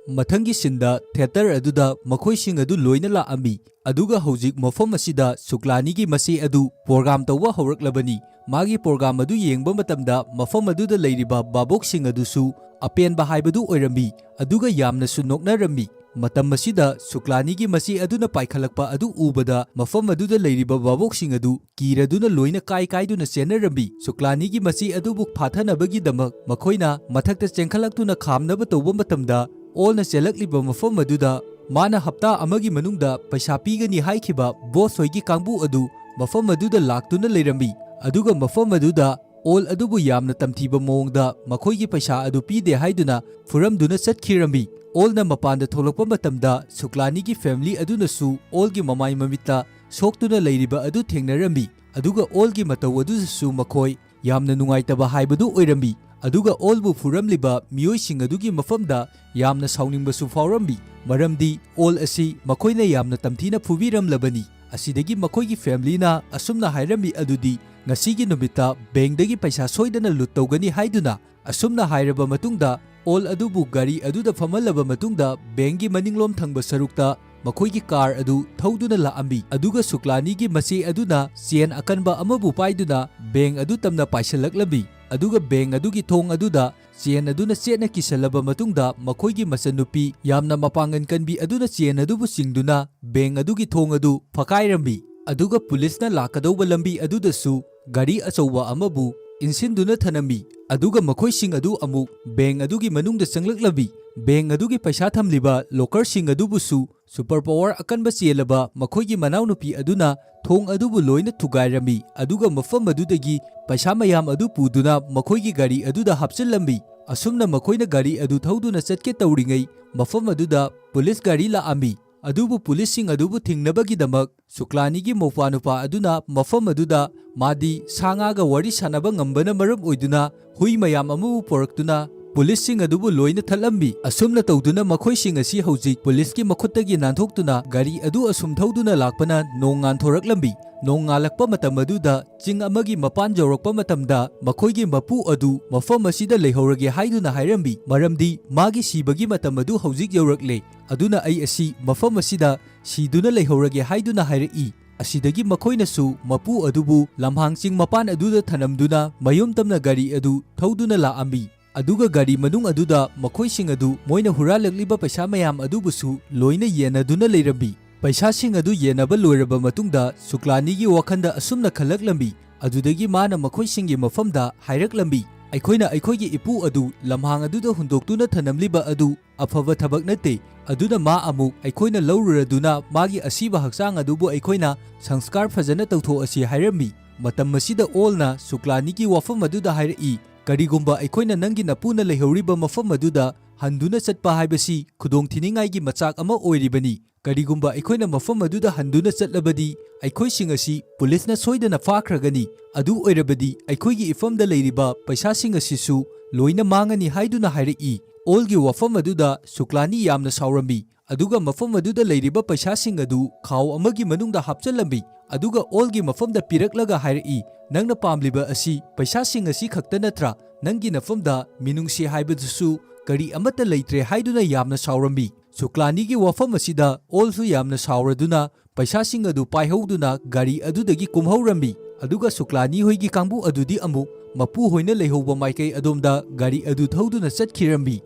ꯃꯊꯪꯒꯤ ꯁꯤꯟꯗ ꯊꯤꯌꯦꯇꯔ ꯑꯗꯨꯗ ꯃꯈꯣꯏꯁꯤꯡ ꯑꯗꯨ ꯂꯣꯏꯅ ꯂꯥꯛꯑꯝꯃꯤ꯫ ꯑꯗꯨꯒ ꯍꯧꯖꯤꯛ ꯃꯐꯝ ꯑꯁꯤꯗ ꯁꯨꯀ꯭ꯂꯥꯅꯤꯒꯤ ꯃꯆꯦ ꯑꯗꯨ ꯄ꯭ꯔꯣꯒ꯭ꯔꯥꯝ ꯇꯧꯕ ꯍꯧꯔꯛꯂꯕꯅꯤ꯫ ꯃꯥꯒꯤ ꯄ꯭ꯔꯣꯒ꯭ꯔꯥꯝ ꯑꯗꯨ ꯌꯦꯡꯕ ꯃꯇꯝꯗ ꯃꯐꯝ ꯑꯗꯨꯗ ꯂꯩꯔꯤꯕ ꯚꯥꯕꯣꯛꯁꯤꯡ ꯑꯗꯨꯁꯨ ꯑꯄꯦꯟꯕ ꯍꯥꯏꯕꯗꯨ ꯑꯣꯏꯔꯝꯃꯤ, ꯑꯗꯨꯒ ꯌꯥꯝꯅꯁꯨ ꯅꯣꯛꯅꯔꯝꯃꯤ꯫ ꯃꯇꯝ ꯑꯁꯤꯗ ꯁꯨꯀ꯭ꯂꯥꯅꯤꯒꯤ ꯃꯆꯦ ꯑꯗꯨꯅ ꯄꯥꯏꯈꯠꯂꯛꯄ ꯑꯗꯨ ꯎꯕꯗ ꯃꯐꯝ ꯑꯗꯨꯗ ꯂꯩꯔꯤꯕ ꯚꯥꯕꯣꯛꯁꯤꯡ ꯑꯗꯨ ꯀꯤꯔꯗꯨꯅ ꯂꯣꯏꯅ ꯀꯥꯏ ꯀꯥꯏꯗꯨꯅ ꯆꯦꯟꯅꯔꯝꯃꯤ꯫ ꯁꯨꯀ꯭ꯂꯥꯅꯤꯒꯤ ꯃꯆꯦ ꯑꯗꯨꯕꯨ ꯐꯥꯊꯅꯕꯒꯤꯗꯃꯛ ꯃꯈꯣꯏꯅ ꯃꯊꯛꯇ ꯆꯦꯟꯈꯠꯂꯛꯇꯨꯅ ꯈꯥꯝꯅꯕ ꯇꯧꯕ ꯃꯇꯝꯗ, ꯑꯣꯜꯅ ꯆꯦꯜꯂꯛꯂꯤꯕ ꯃꯐꯝ ꯑꯗꯨꯗ ꯃꯥꯅ ꯍꯞꯇꯥ ꯑꯃꯒꯤ ꯃꯅꯨꯡꯗ ꯄꯩꯁꯥ ꯄꯤꯒꯅꯤ ꯍꯥꯏꯈꯤꯕ ꯕꯣꯁ ꯍꯣꯏꯒꯤ ꯀꯥꯡꯕꯨ ꯑꯗꯨ ꯃꯐꯝ ꯑꯗꯨꯗ ꯂꯥꯛꯇꯨꯅ ꯂꯩꯔꯝꯃꯤ꯫ ꯑꯗꯨꯒ ꯃꯐꯝ ꯑꯗꯨꯗ ꯑꯣꯜ ꯑꯗꯨꯕꯨ ꯌꯥꯝꯅ ꯇꯝꯊꯤꯕ ꯃꯑꯣꯡꯗ ꯃꯈꯣꯏꯒꯤ ꯄꯩꯁꯥ ꯑꯗꯨ ꯄꯤꯗꯦ ꯍꯥꯏꯗꯨꯅ ꯐꯨꯔꯝꯗꯨꯅ ꯆꯠꯈꯤꯔꯝꯃꯤ꯫ ꯑꯣꯜꯅ ꯃꯄꯥꯟꯗ ꯊꯣꯛꯂꯛꯄ ꯃꯇꯝꯗ ꯁꯨꯀ꯭ꯂꯥꯅꯤꯒꯤ ꯐꯦꯃꯤꯂꯤ ꯑꯗꯨꯅꯁꯨ ꯑꯣꯜꯒꯤ ꯃꯃꯥꯏ ꯃꯃꯤꯠꯇ ꯁꯣꯛꯇꯨꯅ ꯂꯩꯔꯤꯕ ꯑꯗꯨ ꯊꯦꯡꯅꯔꯝꯃꯤ꯫ ꯑꯗꯨꯒ ꯑꯣꯜꯒꯤ ꯃꯇꯧ ꯑꯗꯨꯗꯁꯨ ꯃꯈꯣꯏ ꯌꯥꯝꯅ ꯅꯨꯡꯉꯥꯏꯇꯕ ꯍꯥꯏꯕꯗꯨ ꯑꯣꯏꯔꯝꯃꯤ꯫ ꯑꯗꯨꯒ ꯑꯣꯜꯕꯨ ꯐꯨꯔꯝꯂꯤꯕ ꯃꯤꯑꯣꯏꯁꯤꯡ ꯑꯗꯨꯒꯤ ꯃꯐꯝꯗ ꯌꯥꯝꯅ ꯁꯥꯎꯅꯤꯡꯕꯁꯨ ꯐꯥꯎꯔꯝꯃꯤ, ꯃꯔꯝꯗꯤ ꯑꯣꯜ ꯑꯁꯤ ꯃꯈꯣꯏꯅ ꯌꯥꯝꯅ ꯇꯝꯊꯤꯅ ꯐꯨꯕꯤꯔꯝꯂꯕꯅꯤ꯫ ꯑꯁꯤꯗꯒꯤ ꯃꯈꯣꯏꯒꯤ ꯐꯦꯃꯤꯂꯤꯅ ꯑꯁꯨꯝꯅ ꯍꯥꯏꯔꯝꯃꯤ ꯑꯗꯨꯗꯤ, "ꯉꯁꯤꯒꯤ ꯅꯨꯃꯤꯠꯇ ꯕꯦꯡꯗꯒꯤ ꯄꯩꯁꯥ ꯁꯣꯏꯗꯅ ꯂꯨꯠ ꯇꯧꯒꯅꯤ" ꯍꯥꯏꯗꯨꯅ꯫ ꯑꯁꯨꯝꯅ ꯍꯥꯏꯔꯕ ꯃꯇꯨꯡꯗ, ꯑꯣꯜ ꯑꯗꯨꯕꯨ ꯒꯥꯔꯤ ꯑꯗꯨꯗ ꯐꯝꯍꯜꯂꯕ ꯃꯇꯨꯡꯗ, ꯕꯦꯡꯒꯤ ꯃꯅꯤꯡꯂꯣꯝ ꯊꯪꯕ ꯁꯔꯨꯛꯇ ꯃꯈꯣꯏꯒꯤ ꯀꯥꯔ ꯑꯗꯨ ꯊꯧꯗꯨꯅ ꯂꯥꯛꯑꯝꯃꯤ꯫ ꯑꯗꯨꯒ ꯁꯨꯀ꯭ꯂꯥꯅꯤꯒꯤ ꯃꯆꯦ ꯑꯗꯨꯅ ꯆꯦꯟ ꯑꯀꯟꯕ ꯑꯃꯕꯨ ꯄꯥꯏꯗꯨꯅ ꯕꯦꯡ ꯑꯗꯨ ꯇꯝꯅ ꯄꯥꯏꯁꯤꯜꯂꯛꯂꯝꯃꯤ꯫ ꯑꯗꯨꯒ ꯕꯦꯡ ꯑꯗꯨꯒꯤ ꯊꯣꯡ ꯑꯗꯨꯗ ꯆꯦꯟ ꯑꯗꯨꯅ ꯆꯦꯠꯅ ꯀꯤꯁꯜꯂꯕ ꯃꯇꯨꯡꯗ, ꯃꯈꯣꯏꯒꯤ ꯃꯆꯟꯅꯨꯄꯤ ꯌꯥꯝꯅ ꯃꯄꯥꯡꯒꯜ ꯀꯟꯕꯤ ꯑꯗꯨꯅ ꯆꯦꯟ ꯑꯗꯨꯕꯨ ꯆꯤꯡꯗꯨꯅ ꯕꯦꯡ ꯑꯗꯨꯒꯤ ꯊꯣꯡ ꯑꯗꯨ ꯐꯛꯀꯥꯏꯔꯝꯃꯤ꯫ ꯑꯗꯨꯒ ꯄꯨꯂꯤꯁꯅ ꯂꯥꯛꯀꯗꯧꯕ ꯂꯝꯕꯤ ꯑꯗꯨꯗꯁꯨ ꯒꯥꯔꯤ ꯑꯆꯧꯕ ꯑꯃꯕꯨ ꯏꯟꯁꯤꯟꯗꯨꯅ ꯊꯅꯝꯃꯤ꯫ ꯑꯗꯨꯒ ꯃꯈꯣꯏꯁꯤꯡ ꯑꯗꯨ ꯑꯃꯨꯛ ꯕꯦꯡꯛ ꯑꯗꯨꯒꯤ ꯃꯅꯨꯡꯗ ꯆꯪꯂꯛꯂꯝꯃꯤ꯫ ꯕꯦꯡꯛ ꯑꯗꯨꯒꯤ ꯄꯩꯁꯥ ꯊꯝꯂꯤꯕ ꯂꯣꯀꯔꯁꯤꯡ ꯑꯗꯨꯕꯨꯁꯨ ꯁꯨꯄꯔ ꯄꯥꯋꯔ ꯑꯀꯟꯕ ꯆꯦꯜꯂꯕ ꯃꯈꯣꯏꯒꯤ ꯃꯅꯥꯎꯅꯨꯄꯤ ꯑꯗꯨꯅ ꯊꯣꯡ ꯑꯗꯨꯕꯨ ꯂꯣꯏꯅ ꯊꯨꯒꯥꯏꯔꯝꯃꯤ, ꯑꯗꯨꯒ ꯃꯐꯝ ꯑꯗꯨꯗꯒꯤ ꯄꯩꯁꯥ ꯃꯌꯥꯝ ꯑꯗꯨ ꯄꯨꯗꯨꯅ ꯃꯈꯣꯏꯒꯤ ꯒꯥꯔꯤ ꯑꯗꯨꯗ ꯍꯥꯞꯆꯤꯜꯂꯝꯃꯤ꯫ ꯑꯁꯨꯝꯅ ꯃꯈꯣꯏꯅ ꯒꯥꯔꯤ ꯑꯗꯨ ꯊꯧꯗꯨꯅ ꯆꯠꯀꯦ ꯇꯧꯔꯤꯉꯩ, ꯃꯐꯝ ꯑꯗꯨꯗ ꯄꯨꯂꯤꯁ ꯒꯥꯔꯤ ꯂꯥꯛꯑꯝꯃꯤ꯫ ꯑꯗꯨꯕꯨ ꯄꯨꯂꯤꯁꯁꯤꯡ ꯑꯗꯨꯕꯨ ꯊꯤꯡꯅꯕꯒꯤꯗꯃꯛ ꯁꯨꯀ꯭ꯂꯥꯅꯤꯒꯤ ꯃꯧꯄ꯭ꯋꯥꯅꯨꯄꯥ ꯑꯗꯨꯅ ꯃꯐꯝ ꯑꯗꯨꯗ ꯃꯥꯗꯤ ꯁꯥ ꯉꯥꯒ ꯋꯥꯔꯤ ꯁꯥꯟꯅꯕ ꯉꯝꯕꯅ ꯃꯔꯝ ꯑꯣꯏꯗꯨꯅ ꯍꯨꯏ ꯃꯌꯥꯝ ꯑꯃꯕꯨ ꯄꯨꯔꯛꯇꯨꯅ ꯄꯨꯂꯤꯁꯁꯤꯡ ꯑꯗꯨꯕꯨ ꯂꯣꯏꯅ ꯊꯠꯂꯝꯃꯤ꯫ ꯑꯁꯨꯝꯅ ꯇꯧꯗꯨꯅ ꯃꯈꯣꯏꯁꯤꯡ ꯑꯁꯤ ꯍꯧꯖꯤꯛ ꯄꯨꯂꯤꯁꯀꯤ ꯃꯈꯨꯠꯇꯒꯤ ꯅꯥꯟꯊꯣꯛꯇꯨꯅ ꯒꯥꯔꯤ ꯑꯗꯨ ꯑꯁꯨꯝ ꯊꯧꯗꯨꯅ ꯂꯥꯛꯄꯅ ꯅꯣꯡ ꯉꯥꯟꯊꯣꯔꯛꯂꯝꯃꯤ꯫ ꯅꯣꯡ ꯉꯥꯜꯂꯛꯄ ꯃꯇꯝ ꯑꯗꯨꯗ ꯆꯤꯡ ꯑꯃꯒꯤ ꯃꯄꯥꯟ ꯌꯧꯔꯛꯄ ꯃꯇꯝꯗ ꯃꯈꯣꯏꯒꯤ ꯃꯄꯨ ꯑꯗꯨ ꯃꯐꯝ ꯑꯁꯤꯗ ꯂꯩꯍꯧꯔꯒꯦ ꯍꯥꯏꯗꯨꯅ ꯍꯥꯏꯔꯝꯃꯤ, ꯃꯔꯝꯗꯤ ꯃꯥꯒꯤ ꯁꯤꯕꯒꯤ ꯃꯇꯝ ꯑꯗꯨ ꯍꯧꯖꯤꯛ ꯌꯧꯔꯛꯂꯦ, ꯑꯗꯨꯅ ꯑꯩ ꯑꯁꯤ ꯃꯐꯝ ꯑꯁꯤꯗ ꯁꯤꯗꯨꯅ ꯂꯩꯍꯧꯔꯒꯦ ꯍꯥꯏꯗꯨꯅ ꯍꯥꯏꯔꯛꯏ꯫ ꯑꯁꯤꯗꯒꯤ ꯃꯈꯣꯏꯅꯁꯨ ꯃꯄꯨ ꯑꯗꯨꯕꯨ ꯂꯝꯍꯥꯡ ꯆꯤꯡ ꯃꯄꯥꯟ ꯑꯗꯨꯗ ꯊꯅꯝꯗꯨꯅ ꯃꯌꯨꯝ ꯇꯝꯅ ꯒꯥꯔꯤ ꯑꯗꯨ ꯊꯧꯗꯨꯅ ꯂꯥꯛꯑꯝꯃꯤ꯫ ꯑꯗꯨꯒ ꯒꯥꯔꯤ ꯃꯅꯨꯡ ꯑꯗꯨꯗ ꯃꯈꯣꯏꯁꯤꯡ ꯑꯗꯨ ꯃꯣꯏꯅ ꯍꯨꯔꯥꯜꯂꯛꯂꯤꯕ ꯄꯩꯁꯥ ꯃꯌꯥꯝ ꯑꯗꯨꯕꯨꯁꯨ ꯂꯣꯏꯅ ꯌꯦꯟꯅꯗꯨꯅ ꯂꯩꯔꯝꯃꯤ꯫ ꯄꯩꯁꯥꯁꯤꯡ ꯑꯗꯨ ꯌꯦꯟꯅꯕ ꯂꯣꯏꯔꯕ ꯃꯇꯨꯡꯗ ꯁꯨꯀ꯭ꯂꯥꯅꯤꯒꯤ ꯋꯥꯈꯜꯗ ꯑꯁꯨꯝꯅ ꯈꯜꯂꯛꯂꯝꯃꯤ꯫ ꯑꯗꯨꯗꯒꯤ ꯃꯥꯅ ꯃꯈꯣꯏꯁꯤꯡꯒꯤ ꯃꯐꯝꯗ ꯍꯥꯏꯔꯛꯂꯝꯃꯤ, "ꯑꯩꯈꯣꯏꯅ ꯑꯩꯈꯣꯏꯒꯤ ꯏꯄꯨ ꯑꯗꯨ ꯂꯝꯍꯥꯡ ꯑꯗꯨꯗ ꯍꯨꯟꯗꯣꯛꯇꯨꯅ ꯊꯅꯝꯂꯤꯕ ꯑꯗꯨ ꯑꯐꯕ ꯊꯕꯛ ꯅꯠꯇꯦ꯫ ꯑꯗꯨꯅ ꯃꯥ ꯑꯃꯨꯛ ꯑꯩꯈꯣꯏꯅ ꯂꯧꯔꯨꯔꯗꯨꯅ ꯃꯥꯒꯤ ꯑꯁꯤꯕ ꯍꯛꯆꯥꯡ ꯑꯗꯨꯕꯨ ꯑꯩꯈꯣꯏꯅ ꯁꯪꯁꯀꯥꯔ ꯐꯖꯅ ꯇꯧꯊꯣꯛꯑꯁꯤ" ꯍꯥꯏꯔꯝꯃꯤ꯫ ꯃꯇꯝ ꯑꯁꯤꯗ ꯑꯣꯜꯅ ꯁꯨꯀ꯭ꯂꯥꯅꯤꯒꯤ ꯋꯥꯐꯝ ꯑꯗꯨꯗ ꯍꯥꯏꯔꯛꯏ, "ꯀꯔꯤꯒꯨꯝꯕ ꯑꯩꯈꯣꯏꯅ ꯅꯪꯒꯤ ꯅꯄꯨꯅ ꯂꯩꯍꯧꯔꯤꯕ ꯃꯐꯝ ꯑꯗꯨꯗ ꯍꯟꯗꯨꯅ ꯆꯠꯄ ꯍꯥꯏꯕꯁꯤ ꯈꯨꯗꯣꯡꯊꯤꯅꯤꯡꯉꯥꯏꯒꯤ ꯃꯆꯥꯛ ꯑꯃ ꯑꯣꯏꯔꯤꯕꯅꯤ꯫ ꯀꯔꯤꯒꯨꯝꯕ ꯑꯩꯈꯣꯏꯅ ꯃꯐꯝ ꯑꯗꯨꯗ ꯍꯟꯗꯨꯅ ꯆꯠꯂꯕꯗꯤ ꯑꯩꯈꯣꯏꯁꯤꯡ ꯑꯁꯤ ꯄꯨꯂꯤꯁꯅ ꯁꯣꯏꯗꯅ ꯐꯥꯈ꯭ꯔꯒꯅꯤ꯫ ꯑꯗꯨ ꯑꯣꯏꯔꯕꯗꯤ ꯑꯩꯈꯣꯏꯒꯤ ꯏꯐꯝꯗ ꯂꯩꯔꯤꯕ ꯄꯩꯁꯥꯁꯤꯡ ꯑꯁꯤꯁꯨ ꯂꯣꯏꯅ ꯃꯥꯡꯉꯅꯤ" ꯍꯥꯏꯗꯨꯅ ꯍꯥꯏꯔꯛꯏ꯫ ꯑꯣꯜꯒꯤ ꯋꯥꯐꯝ ꯑꯗꯨꯗ ꯁꯨꯀ꯭ꯂꯥꯅꯤ ꯌꯥꯝꯅ ꯁꯥꯎꯔꯝꯃꯤ, ꯑꯗꯨꯒ ꯃꯐꯝ ꯑꯗꯨꯗ ꯂꯩꯔꯤꯕ ꯄꯩꯁꯥꯁꯤꯡ ꯑꯗꯨ ꯈꯥꯎ ꯑꯃꯒꯤ ꯃꯅꯨꯡꯗ ꯍꯥꯞꯆꯤꯜꯂꯝꯃꯤ, ꯑꯗꯨꯒ ꯑꯣꯜꯒꯤ ꯃꯐꯝꯗ ꯄꯤꯔꯛꯂꯒ ꯍꯥꯏꯔꯛꯏ, "ꯅꯪꯅ ꯄꯥꯝꯂꯤꯕ ꯑꯁꯤ ꯄꯩꯁꯥꯁꯤꯡ ꯑꯁꯤ ꯈꯛꯇ ꯅꯠꯇ꯭ꯔꯥ? ꯅꯪꯒꯤ ꯅꯐꯝꯗ ꯃꯤꯅꯨꯡꯁꯤ ꯍꯥꯏꯕꯗꯨꯁꯨ ꯀꯔꯤ ꯑꯃꯠꯇ ꯂꯩꯇ꯭ꯔꯦ" ꯍꯥꯏꯗꯨꯅ ꯌꯥꯝꯅ ꯁꯥꯎꯔꯝꯃꯤ꯫ ꯁꯨꯀ꯭ꯂꯥꯅꯤꯒꯤ ꯋꯥꯐꯝ ꯑꯁꯤꯗ ꯑꯣꯜꯁꯨ ꯌꯥꯝꯅ ꯁꯥꯎꯔꯗꯨꯅ ꯄꯩꯁꯥꯁꯤꯡ ꯑꯗꯨ ꯄꯥꯏꯍꯧꯗꯨꯅ ꯒꯥꯔꯤ ꯑꯗꯨꯗꯒꯤ ꯀꯨꯝꯍꯧꯔꯝꯃꯤ, ꯑꯗꯨꯒ ꯁꯨꯀ꯭ꯂꯥꯅꯤ ꯍꯣꯏꯒꯤ ꯀꯥꯡꯕꯨ ꯑꯗꯨꯗꯤ ꯑꯃꯨꯛ ꯃꯄꯨ ꯍꯣꯏꯅ ꯂꯩꯍꯧꯕ ꯃꯥꯏꯀꯩ ꯑꯗꯣꯝꯗ ꯒꯥꯔꯤ ꯑꯗꯨ ꯊꯧꯗꯨꯅ ꯆꯠꯈꯤꯔꯝꯃꯤ꯫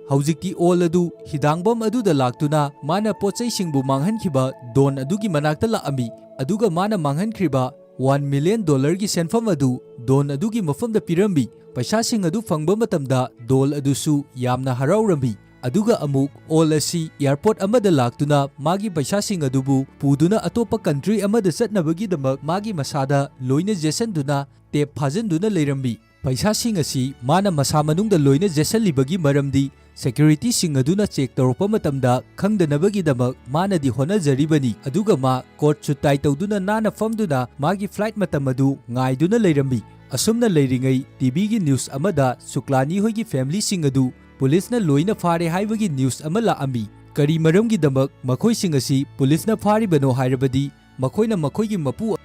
ꯍꯧꯖꯤꯛꯇꯤ ꯑꯣꯜ ꯑꯗꯨ ꯍꯤꯗꯥꯡꯕꯝ ꯑꯗꯨꯗ ꯂꯥꯛꯇꯨꯅ ꯃꯥꯅ ꯄꯣꯠꯆꯩꯁꯤꯡꯕꯨ ꯃꯥꯡꯍꯟꯈꯤꯕ ꯗꯣꯟ ꯑꯗꯨꯒꯤ ꯃꯅꯥꯛꯇ ꯂꯥꯛꯑꯝꯃꯤ, ꯑꯗꯨꯒ ꯃꯥꯅ ꯃꯥꯡꯍꯟꯈ꯭ꯔꯤꯕ ꯋꯥꯟ ꯃꯤꯂꯤꯌꯟ ꯗꯣꯂꯔꯒꯤ ꯁꯦꯟꯐꯝ ꯑꯗꯨ ꯗꯣꯟ ꯑꯗꯨꯒꯤ ꯃꯐꯝꯗ ꯄꯤꯔꯝꯃꯤ꯫ ꯄꯩꯁꯥꯁꯤꯡ ꯑꯗꯨ ꯐꯪꯕ ꯃꯇꯝꯗ ꯗꯣꯟ ꯑꯗꯨꯁꯨ ꯌꯥꯝꯅ ꯍꯔꯥꯎꯔꯝꯃꯤ꯫ ꯑꯗꯨꯒ ꯑꯃꯨꯛ ꯗꯣꯟ ꯑꯁꯤ ꯑꯦꯌꯔꯄꯣꯔꯠ ꯑꯃꯗ ꯂꯥꯛꯇꯨꯅ ꯃꯥꯒꯤ ꯄꯩꯁꯥꯁꯤꯡ ꯑꯗꯨꯕꯨ ꯄꯨꯗꯨꯅ ꯑꯇꯣꯞꯄ ꯀꯟꯇ꯭ꯔꯤ ꯑꯃꯗ ꯆꯠꯅꯕꯒꯤꯗꯃꯛ ꯃꯥꯒꯤ ꯃꯁꯥꯗ ꯂꯣꯏꯅ ꯌꯦꯠꯁꯟꯗꯨꯅ ꯇꯦꯞ ꯐꯥꯖꯤꯟꯗꯨꯅ ꯂꯩꯔꯝꯃꯤ꯫ ꯄꯩꯁꯥꯁꯤꯡ ꯑꯁꯤ ꯃꯥꯅ ꯃꯁꯥ ꯃꯅꯨꯡꯗ ꯂꯣꯏꯅ ꯌꯦꯠꯁꯜꯂꯤꯕꯒꯤ ꯃꯔꯝꯗꯤ ꯁꯦꯀ꯭ꯌꯨꯔꯤꯇꯤꯁꯤꯡ ꯑꯗꯨꯅ ꯆꯦꯛ ꯇꯧꯔꯛꯄ ꯃꯇꯝꯗ ꯈꯪꯗꯅꯕꯒꯤꯗꯃꯛ ꯃꯥꯅꯗꯤ ꯍꯣꯠꯅꯖꯔꯤꯕꯅꯤ꯫ ꯑꯗꯨꯒ ꯃꯥ ꯀꯣꯠ ꯁꯨꯠ ꯇꯥꯏ ꯇꯧꯗꯨꯅ ꯅꯥꯟꯅ ꯐꯝꯗꯨꯅ ꯃꯥꯒꯤ ꯐ꯭ꯂꯥꯏꯠ ꯃꯇꯝ ꯑꯗꯨ ꯉꯥꯏꯗꯨꯅ ꯂꯩꯔꯝꯃꯤ꯫ ꯑꯁꯨꯝꯅ ꯂꯩꯔꯤꯉꯩ ꯇꯤꯚꯤꯒꯤ ꯅ꯭ꯌꯨꯁ ꯑꯃꯗ ꯁꯨꯀ꯭ꯂꯥꯅꯤ ꯍꯣꯏꯒꯤ ꯐꯦꯃꯤꯂꯤꯁꯤꯡ ꯑꯗꯨ ꯄꯨꯂꯤꯁꯅ ꯂꯣꯏꯅ ꯐꯥꯔꯦ ꯍꯥꯏꯕꯒꯤ ꯅ꯭ꯌꯨꯁ ꯑꯃ ꯂꯥꯛꯑꯝꯃꯤ꯫ ꯀꯔꯤ ꯃꯔꯝꯒꯤꯗꯃꯛ ꯃꯈꯣꯏꯁꯤꯡ ꯑꯁꯤ ꯄꯨꯂꯤꯁꯅ ꯐꯥꯔꯤꯕꯅꯣ ꯍꯥꯏꯔꯕꯗꯤ ꯃꯈꯣꯏꯅ ꯃꯈꯣꯏꯒꯤ ꯃꯄꯨ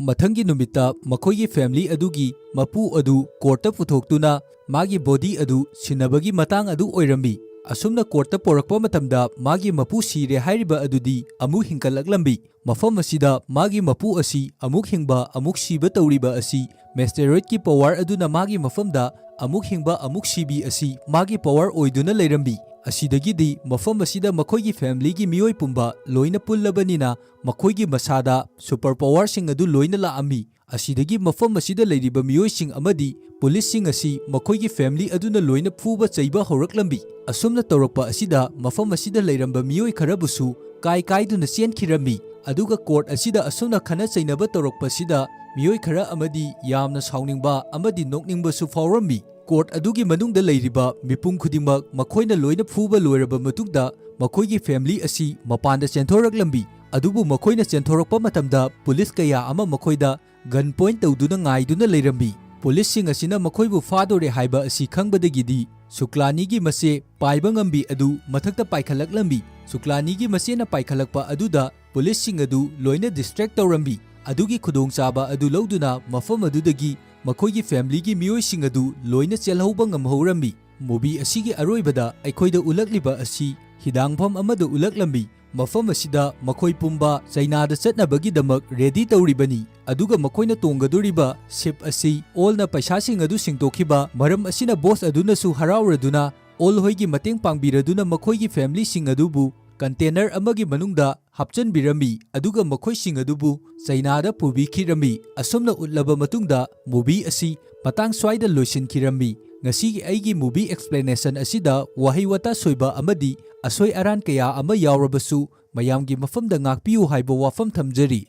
ꯃꯊꯪꯒꯤ ꯅꯨꯃꯤꯠꯇ ꯃꯈꯣꯏꯒꯤ ꯐꯦꯃꯤꯂꯤ ꯑꯗꯨꯒꯤ ꯃꯄꯨ ꯑꯗꯨ ꯀꯣꯔꯠꯇ ꯄꯨꯊꯣꯛꯇꯨꯅ ꯃꯥꯒꯤ ꯕꯣꯗꯤ ꯑꯗꯨ ꯁꯤꯟꯅꯕꯒꯤ ꯃꯇꯥꯡ ꯑꯗꯨ ꯑꯣꯏꯔꯝꯃꯤ꯫ ꯑꯁꯨꯝꯅ ꯀꯣꯔꯠꯇ ꯄꯨꯔꯛꯄ ꯃꯇꯝꯗ ꯃꯥꯒꯤ ꯃꯄꯨ ꯁꯤꯔꯦ ꯍꯥꯏꯔꯤꯕ ꯑꯗꯨꯗꯤ ꯑꯃꯨꯛ ꯍꯤꯡꯒꯠꯂꯛꯂꯝꯃꯤ꯫ ꯃꯐꯝ ꯑꯁꯤꯗ ꯃꯥꯒꯤ ꯃꯄꯨ ꯑꯁꯤ ꯑꯃꯨꯛ ꯍꯤꯡꯕ ꯑꯃꯨꯛ ꯁꯤꯕ ꯇꯧꯔꯤꯕ ꯑꯁꯤ ꯃꯦꯁꯇꯦꯔꯣꯏꯗꯀꯤ ꯄꯋꯥꯔ ꯑꯗꯨꯅ ꯃꯥꯒꯤ ꯃꯐꯝꯗ ꯑꯃꯨꯛ ꯍꯤꯡꯕ ꯑꯃꯨꯛ ꯁꯤꯕꯤ ꯑꯁꯤ ꯃꯥꯒꯤ ꯄꯋꯥꯔ ꯑꯣꯏꯗꯨꯅ ꯂꯩꯔꯝꯃꯤ꯫ ꯑꯁꯤꯗꯒꯤꯗꯤ ꯃꯐꯝ ꯑꯁꯤꯗ ꯃꯈꯣꯏꯒꯤ ꯐꯦꯃꯤꯂꯤꯒꯤ ꯃꯤꯑꯣꯏ ꯄꯨꯝꯕ ꯂꯣꯏꯅ ꯄꯨꯜꯂꯕꯅꯤꯅ ꯃꯈꯣꯏꯒꯤ ꯃꯁꯥꯗ ꯁꯨꯄꯔ ꯄꯋꯥꯔꯁꯤꯡ ꯑꯗꯨ ꯂꯣꯏꯅ ꯂꯥꯛꯑꯝꯃꯤ꯫ ꯑꯁꯤꯗꯒꯤ ꯃꯐꯝ ꯑꯁꯤꯗ ꯂꯩꯔꯤꯕ ꯃꯤꯑꯣꯏꯁꯤꯡ ꯑꯃꯗꯤ ꯄꯨꯂꯤꯁꯁꯤꯡ ꯑꯁꯤ ꯃꯈꯣꯏꯒꯤ ꯐꯦꯃꯤꯂꯤ ꯑꯗꯨꯅ ꯂꯣꯏꯅ ꯐꯨꯕ ꯆꯩꯕ ꯍꯧꯔꯛꯂꯝꯃꯤ꯫ ꯑꯁꯨꯝꯅ ꯇꯧꯔꯛꯄ ꯑꯁꯤꯗ ꯃꯐꯝ ꯑꯁꯤꯗ ꯂꯩꯔꯝꯕ ꯃꯤꯑꯣꯏ ꯈꯔꯕꯨꯁꯨ ꯀꯥꯏ ꯀꯥꯏꯗꯨꯅ ꯆꯦꯟꯈꯤꯔꯝꯃꯤ꯫ ꯑꯗꯨꯒ ꯀꯣꯔꯠ ꯑꯁꯤꯗ ꯑꯁꯨꯝꯅ ꯈꯠꯅ ꯆꯩꯅꯕ ꯇꯧꯔꯛꯄꯁꯤꯗ ꯃꯤꯑꯣꯏ ꯈꯔ ꯑꯃꯗꯤ ꯌꯥꯝꯅ ꯁꯥꯎꯅꯤꯡꯕ ꯑꯃꯗꯤ ꯅꯣꯛꯅꯤꯡꯕꯁꯨ ꯐꯥꯎꯔꯝꯃꯤ꯫ ꯀꯣꯔꯠ ꯑꯗꯨꯒꯤ ꯃꯅꯨꯡꯗ ꯂꯩꯔꯤꯕ ꯃꯤꯄꯨꯝ ꯈꯨꯗꯤꯡꯃꯛ ꯃꯈꯣꯏꯅ ꯂꯣꯏꯅ ꯐꯨꯕ ꯂꯣꯏꯔꯕ ꯃꯇꯨꯡꯗ ꯃꯈꯣꯏꯒꯤ ꯐꯦꯃꯤꯂꯤ ꯑꯁꯤ ꯃꯄꯥꯟꯗ ꯆꯦꯟꯊꯣꯔꯛꯂꯝꯃꯤ꯫ ꯑꯗꯨꯕꯨ ꯃꯈꯣꯏꯅ ꯆꯦꯟꯊꯣꯔꯛꯄ ꯃꯇꯝꯗ ꯄꯨꯂꯤꯁ ꯀꯌꯥ ꯑꯃ ꯃꯈꯣꯏꯗ ꯒꯟ ꯄꯣꯏꯟꯠ ꯇꯧꯗꯨꯅ ꯉꯥꯏꯗꯨꯅ ꯂꯩꯔꯝꯃꯤ꯫ ꯄꯨꯂꯤꯁꯁꯤꯡ ꯑꯁꯤꯅ ꯃꯈꯣꯏꯕꯨ ꯐꯥꯗꯣꯔꯦ ꯍꯥꯏꯕ ꯑꯁꯤ ꯈꯪꯕꯗꯒꯤꯗꯤ ꯁꯨꯀ꯭ꯂꯥꯅꯤꯒꯤ ꯃꯆꯦ ꯄꯥꯏꯕ ꯉꯝꯕꯤ ꯑꯗꯨ ꯃꯊꯛꯇ ꯄꯥꯏꯈꯠꯂꯛꯂꯝꯃꯤ꯫ ꯁꯨꯀ꯭ꯂꯥꯅꯤꯒꯤ ꯃꯆꯦꯅ ꯄꯥꯏꯈꯠꯂꯛꯄ ꯑꯗꯨꯗ ꯄꯨꯂꯤꯁꯁꯤꯡ ꯑꯗꯨ ꯂꯣꯏꯅ ꯗꯤꯁꯇ꯭ꯔꯦꯛ ꯇꯧꯔꯝꯃꯤ꯫ ꯑꯗꯨꯒꯤ ꯈꯨꯗꯣꯡꯆꯥꯕ ꯑꯗꯨ ꯂꯧꯗꯨꯅ ꯃꯐꯝ ꯑꯗꯨꯗꯒꯤ ꯃꯈꯣꯏꯒꯤ ꯐꯦꯃꯤꯂꯤꯒꯤ ꯃꯤꯑꯣꯏꯁꯤꯡ ꯑꯗꯨ ꯂꯣꯏꯅ ꯆꯦꯜꯍꯧꯕ ꯉꯝꯍꯧꯔꯝꯃꯤ꯫ ꯃꯨꯚꯤ ꯑꯁꯤꯒꯤ ꯑꯔꯣꯏꯕꯗ ꯑꯩꯈꯣꯏꯗ ꯎꯠꯂꯛꯂꯤꯕ ꯑꯁꯤ ꯍꯤꯗꯥꯡꯐꯝ ꯑꯃꯗ ꯎꯠꯂꯛꯂꯝꯃꯤ꯫ ꯃꯐꯝ ꯑꯁꯤꯗ ꯃꯈꯣꯏ ꯄꯨꯝꯕ ꯆꯩꯅꯥꯗ ꯆꯠꯅꯕꯒꯤꯗꯃꯛ ꯔꯦꯗꯤ ꯇꯧꯔꯤꯕꯅꯤ꯫ ꯑꯗꯨꯒ ꯃꯈꯣꯏꯅ ꯇꯣꯡꯒꯗꯧꯔꯤꯕ ꯁꯤꯞ ꯑꯁꯤ ꯑꯣꯜꯅ ꯄꯩꯁꯥꯁꯤꯡ ꯑꯗꯨ ꯁꯤꯡꯗꯣꯛꯈꯤꯕ ꯃꯔꯝ ꯑꯁꯤꯅ ꯕꯣꯁ ꯑꯗꯨꯅꯁꯨ ꯍꯔꯥꯎꯔꯗꯨꯅ ꯑꯣꯜ ꯍꯣꯏꯒꯤ ꯃꯇꯦꯡ ꯄꯥꯡꯕꯤꯔꯗꯨꯅ ꯃꯈꯣꯏꯒꯤ ꯐꯦꯃꯤꯂꯤꯁꯤꯡ ꯑꯗꯨꯕꯨ ꯀꯟꯇꯦꯅꯔ ꯑꯃꯒꯤ ꯃꯅꯨꯡꯗ ꯍꯥꯞꯆꯤꯟꯕꯤꯔꯝꯃꯤ, ꯑꯗꯨꯒ ꯃꯈꯣꯏꯁꯤꯡ ꯑꯗꯨꯕꯨ ꯆꯩꯅꯥꯗ ꯄꯨꯕꯤꯈꯤꯔꯝꯃꯤ꯫ ꯑꯁꯨꯝꯅ ꯎꯠꯂꯕ ꯃꯇꯨꯡꯗ movie ꯑꯁꯤ ꯃꯇꯥꯡ ꯁ꯭ꯋꯥꯏꯗ ꯂꯣꯏꯁꯤꯟꯈꯤꯔꯝꯃꯤ꯫ ꯉꯁꯤꯒꯤ ꯑꯩꯒꯤ movie explanation ꯑꯁꯤꯗ ꯋꯥꯍꯩ ꯋꯥꯇꯥ ꯁꯣꯏꯕ ꯑꯃꯗꯤ ꯑꯁꯣꯏ ꯑꯔꯥꯟ ꯀꯌꯥ ꯑꯃ ꯌꯥꯎꯔꯕꯁꯨ, ꯃꯌꯥꯝꯒꯤ ꯃꯐꯝꯗ ꯉꯥꯛꯄꯤꯌꯨ ꯍꯥꯏꯕ ꯋꯥꯐꯝ ꯊꯝꯖꯔꯤ꯫